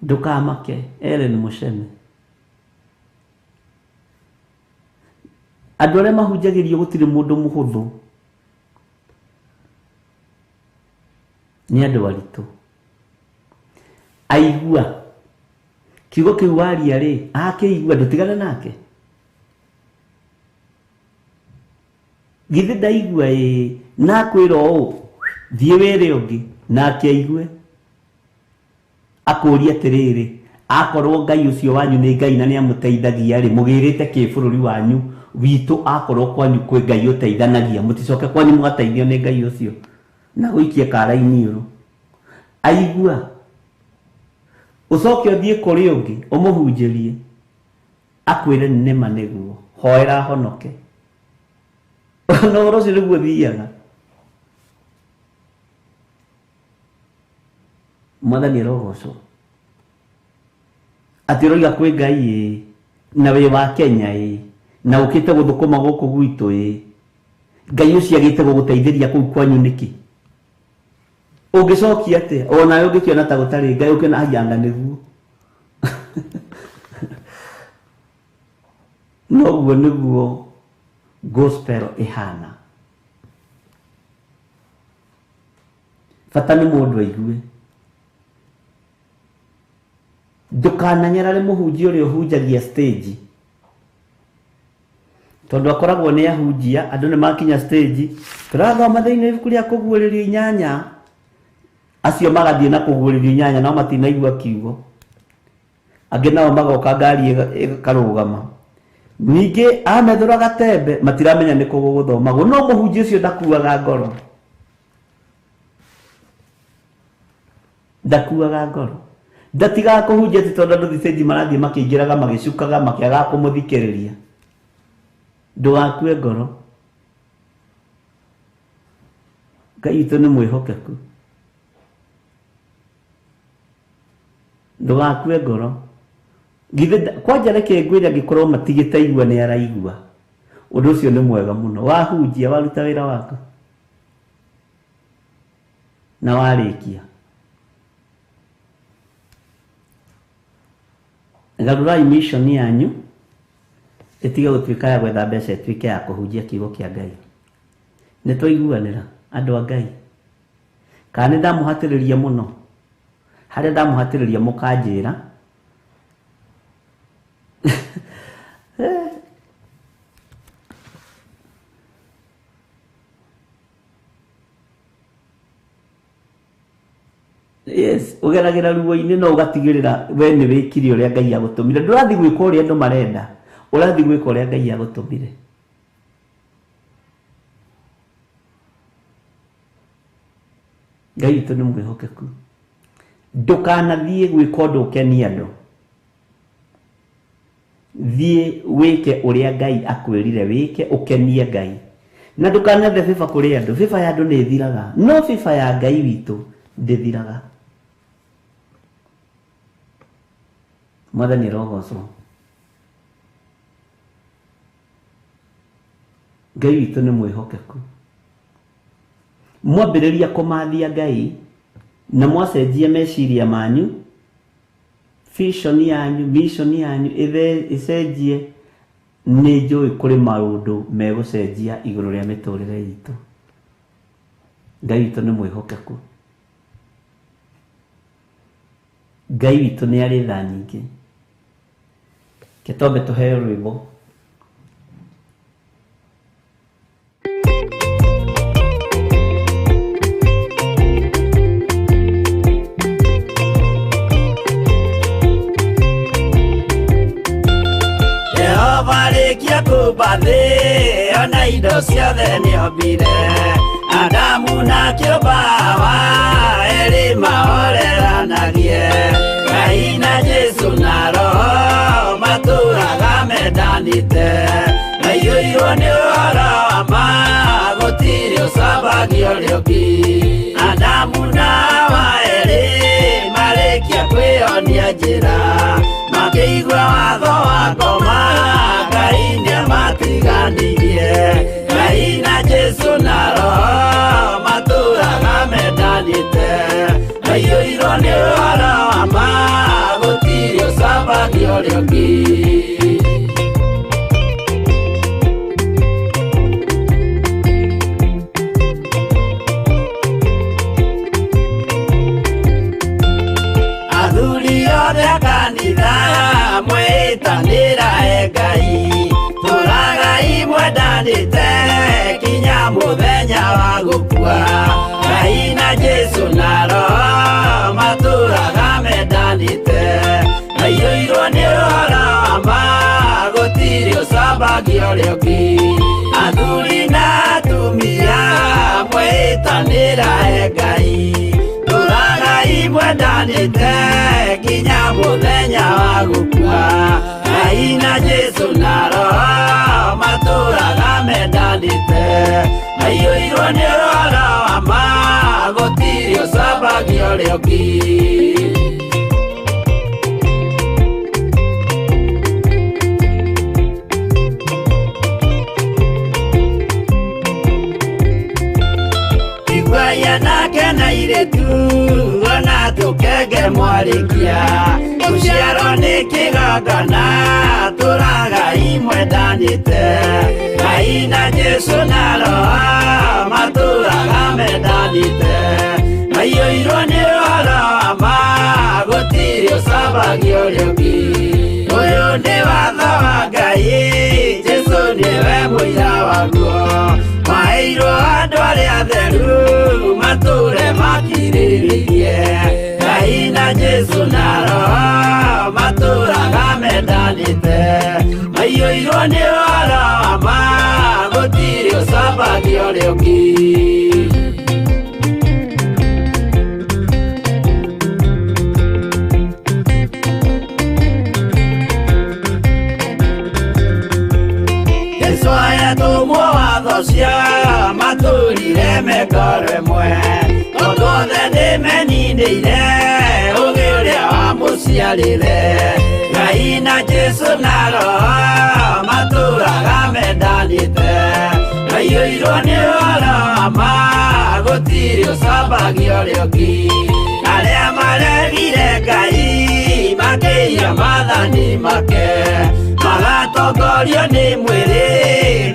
Ndũkamake, Ellen Musheme. Andũ arĩa mahunjagĩrio gũtirĩ mũndũ mũhũthũ, nĩ andũ aritũ. Aigua kiugo kĩu waria rĩ, akĩigua ndũtigane nake. Githĩ ndaigua ĩ, na akwĩra ũũ, thiĩ wĩre ũngĩ, nake aigue. Akũrie atĩrĩrĩ, akorwo Ngai ũcio wanyu nĩ Ngai na nĩ amũteithagia rĩ, mũgĩrĩte kĩ bũrũri wanyu witũ, akorwo kwanyu kwĩ Ngai ũteithanagia, mũticoke kwanyu mũgateithio nĩ Ngai ũcio na gũikie kara-inĩ ũrũ. Aigua ũcoke ũthiĩ kũrĩ ũngĩ ũmũhunjĩrie, akwĩre nĩma nĩguo, hoera honoke. Na ũhoro ũcio nĩguo ũthiaga. Mwathani arogocwo. Atĩ ũroiga kwĩ Ngai ĩ, na wĩ wa Kenya ĩ, na ũkĩte gũthũkũma gũkũ gwitũ ĩ, Ngai ũcio agĩte gũgũteithĩria kũu kwanyu nĩkĩ? Ũngĩcokia atĩa? O nawe ũngĩkĩona ta gũtarĩ Ngai, ũkĩona aianga nĩguo. Noguo nĩguo gospel ĩhana. Bata nĩ mũndũ aigue. Ndũkananyarare mũhunjia ũrĩa ũhunjagia stage, tondũ akoragwo nĩ ahunjia, andũ nĩ makinya stage, tũrathoma thĩinĩ wa ibuku rĩa kũguũrĩrio 8, acio magathiĩ na kũguũrĩrio 8 no matinaigua kiugo. Angĩ nao magoka ngari ĩkarũgama. Ningĩ amethũra gatembe matiramenya nĩ kũ gũgũthomagwo, no mũhunjia ũcio ndakuaga ngoro. Ndakuaga ngoro. Ndatigaga kũhunjia atĩ tondũ andũ thicĩnji marathiĩ makĩingĩraga magĩcukaga makĩagaga kũmũthikĩrĩria. Ndũgakue ngoro. Ngai witũ nĩ mwĩhokeku. Ndũgakue ngoro. Githĩ kwanja reke ngwĩre angĩkorwo matigĩte igua nĩ araigua. Ũndũ ũcio nĩ mwega mũno. Wahunjia waruta wĩra waku na warĩkia. Garũrai mission yanyu ĩtige gũtuĩka ya gwetha mbeca ĩtuĩke ya kũhunjia kiugo kĩa Ngai. Nĩ twaiguanĩra andũ a Ngai. Kana nĩ ndamũhatĩrĩria mũno? Harĩa ndamũhatĩrĩria mũkanjĩra. Yes, ũgeragĩra ruo-inĩ no ũgatigĩrĩra we nĩ wĩkire ũrĩa Ngai agũtũmire. Ndũrathiĩ gwĩka ũrĩa andũ marenda, ũrathiĩ gwĩka ũrĩa Ngai agũtũmire. Ngai witũ nĩ mwĩhokeku. Ndũkanathiĩ gwĩka ũndũ ũkenie andũ. Thiĩ wĩke ũrĩa Ngai akwĩrire wĩke ũkenie Ngai. Na ndũkanethe favor kũrĩ andũ. Favor ya andũ nĩ ĩthiraga, no favor ya Ngai witũ ndĩthiraga. Mwathani arogocwo. Ngai witũ nĩ mwĩhokeku. Mwambĩrĩria kũmathia Ngai na mwacenjia meciria manyu, vision yanyu, mission yanyu ĩcenjie, nĩ njũĩ kũrĩ maũndũ megũcenjia igũrũ rĩa mĩtũrĩre itũ. Ngai witũ nĩ mwĩhokeku. Ngai witũ nĩ arĩ tha nyingĩ. Ke twambe tũheo rwĩmbo. Jehova rĩkia kũmba thĩ ona indo ciothe nĩombire. Adamu na kĩũmba Hawa erĩ mahoreranagie. Ngai na Jesũ na Roho matũraga mendanĩte. Maiyũirwo nĩ ũhoro wa ma gũtirĩ ũcambagio ũrĩa ũngĩ. Adamu na Hawa erĩ marĩkia kwĩyonia njĩra, makĩigua watho wa ngoma Ngai nĩamatiganirie. Ngai na Jesũ na Roho matũraga mendanĩte. Maiyũirwo nĩ ũhoro wa ma gũtirĩ ũcambagio ũrĩa ũngĩ. Athuri othe a kanitha mwĩtanĩra e Ngai, tũragai mwendanĩte kinya mũthenya wa gũkua. Ngai na Jesũ na Roho matũraga mendanĩte. Maiyũirwo nĩ ũhoro wa ma gũtirĩ ũcambagio ũrĩa ũngĩ. Athuri na atumia mwĩtanĩra e Ngai, tũragai mwendanĩte kinya mũthenya wa gũkua. Ngai na Jesũ na Roho matũraga mendanĩte. Maiyũirwo nĩ ũhoro wa ma gũtirĩ ũcambagio ũrĩa ũngĩ. Iguai anake na airĩtu ona tũkenge mwarĩkia, gũciarwo nĩ kĩgongona tũragai mwendanĩte. Ngai na Jesũ na Roho matũraga mendanĩte. Maiyũirwo nĩ ũhoro wa ma gũtirĩ ũcambagio ũrĩa ũngĩ. Ũyũ nĩ watho wa Ngai, Jesũ nĩwe mũira waguo. Maheirwo andũ arĩa atheru matũre makirĩrĩirie. Ngai na Jesũ na Roho matũraga mendanĩte. Maiyũirwo nĩ ũhoro wa ma gũtirĩ ũcambagio ũrĩa ũngĩ. ũcio matũrire mekoro ĩmwe tondũ othe nĩmeninĩire ũgĩ ũrĩa wamũciarire Ngai na Jesũ na Roho matũraga mendanĩte maiyũirwo nĩ ũhoro wa ma gũtirĩ ũcambagia ũrĩa ũngĩ arĩa maregire Ngai makĩiya maathani make magatongorio nĩ mwĩrĩ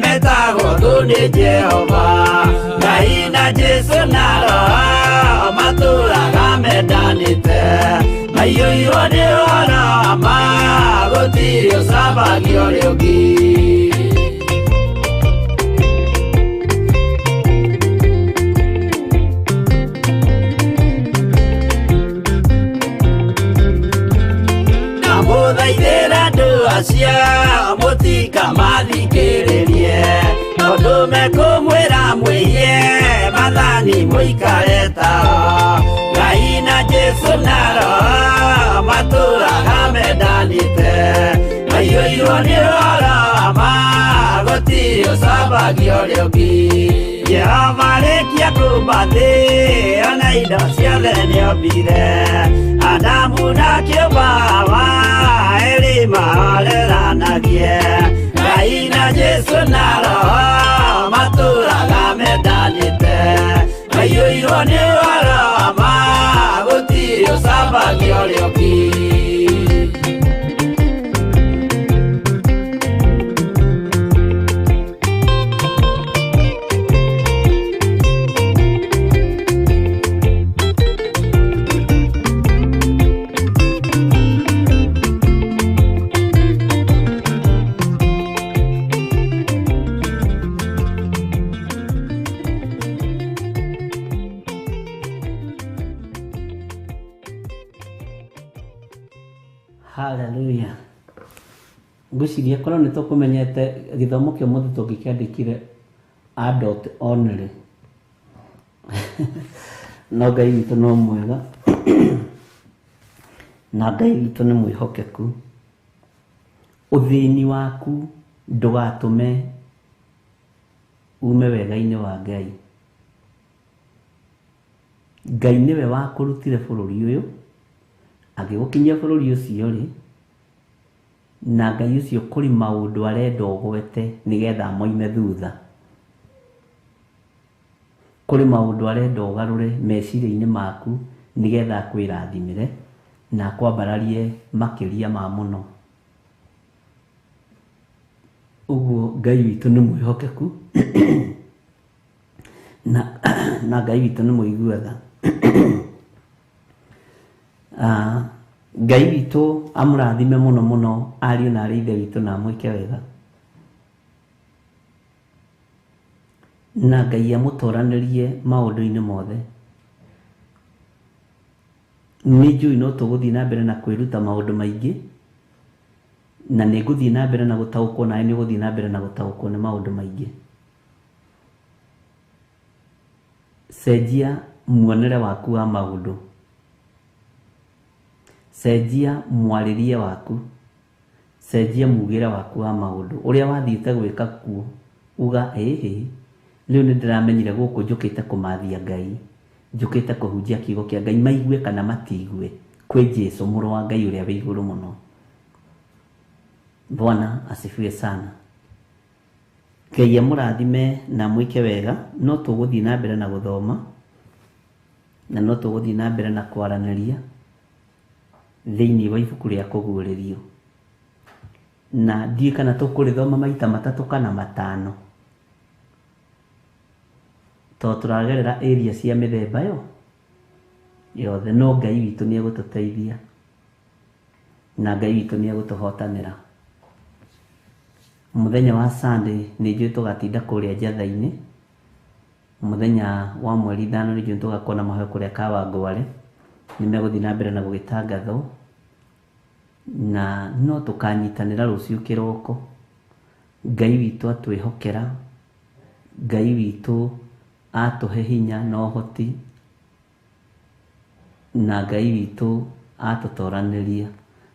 metagwo thũ nĩ Jehova Ngai na Jesũ na Roho matũraga mendanĩte maiyũirwo nĩ ũhoro wa ma gũtirĩ ũcambagia ũrĩa ũngĩ. Ndamũthaithĩra andũ acio mũtikamathikĩrĩrie tondũ mekũmwĩra mwĩiye maathani mũikare tao Ngai na Jesũ na Roho matũraga mendanĩte maiyũirwo nĩ ũhoro wa ma gũtirĩ ũcambagia ũrĩa ũngĩ Jehova arĩkia kũũmba thĩ ona indo ciothe nĩombire Adamu na kĩũmba Hawa erĩ mahoreranagie Ngai na Jesũ na Roho matũraga mendanĩte maiyũirwo nĩ ũhoro wa ma gũtirĩ ũcambagia ũrĩa ũngĩ. Hallelujah. Ngwĩciria korwo nĩ tũkũmenyete gĩthomo kĩa ũmũthĩ tũngĩkĩandĩkire adult only. No Ngai witũ no mwega na Ngai witũ nĩ mwĩhokeku. Ũthĩni waku ndũgatũme ume wega-inĩ wa Ngai. Ngai nĩwe wakũrutire bũrũri ũyũ agĩgũkinyia bũrũri ũcio rĩ, na Ngai ũcio kũrĩ maũndũ arenda ũgwete nĩgetha moime thutha. Kũrĩ maũndũ arenda ũgarũre meciria-inĩ maku nĩgetha akwĩrathimĩre na akwambararie makĩria ma mũno. Ũguo Ngai witũ nĩ mwĩhokeku na Ngai witũ nĩ mũigua tha. Ngai witũ amũrathime mũno mũno ariũ na arĩ ithe witũ na amwĩke wega na Ngai amũtoranĩrie maũndũ-inĩ mothe. Nĩ njũĩ no tũgũthiĩ na mbere na kwĩruta maũndũ maingĩ na nĩ ngũthiĩ na mbere na gũtaũkwo nawe nĩ ũgũthiĩ na mbere na gũtaũkwo nĩ maũndũ maingĩ. Cenjia muonere waku wa maũndũ, cenjia mwarĩrie waku, cenjia mugĩre waku wa maũndũ ũrĩa wathiĩte gwĩka kuo uga ĩhĩ rĩu nĩ ndĩramenyire gũkũ njũkĩte kũmathia Ngai, njũkĩte kũhunjia kiugo kĩa Ngai maigue kana matiigue kwĩ Jesũ mũrũ wa Ngai ũrĩa wĩ igũrũ mũno. Bwana asifiwe sana. Ngai amũrathime na mwĩke wega. No tũgũthiĩ na mbere na gũthoma na no tũgũthiĩ na mbere na kwaranĩria thĩinĩ wa ibuku rĩa kũguũrĩrio na ndiũĩ kana tũkũrĩthoma maita matatũ kana matano tondũ tũragerera area cia mĩthemba yo yothe, no Ngai witũ nĩ egũtũteithia na Ngai witũ nĩ egũtũhotanĩra. Mũthenya wa Sunday nĩ njũĩ tũgatinda kũrĩa njatha-inĩ, mũthenya wa mweri 5 nĩ njũĩ tũgakorwo na mahoya kũrĩa Kawangware, nĩ megũthiĩ na mbere na gũgĩtangathwo na no tũkanyitanĩra rũciũ kĩroko. Ngai witũ atwĩhokera, Ngai witũ atũhe hinya na ũhoti na Ngai witũ atũtoranĩria.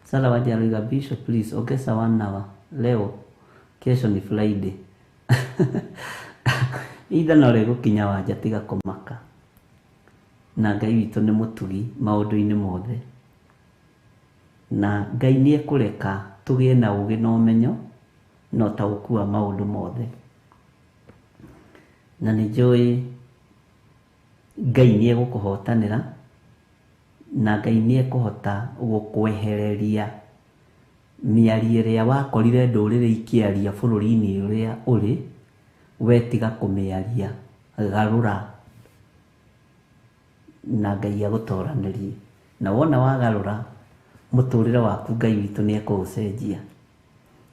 Sara Wanja aroiga Bishop please ongeza 1 hour leo, kesho ni Friday. Ihinda no rĩgũkinya wanja tiga kũmaka. Na Ngai witũ nĩ mũtugi maũndũ-inĩ mothe. Na Ngai nĩ ekũreka tũgĩe na ũgĩ na ũmenyo na ũtaũku wa maũndũ mothe. Na nĩ njũĩ Ngai nĩ egũkũhotanĩra na Ngai nĩ ekũhota gũkwehereria mĩario ĩrĩa wakorire ndũrĩrĩ ikĩaria bũrũri-inĩ ũrĩa ũrĩ, we tiga kũmĩaria, garũra na Ngai agũtoranĩrie. Na wona wagarũra mũtũrĩre waku Ngai witũ nĩ ekũũcenjia.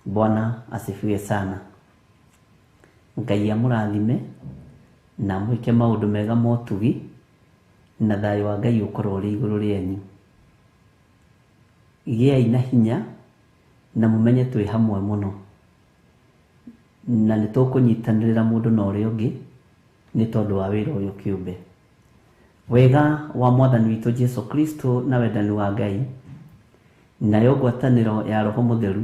Bwana asifiwe sana. Ngai amũrathime na amwĩke maũndũ mega ma ũtugi na thayũ wa Ngai ũkorwo ũrĩ igũrũ rĩanyu. Gĩai na hinya na mũmenye twĩ hamwe mũno na nĩ tũkũnyitanĩrĩra mũndũ na ũrĩa ũngĩ nĩ tondũ wa wĩra ũyũ kĩũmbe. Wega wa Mwathani witũ Jesu Kristo na wendani wa Ngai nayo ngwatanĩro ya Roho Mũtheru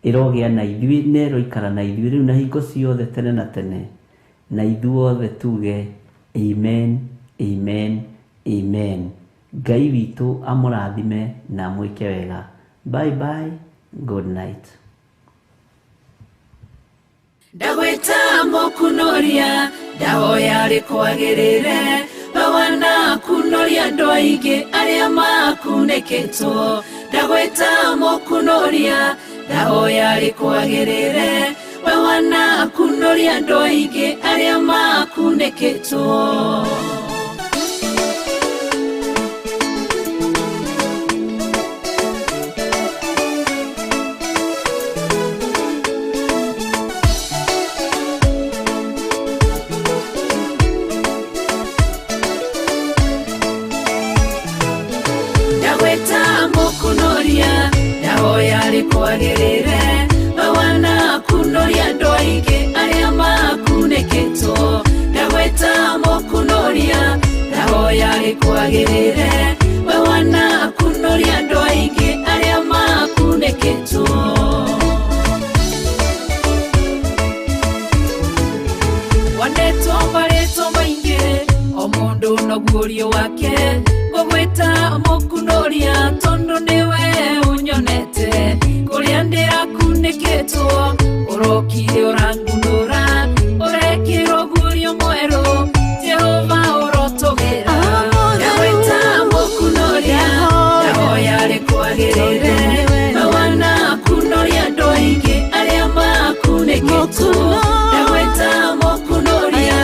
ĩrogĩa na ithuĩ na ĩroikara na ithuĩ rĩu na hingo ciothe tene na tene, na ithuothe tuge amen, amen, amen. Ngai witũ amũrathime na amwĩke wega. Bye bye, good night. Ndagwĩta mũkunoria ndahoya rĩkwagĩrĩre we wanakunoria andũ aingĩ arĩa makunĩkĩtwo. Ndagwĩta mũkunoria ndahoya rĩkwagĩrĩre we wanakunoria andũ aingĩ arĩa makunĩkĩtwo. Ndagwĩta mũkunoria ndahoya rĩkwagĩrĩre we wanakunoria andũ aingĩ arĩa makunĩkĩtwo. Ndagwĩta mũkunoria ndahoya rĩkwagĩrĩre we wanakunoria andũ aingĩ arĩa makunĩkĩtwo. Wanetwo marĩtwa maingĩ o mũndũ na guũrio wake, ngũgwĩta mũkunoria tondũ nĩwe ũnyonete. Kũrĩa ndĩrakunĩkĩtwo ũrokire ũrangunũra, ũrekĩrwo guũrio mwerũ Jehova ũrotũgĩra. Ndagwĩta mũkunoria ndahoya rĩkwagĩrĩre we wanakunoria andũ aingĩ arĩa makunĩkĩtwo. Ndagwĩta mũkunoria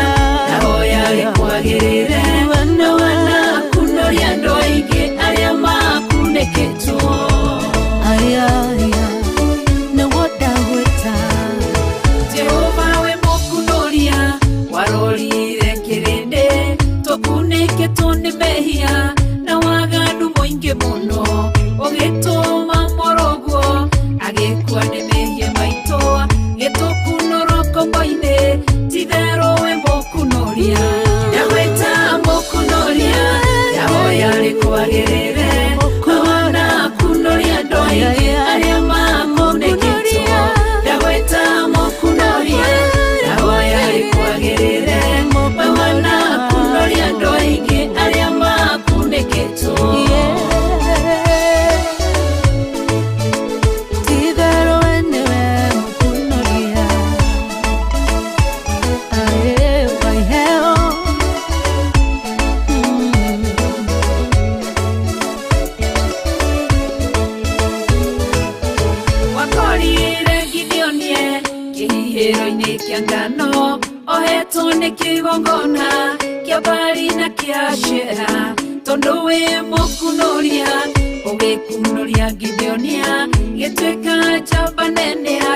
ndahoya rĩkwagĩrĩre we wanakunoria andũ aingĩ arĩa makunĩkĩtwo. Jehova we mũkunoria warorire kĩrĩndĩ tũkunĩkĩtwo nĩ mehia na waganu mũingĩ mũno, ũgĩtũma mũrũguo agĩkua nĩ mehia maitũ, gĩtũkunũrwo ngombo-inĩ ti-itherũ we mũkunoria. Ndagwĩta mũkunoria ndahoya rĩkwagĩrĩre we wanakunoria andũ aingĩ arĩa makunĩkĩtwo. Ndagwĩta mũkunoria ndahoya rĩkwagĩrĩre we wanakunoria andũ aingĩ arĩa makunĩkĩtwo. Wakorire Gideonie kĩhihĩro-inĩ kĩa ngano ohetwo nĩ kĩgongona kĩa Baali na kĩa Ashera, tondũ wĩ mũkunoria ũgĩkunoria Gideonia gĩtuĩka njamba nene ya